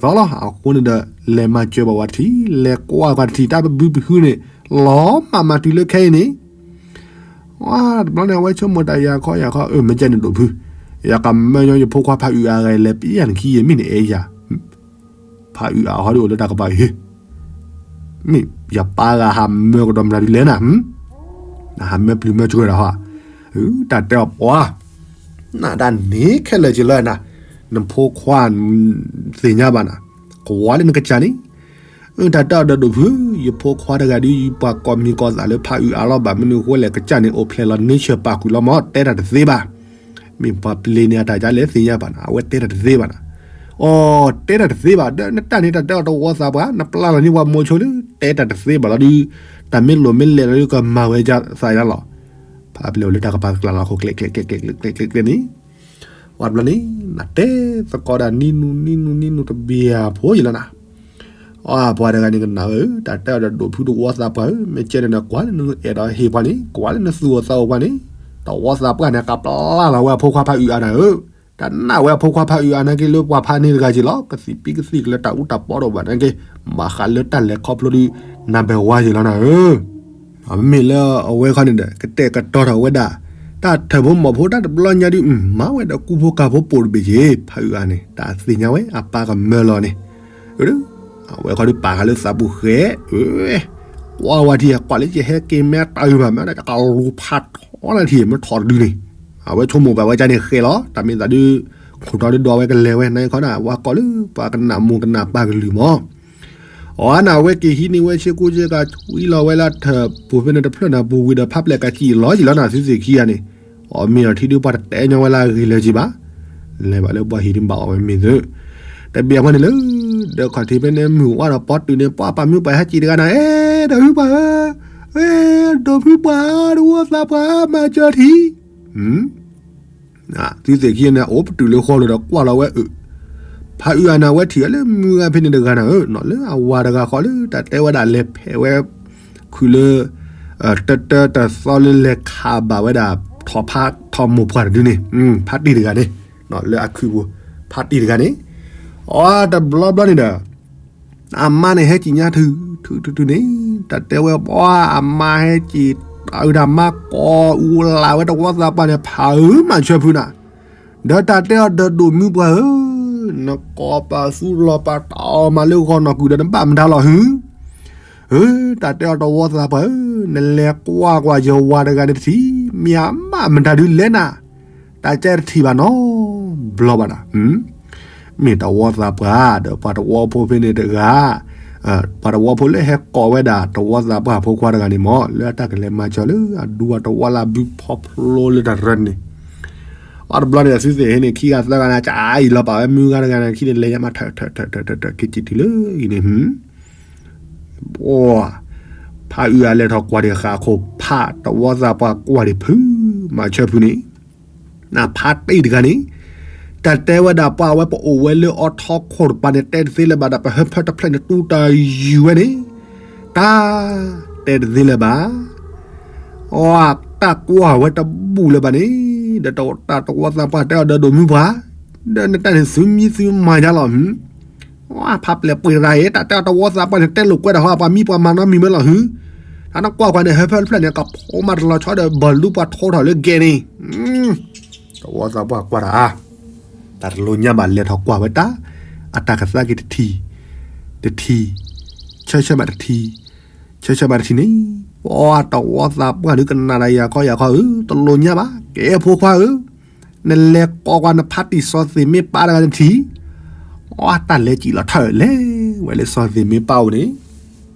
အဃိန့ၣ်ဒီး လဲၤမၤစၢၤဘၣ်ဝဲထံ လဲၤကွၢ်ကွၢ်တထံၣ် တၢ်ဘုဘုဟုန့ၣ် လီၤမၢ်မၤတုၤလၢခဲအံၤန့ၣ် တဘျီန့ၣ် အဝဲဆိကမိၣ်တၢ်ယၤခီယၤခီ အၢ မ့ၢ်ကဲန့ၣ်ဒိၣ်ဖု, ယကမၢညီယဖိခွါဖးအုးအါဂၤလဲၤပံယၤနခံယမ့ၢ်နအဲၣ်ယၤ, ဖးအုးအါဟီဒ်အိၣ်လၢတၢ်ကပၤအံၤ, မ့ၢ်ယပၢ်ဂၤဟးမၢကဒီးမနုၤဒ်လဲၣ်နၤ, နဟးမၢပျုၤမၢစှၤဒီးဟီ, တၢ်တဲအီၤပှၤ နဒၣ်န့ၣ်ခဲလၢာ်က့ၤလီၤနၤ, နဖိခွါ သ့ၣ်ညါဘၣ်နၤ, ကွၢ်လၢနကစၢ်န့ၣ် တၢ်တဲအီၤဒီးဒိၣ်ဖု, ယဖိခွါတဂၤဒ်ယပှၤကိးမံၤကိးသးလၢဖးအုးအါလီၤ ဘၣ်မနုၤအဃိလဲၣ် ကစၢ်န့ၣ်အိၣ်ဖျဲၣ်လီၤ nature ပာ်ကွံာ်လီၤမး တဲတၢ်တသ့ဘၣ်, မ့ၢ်ပှၤပျ့ၤန့ၣ်အတၢ်ကလဲၣ်သ့ၣ်ညါဘၣ်နၤ အဝဲတဲတၢ်တသ့ဘၣ်နၤ, အိ တဲတၢ်တသ့ဘၣ် ဒီးနတၢ်န့ၣ်တၢ်တဲအီၤတဝီသးပှၢ် နပျၢ်လီၤန့ၢ်ပှၤမိၤဆိလၢ တဲတၢ်တသ့ဘၣ်လီၤဒုး, တၢ်မ့ၢ်လိၣ်မ့ၢ်လဲၣ်လီၤဒုးကမၤဝဲဒ်သးယါလီၤ, ဖးပျဲၢ်အိၣ်လၢတၢ်ကပၤကျါလီၤ အဃိကျဲကျဲကျဲကျဲကျဲကျဲန့ၣ် ပှၤတဘျီန့ၣ် နတဲသကိးဒၣ်နံၤနုၤနံၤနုၤနံၤနုၤတဘျီဖိယံၤလီၤနၤ, အပှၤတဂၤန့ၣ်ကနၣ်ဝဲဧၢ တၢ်တဲအီၤဒီးဒိၣ်ဖုတဝီသးပှၢ်ဧၢ မ့ၢ်ကဲန့ၣ်ဒီး ကွၢ်လၢနအဲၣ်ဒိးဟ့ၣ်ပှၤန့ၣ် ကွၢ်လၢနသူၣ်အိၣ်သးအိၣ်ပှၤန့ၣ်, တဝီသးပှၢ်န့ၣ် ကပျၢ်လီၤဝဲအဖိခွါဖးအုးအါနၤဧၢ, တနာ်ဝဲအဖိခွါဖးအုးအါနာ်က့လၢပှၤဖးန့ၢ်တဂၤက့ၤလီၤ ကသံၣ်ပံကသံၣ်ကလၢတၢ်အူတၢ်ပီဒီးဘၣ်နာ်က့, ဘၣ်ဃးလၢတၢ်လဲၤခီဖျိဒုး နၢ်ဘၣ်ဝါယံၤလီၤနၤဧၢ မ့မ့ၢ်လၢအဝဲခီန့ၣ်ဒီး ကတဲာ်ကတီၤထီၣ်ဝဲဒၣ် တၢ်ထၢၣ်ဖိမီၢ်ဖိတၢ်တဘျီညါဒုး မၤဝဲဒီးကူဖိကၤဖိပိာ်တဘ့ၣ်က့ၤ ဖးအုးအါန့ၣ် တၢ်သ့ၣ်ညါဝဲအပၢ်ကမၢလီၤန့ၣ်, အဝဲခီဒုးပာ်ဃာ်လၢသးပူၤဃဲ, ကွၢ်ဝဲထံၣ်ကွၢ်လၢယဟဲက့ၤမ့ၢ်တၢ်အုးဘၣ်မ့ၢ်ဒီး ယကလူၤဖးထီလၢထံၣ်မ့ၢ်ထီၣ်တဒုန့ၣ်, အဝဲဆိကမိၣ်ဘၣ်ဝဲဒ်န့ၣ်ဃဲလီၤ တၢ်မ့ၢ်သးဒုး, ခိၣ်တီဒုးဒီးအဝဲကလဲၤဝဲ နခီဒၣ် ဝဲကီၢ်လၢပှၤကနၣ်မိၢ်ကနၣ်ပၢ်ကလုၢ်မး အီနၤဝဲက့ၤဟံးန့ၢ်ဝဲဆ့ကူဆ့ကၤ ဆွံလီၤဝဲလၢထၢၣ်ပူၤဖဲန့ၣ်တဖျၢၣ်နၤပူၤဝံၤဒီး ဖးပျဲၢ်ကစံၣ်လီၤယံၤလီၤနၤ သုသ့ၣ်ခံဂၤန့ၣ်, အီမ့ၢ်အီထံဒုးပှၤတတဲညီဝဲလၢအဂ့ၤလၢၤက့ၤဘၣ်, လဲၤဘၣ်လၢပှၤဟံၣ်ဒုးဘၣ်အီၣ်ဝဲမ့ၢ်သု, တဘၣ်အဃိန့ၣ်လၢ ဒီးခီၣ်ထံးဖဲန့ၣ်မုၢ်ဝါဒီးပီတုာ်န့ၣ် ပှၤပာ်မုၢ်ပှၤဟဲက့ၤတဂၤနၤ အဲ ဒီးဖုပှၤဧၢ, အဲဒိးဖုပှၤဧၢ တဝီသးပှၢ်မၤစၢၤထံ သုသ့ၣ်ခံန့ၣ် အိၣ်ပတုာ်လၢဃီလိၤဒီးကွၢ်လီၤဝဲအုး, ဖးအုးအါနၤဝဲထံၣ်အီၤလၢမုၢ်ဂၤဖဲန့ၣ်တဂၤနၤဧၢ, လၢအဝၤတဂၤဃီလၢတၢ်တဲဝဲဒၣ်လဲၤဖဲးဝဲ ခုၣ်လၢ တၢတၢတသီလၢလဲၤခးဘၣ်ဝဲဒၣ် ထီၣ်ဖးထီၣ်မိၢ်ပှၢ်တဒုန့ၣ်, ဖးတံၢ်တဂၤန့ၣ်, လၢအခုၣ်ပူၤ ဖးတံၢ်တဂၤန့ၣ်, အီတဘျီဘျီန့ၣ်ဒီး အမါန့ၣ်ဟဲက့ၤညါထုထုထုန့ၣ်, တၢ်တဲဝဲပှၤအမါဟဲက့ၤ တၢ်အုးတၢ်မါကိးအူလၢ်ဝဲတဝီသးပှၢ်န့ၣ် ဖးအုးမၤဆၢဖုနၤ, ဒီးတၢ်တဲအီၤဒီးဒိၣ်မုၢ်ပှၢ်ဧၢ နကိးပသူလီၤပာ်တၢ်အီၣ်မးလၢဂီၤနီၢ်ကုၢ်ဒီးနဘၣ်မတၤလီၤဟု, ဧၢ, တၢ်တဲအီၤတဝီသးပှၢ်ဧၢ, နလဲၤကွၢ်ကွၢ်ယဝၤတဂၤန့ၣ်တထံၣ်, မ့ၢ်အမးမတၤဒုလဲၣ်နၤ, တၢ်ကဲတထံၣ်ဘၣ်နီတဘျီဘၣ်နၤ, မ့ၢ်တဝီသးပှၢ်ဒီးပှၤတဝီဖိဖဲန့ၣ်တဂၤ, ပှၤတဝီဖိလၢဟဲကိးဝဲဒၣ်တဝီသးပှၢ်ဖိခွါတဂၤန့ၣ်မ့ၢ် လၢအတၢ်ကလဲၤမၤစၢၤလၢအဒူအတဝီလၢအဘုဖီဖျိလၢတၢ်ရၢန့ၣ် အတဘျီန့ၣ် အသုသ့ၣ်ဟဲန့ၣ် ခံဂၤသၢဂၤန့ၣ် ကအံၤလီၤပာ်ဝဲမုၢ်ဂၤတဂၤန့ၣ် ခံန့ၣ်လဲၤယါမးထၢၣ်ထၢၣ်ထၢၣ်ထၢၣ်ထၢၣ်ထၢၣ် က့ၤစံးတုၤလၢအံၤန့ၣ် ဖးအုးအလဲၤထီၣ်ကွၢ်ဒံးဃာ်အခိၣ်ဖး တဝီသးပှၢ်ကွၢ်ဒံးဖုး မၤဆၢဖုးန့ၣ် နဖးတ့ၢ်တဂၤန့ၣ် တၢ်တဲဝဲဒၣ်ပှၤဝဲပအိၣ်ဝဲလၢအီထီခိၣ်တပၤန့ၣ် တဲတသ့လၢၤဘၣ်ဒီး ပဟၢဖၢတဖျၢၣ်န့ၣ် တူၢ်တၢ်ယုၢ်ဝဲန့ၣ် တၢ် တဲတသ့လၢၤဘၣ် အတၢ်ကွၢ်ဝဲတဘူၣ်လၢၤဘၣ်န့ၣ် ဒီးတၢ်တဝီသးပှၢ်တဲအီၤဒီးဒိၣ်မုၢ်ပှၢ် ဒီးနတၢ်န့ၣ်သုမံသုမၤယါလီၤ ဖးပျဲၢ်ပှ့ၤရၤအံၤ တၢ်တဲအီၤတဝီသးပှၢ်န့ၣ် တဲလိာ်ကွဲဒီးဟီ ပှၤမံပှၤမၤနီတမံၤဝဲလီၤဟု တၢ်နကွၢ်ကွၢ်န့ၣ် ဟၢဖၢတဖျၢၣ်န့ၣ် ကဖိမးတလီၤဆီဒီး ဘၣ်လူပှၤထိထီၣ်လၢကဲန့ၣ် တဝီသးပှၢ်ကွၢ်တၢ်အါ တၢ်တလိၣ်ညါဘၣ်လဲၤထီၣ်ကွၢ်ဝဲတၢ် အတၢ်ကသါက့ၤတထံၣ် တထံၣ် ဆၢဆၢမးတထံၣ် ဆၢဆၢမးတထံၣ်န့ၣ် ပှၤတဝီသးပှၢ်ဒုးကနၣ်တၢ်ယၤခီယၤခီဧၢ တလိၣ်ညါဘၣ် ကဲဖိခွါဧၢ နလဲၤကိးကွၢ်နဖးတံၢ်စီၤသ့ၣ်မ့ၢ်ပၢ်တဂၤတထံၣ် အတၢ်လဲၤစံၣ်လီၤထၢၣ်လဲၤဝဲလၢစီၤသ့ၣ်မ့ၢ်ပၢ်အိၣ်န့ၣ်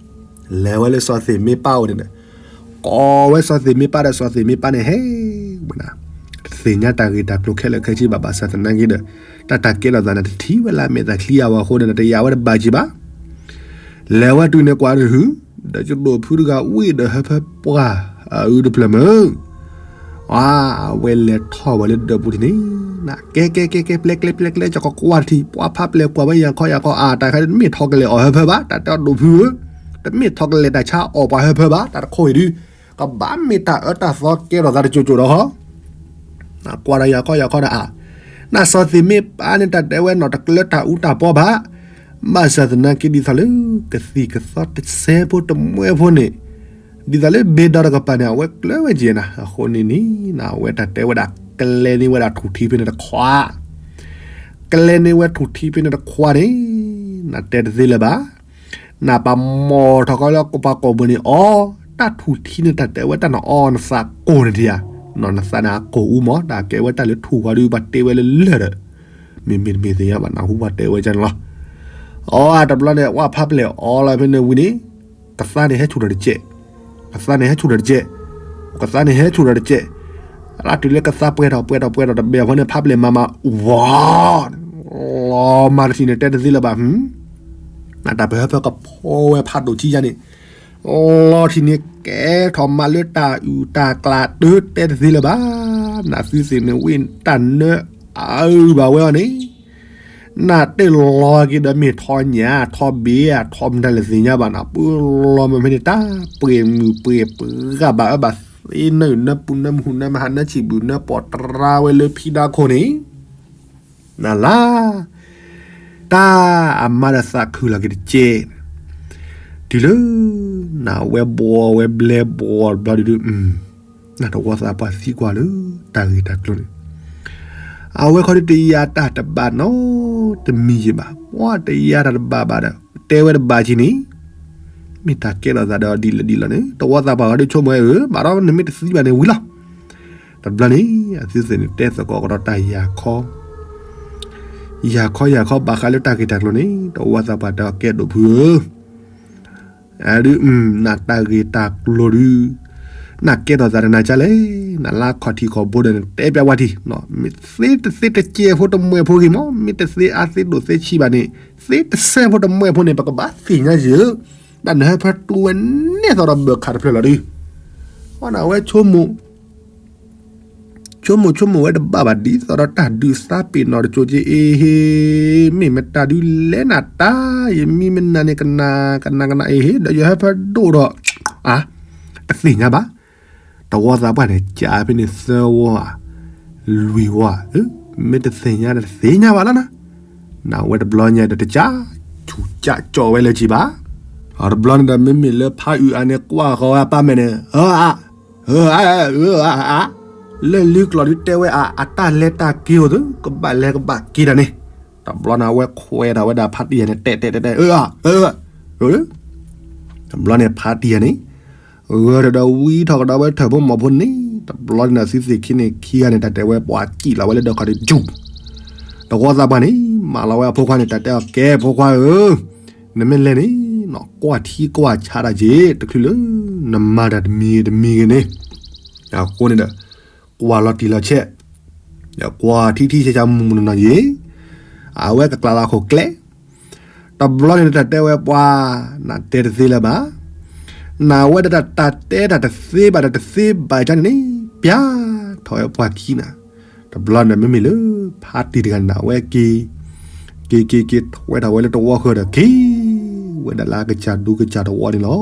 လဲၤဝဲလၢစီၤသ့ၣ်မ့ၢ်ပၢ်အိၣ်န့ၣ်ဒီး ကိးဝဲစီၤသ့ၣ်မ့ၢ်ပၢ်ဒီးစီၤသ့ၣ်မ့ၢ်ပၢ်န့ၣ်ဟဲဝဲဒၣ် တသ့ၣ်ညါတၢ်ဂ့ၢ်တၢ်ကျိၤခဲလၢာ်ခဲဆ့ဘၣ် ဘၣ်ဆၣ်သနာ်က့ဒီး တၢ်တၢ်ကဲထီၣ်သးန့ၣ် တထံၣ်ဝဲလၢအမဲာ်သၣ်ချံအဝဲအဃိန့ၣ် တယာ်ဝဲတဘၣ်က့ၤဘၣ် လဲၤဝဲတုၤန့ၣ်ကွၢ်တဟုၣ် ဒီးကဒိၣ်ဖုတဂၤဝံၣ်ဒီးဟၢဖၢပှၢ်အအုတဖျၢၣ်မုၢ် အဝဲလဲၤထီၣ်ဝဲလၢဒၢးပူၤထံးန့ၣ် ကဲကဲကဲကဲ ပျဲကျဲပျဲကျဲ ကကွၢ်ထံၣ် ပှၤဖးပျဲၢ်ကွၢ်ဝဲယၤခီယၤခီ အတၢ်ခါဒုး တမ့ၢ်ထီၣ်ကလဲာ်အီၣ်ဟၢဖၢဘၣ် တၢ်တဲအီၤဒိၣ်ဖုဧၢ တမ့ၢ်ထီၣ်ကလဲာ်တၢ်ဆါအီၣ်ပှၤဟၢဖၢဘၣ် တၢ်တခိၣ်အံၤဒုး ကဘၣ်မ့ၢ်တၢ်အၢတၢ်သီကဲထီၣ်သးတစိၤစိၤဒီးဟီ နကွၢ်ဒီးယၤခီယၤခီဒီးအါ နစီၤသ့ၣ်မ့ၢ်ပၢ်န့ၣ် တၢ်တဲဝဲနီၢ်တကျၢတၢ်အူတၢ်ပီဘၣ် ဘၣ်ဆၣ်သနာ်က့ဒ်သိးလၢ ကသံၣ်ကသီတစဲးဖိတမှဲဖိန့ၣ် ဒ်သိးလၢဘ့ၣ်ဒီတကပၤန့ၣ် အဝဲကျၢၤဝဲက့ၤနၤ အဃိန့ၣ်န့ၣ် နဝဲတၢ်တဲဝဲဒၣ် ကျဲန့ၢ်ဝဲဒၣ်ထူၣ်ထံဖဲန့ၣ်တခွး ကျဲန့ၢ်ဝဲထူၣ်ထံဖဲန့ၣ်တခွးန့ၣ် နတဲတသ့လၢၤဘၣ် နပာ်မီၢ်ထီၣ်ဃီလၢပှၤကိာ်ပူၤန့ၣ်အီၤ တၢ်ထူၣ်ထံန့ၣ် တၢ်တဲဝဲတၢ်နအီနသးကိၢ်န့ၣ်ဒံးဧါ နီၢ်နသးန့ၣ်အကိၢ်အူမး တၢ်ကဲဝဲတၢ်လၢထူၣ်ဃီဒုး ပှၤတဲဝဲလၢလၢၢ်ဒီး မ့မ့ၢ်တမ့ၢ်သ့ၣ်ညါဘၣ် နၢ်ဟူပှၤတဲဝဲကန့ၣ်လီၤ အီတဘျီန့ၣ် ဝဲဖးပျဲၢ်အီလီၤဖဲန့ၣ်ဝံၤန့ၣ် ကသါန့ၣ်ဟဲဆူၣ်ထီၣ်တကဲး ကသါန့ၣ်ဟဲဆူၣ်ထီၣ်တကဲး ကသါန့ၣ်ဟဲဆူၣ်ထီၣ်တကဲး လၢတုၤလၢကသါပှဲၤထီၣ်ပှဲၤထီၣ်ပှဲၤထီၣ်တဘ့ၣ်အဖီန့ၣ် ဖးပျဲၢ်မၤမၤ ဝီ လီၤမၤတထံၣ်န့ၣ် တဲတသ့လၢၤဘၣ် နတၢ်ပဟၢဖၢကဖီဝဲဖးဒိၣ်ထံယါန့ၣ် လီၤထံၣ်န့ၣ် ကဲထီၣ်မးလၢတၢ်အုၣ်တၢ်ကျၢ်တၢ် တဲတသ့လၢၤဘၣ် နသုသ့ၣ်န့ၣ်ဝံၣ်တၢ်နၢအုၣ်ဘၣ်ဝဲအီၤန့ၣ် နတဲလီၤက့ၤဒီးမ့ၢ်ထီညၣ်ထီဘ့ၣ်ဧါ ထီမတၤလဲၣ်သ့ၣ်ညါဘၣ်နၤ ပလီၤမ့ၢ်ဖဲန့ၣ် တၢ်ပှ့ၤမုၢ်ပှ့ၤပှၤဂၤဘၣ်အၢဘၣ်သ့ နၢအုၣ်နၢပူၤနၢမုၢ်ဟူၣ်နၢမဟါနၢဆံၣ်ဘူၣ်နၢပီၣ်တရါဝဲလၢဖံဒါခိၣ်န့ၣ် နလါ တၢ်အမါဒီးသးခုလီၤက့ၤတကဲး တုၤလၢ နဝဲဘှီဝဲဘျဲဘှီဘျီဒုဒု နတဝီသးပှၢ်သံကွၢ်လၢ တၢ်ဂ့ၢ်တၢ်ကျိၤန့ၣ် အဝဲခီဒုတယာ်တၢ်တဘၣ်နီတမံၤယံၤဘၣ် ပှၤတယာ်တၢ်တဘၣ်ဘၣ်ဒီး တဲဝဲတဘၣ်က့ၤန့ၣ် မ့ၢ်တၢ်ကဲထီၣ်သးဒီးဒ်လဲၣ်ဒ်လဲၣ်န့ၣ် တဝီသးပှၢ်ခီဒုဆိကမိၣ်ဝဲဧၢ ဘၣ်ဒီးနမ့ၢ်တသံဘၣ်န့ၣ်ဝံၤလီၤ တဘျီန့ၣ် အသုသ့ၣ်န့ၣ်တဲသကိးကဒီးတၢ်ယၤခီ ယၤခီယၤခီဘၣ်ဃးလၢတၢ်ဂ့ၢ်တၢ်ကျိၤန့ၣ် တဝီသးပှၢ်တဲအီၤကဲဒိၣ်ဖုဧၢ အဒု နတၢ်ဂ့ၢ်တၢ်ကျိၤဒု နကဲထီၣ်သးတနၤကလဲၣ် နလါခီၣ်ထံးခီၣ်ဘိဒီးနတဲပျးဝဲထံး မ့ၢ်သ့တသ့တကဲးဖိတမှဲဖိဂ့ၤမး မ့ၢ်တသ့အါသ့ဒိၣ်သ့ဆံးဘၣ်န့ၣ် သ့တစဲးဖိတမှဲဖိန့ၣ် ပကဘၣ်သ့ၣ်ညါယဲၢ် တၢ်နဟၢဖၢတူဝဲန့ၢ်သီဒီးဘၢၣ်ခးတဖျၢၣ်လီၤဒု အီနဝဲဆိကမိၣ် ဆိကမိၣ်ဆိကမိၣ်ဝဲတဘၣ်ဘၣ် ဒ်သိးဒီးတၢ်ဒုးသးပ့ၤနီၣ်တကၠိက့ အ့ဟ့ မ့ၢ်မတၤဒုလဲၣ်နတၢ် ယမံမနုၤန့ၣ် ကနၣ်ကနၣ်ကနၣ် အ့ဟ့ ဒီးယဟၢဖၢဒိၣ်ဒီး အါ တသ့ၣ်ညါဘၣ် တဝီသးပှၢ်န့ၣ် ကးဖဲန့ၣ်သၢဝီဧါ လွံၢ်ဝီဧါ မ့ၢ်တသ့ၣ်ညါဒီးတသ့ၣ်ညါဘၣ်လီၤနၤ နဝဲတဘျီညါဒီးတကး ဆူၣ်ကးကၠီဝဲလၢက့ၤဘၣ် အတဘျီန့ၣ်ဒီး မ့မ့ၢ်လၢဖးအုၣ်အါန့ၣ် ကွၢ်ဃီၤဝဲအပၢ်မဲာ်န့ၣ် ဧၢ အါ ဧၢ အါ လၢလံကျိာ်ဒုတဲဝဲအါ အတၢ်လဲၤတၢ်က့ၤအိၣ်သု ကဘၣ်လဲၤကဘၣ်က့ၤတၢ်န့ၣ် တဘျီန့ၣ် အဝဲခွဲးထီၣ်ဝဲဒၣ်ဖါတံၢ်ယၤန့ၣ် တဲတဲတဲတဲ အၢ အၢ အၢ တဘျီန့ၣ်ဖါတံၢ်ယၤန့ၣ် ဂၢၢ်ဒီးဝံထီၣ်ကဒီးဝဲထၢၣ်ဖိမီၤဖိန့ၣ် တဘျီန့ၣ်ဒီး သုသ့ၣ်ခံန့ၣ် ခံဂၤန့ၣ် တၢ်တဲဝဲပှၤစံၣ်လီၤဝဲလၢဒၢးခီၣ်ဒီး ယူၢ် တဝီသးပှၢ်န့ၣ် မၢလီၤဝဲအဖိခွါန့ၣ် တၢ်တဲအီၤ ကဲဖိခွါဧၢ, နမ့ၢ်လဲၤန့ၣ် ကွၢ်ထံကွၢ်ဆးတၢ်က့ၤ တချုးလၢ နမၤတၢ်တမံၤဂ့ၤတမံၤဂ့ၤန့ၣ် အဃိန့ၣ်ဒီး ကွၢ်လီၤတံၢ်လီၤဆဲး ကွၢ်ထံထံဆးဆးမုၢ်မုၢ်နီၢ်နီၢ်ယ့ၣ် အဝဲကကျးလီၤအခိၣ်ကျဲ တဘျီန့ၣ်တၢ်တဲဝဲပှၤ နတဲတသ့လၢၤဘၣ်, နဝဲဒၣ်တၢ်တဲတၢ်တသ့ဘၣ်တၢ်တသ့ဘၣ်ကန့ၣ်န့ၣ် ပျၢ်ထီၣ်ဝဲပှၤခံနၤ, တဘျီန့ၣ်မ့မ့ၢ်လၢ ဖါတံၢ်တဂၤန့ၣ် အဝဲက့ၤ က့ၤက့ၤက့ၤထွဲထီၣ်ဝဲလၢတဝီဃၢၤဒီး က့ၤဝဲဒၣ်လၢအကစၢ်ဒူကစၢ်တဝီန့ၣ်လီၤ.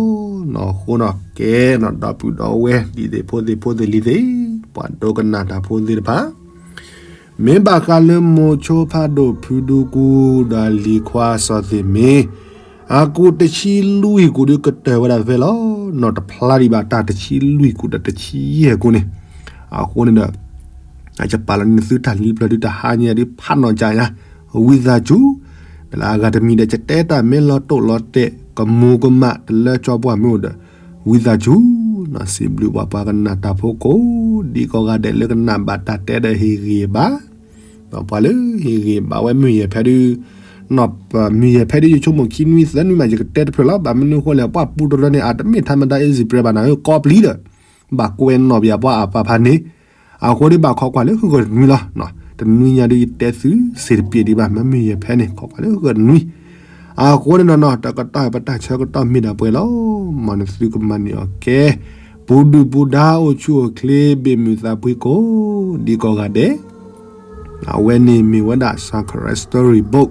အဃိန့ၣ်ကဲနီၣ် ဒီပုၢ်ဒီဝဲၢ် ဒ်သ့ၣ်ဖိသ့ၣ်ဖိသ့ၣ်လံၤသ့ၣ် ပှၤဒိကနၣ်တၢ်ဖိသ့ၣ်တဖၣ် မ့ၢ်ဘၣ်ဃးလၢမိၤဆိဖးဒိၣ်ဖုဒူကူဒီးလံၤခွါစီၤသ့ၣ်မ့ၢ် အကူးတဆံလွံၢ်ကူးဒုးကတၢၢ်ဝဲဒၣ်ဖဲလီၤ. နီၣ်တဖျါဒံးဘၣ်တၢ်တဆံလွံၢ်ကူးဒီးတဆံယဲၢ်ကူးန့ၣ်, အဃိန့ၣ်ဒီး အကပာ်လီၤန့ၢ်သုတၢ်လံပျၢၤဒုးတဟါညါဒုးဖးနီၣ်ကယၤ, ဝံသးစူၤ, ဒီးလၢအဂၤတမံၤဒီး ကတဲတၢ်မ့ၢ်လီၤတိၢ်လီၤတဲာ် ကမူၤကမၣ်တလၢကၠီပှၢ်မ့ၢ်အိၣ်ဒီး, ဝံသးစူၤ, နီၣ်စံးဘျုးပှၤပှၤကနၣ်တၢ်ဖိကိးဒံးကိးဂၤဒဲးလၢကနၣ်ဘၣ်တၢ်တဲဒီးဟ့ၣ်ဂံၢ်ဘါ ပှၤလၢဟ့ၣ်ဂံၢ်ဘါဝဲမုၢ်ယဲၢ်ဖဲဒုး, နီၣ်ပမုၢ်ယဲၢ်ဖဲဒုးယဆိကမိၣ်ခံနွံသၢနွံမး ယကတဲတဖျၢၣ်လီၤ. ဘၣ်မနုၤအဃိလဲၣ် ပှၤပူၤတရၢန့ၣ် အတမ့ၢ်ထါမဒါအ့စံးပြဲဘၣ်နၤဧၢ ကီပျံၤဒီး, ဘၣ်ကွဲးနီၣ်ပယၤပှၤအပၢ်ဖးန့ၣ်, အဃိဒုးဘၣ်ခိးကွၢ်လၢဟီၣ်ခိၣ်တနွံလီၤ. တနွံညါဒုးယတဲသုစ့ၢ်တပျ့ၤဒံးဘၣ် မ့မုၢ်ယဲၢ်ဖဲန့ၣ် ခိးကွၢ်လၢဟီၣ်ခိၣ်တနွံ အဃိန့ၣ်နီၣ် တကတီၢ်ပတၢ်ဆၢကတီၢ်မ့ၢ်ဒၣ်ပှဲၤလီၤ. မ်နသုကမၤန့ၢ်အီၤကဲ, ပူၤဒုၣ်ပူၤဒါအိၣ်ဆူၣ်အိၣ်ချ့ဘၣ်မုာ်သးဖှံကိးဒံးကိးဂၤဒဲး, အဝဲန့ၣ်မ့ၢ်ဝဲဒၣ် Sankara Story Book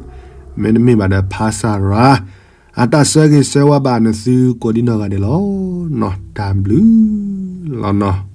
မ့တမ့ၢ်ဘၣ်ဒီး ဖါစၢ်ရၤ အတၢ်ဆၢဂ့ၤဆၢဝါဘၣ်နသုကိးဒံးနီၢ်ဂၤဒဲးလီၤ. နီၣ်တၢ်ဘျုးလီၤနီၣ်.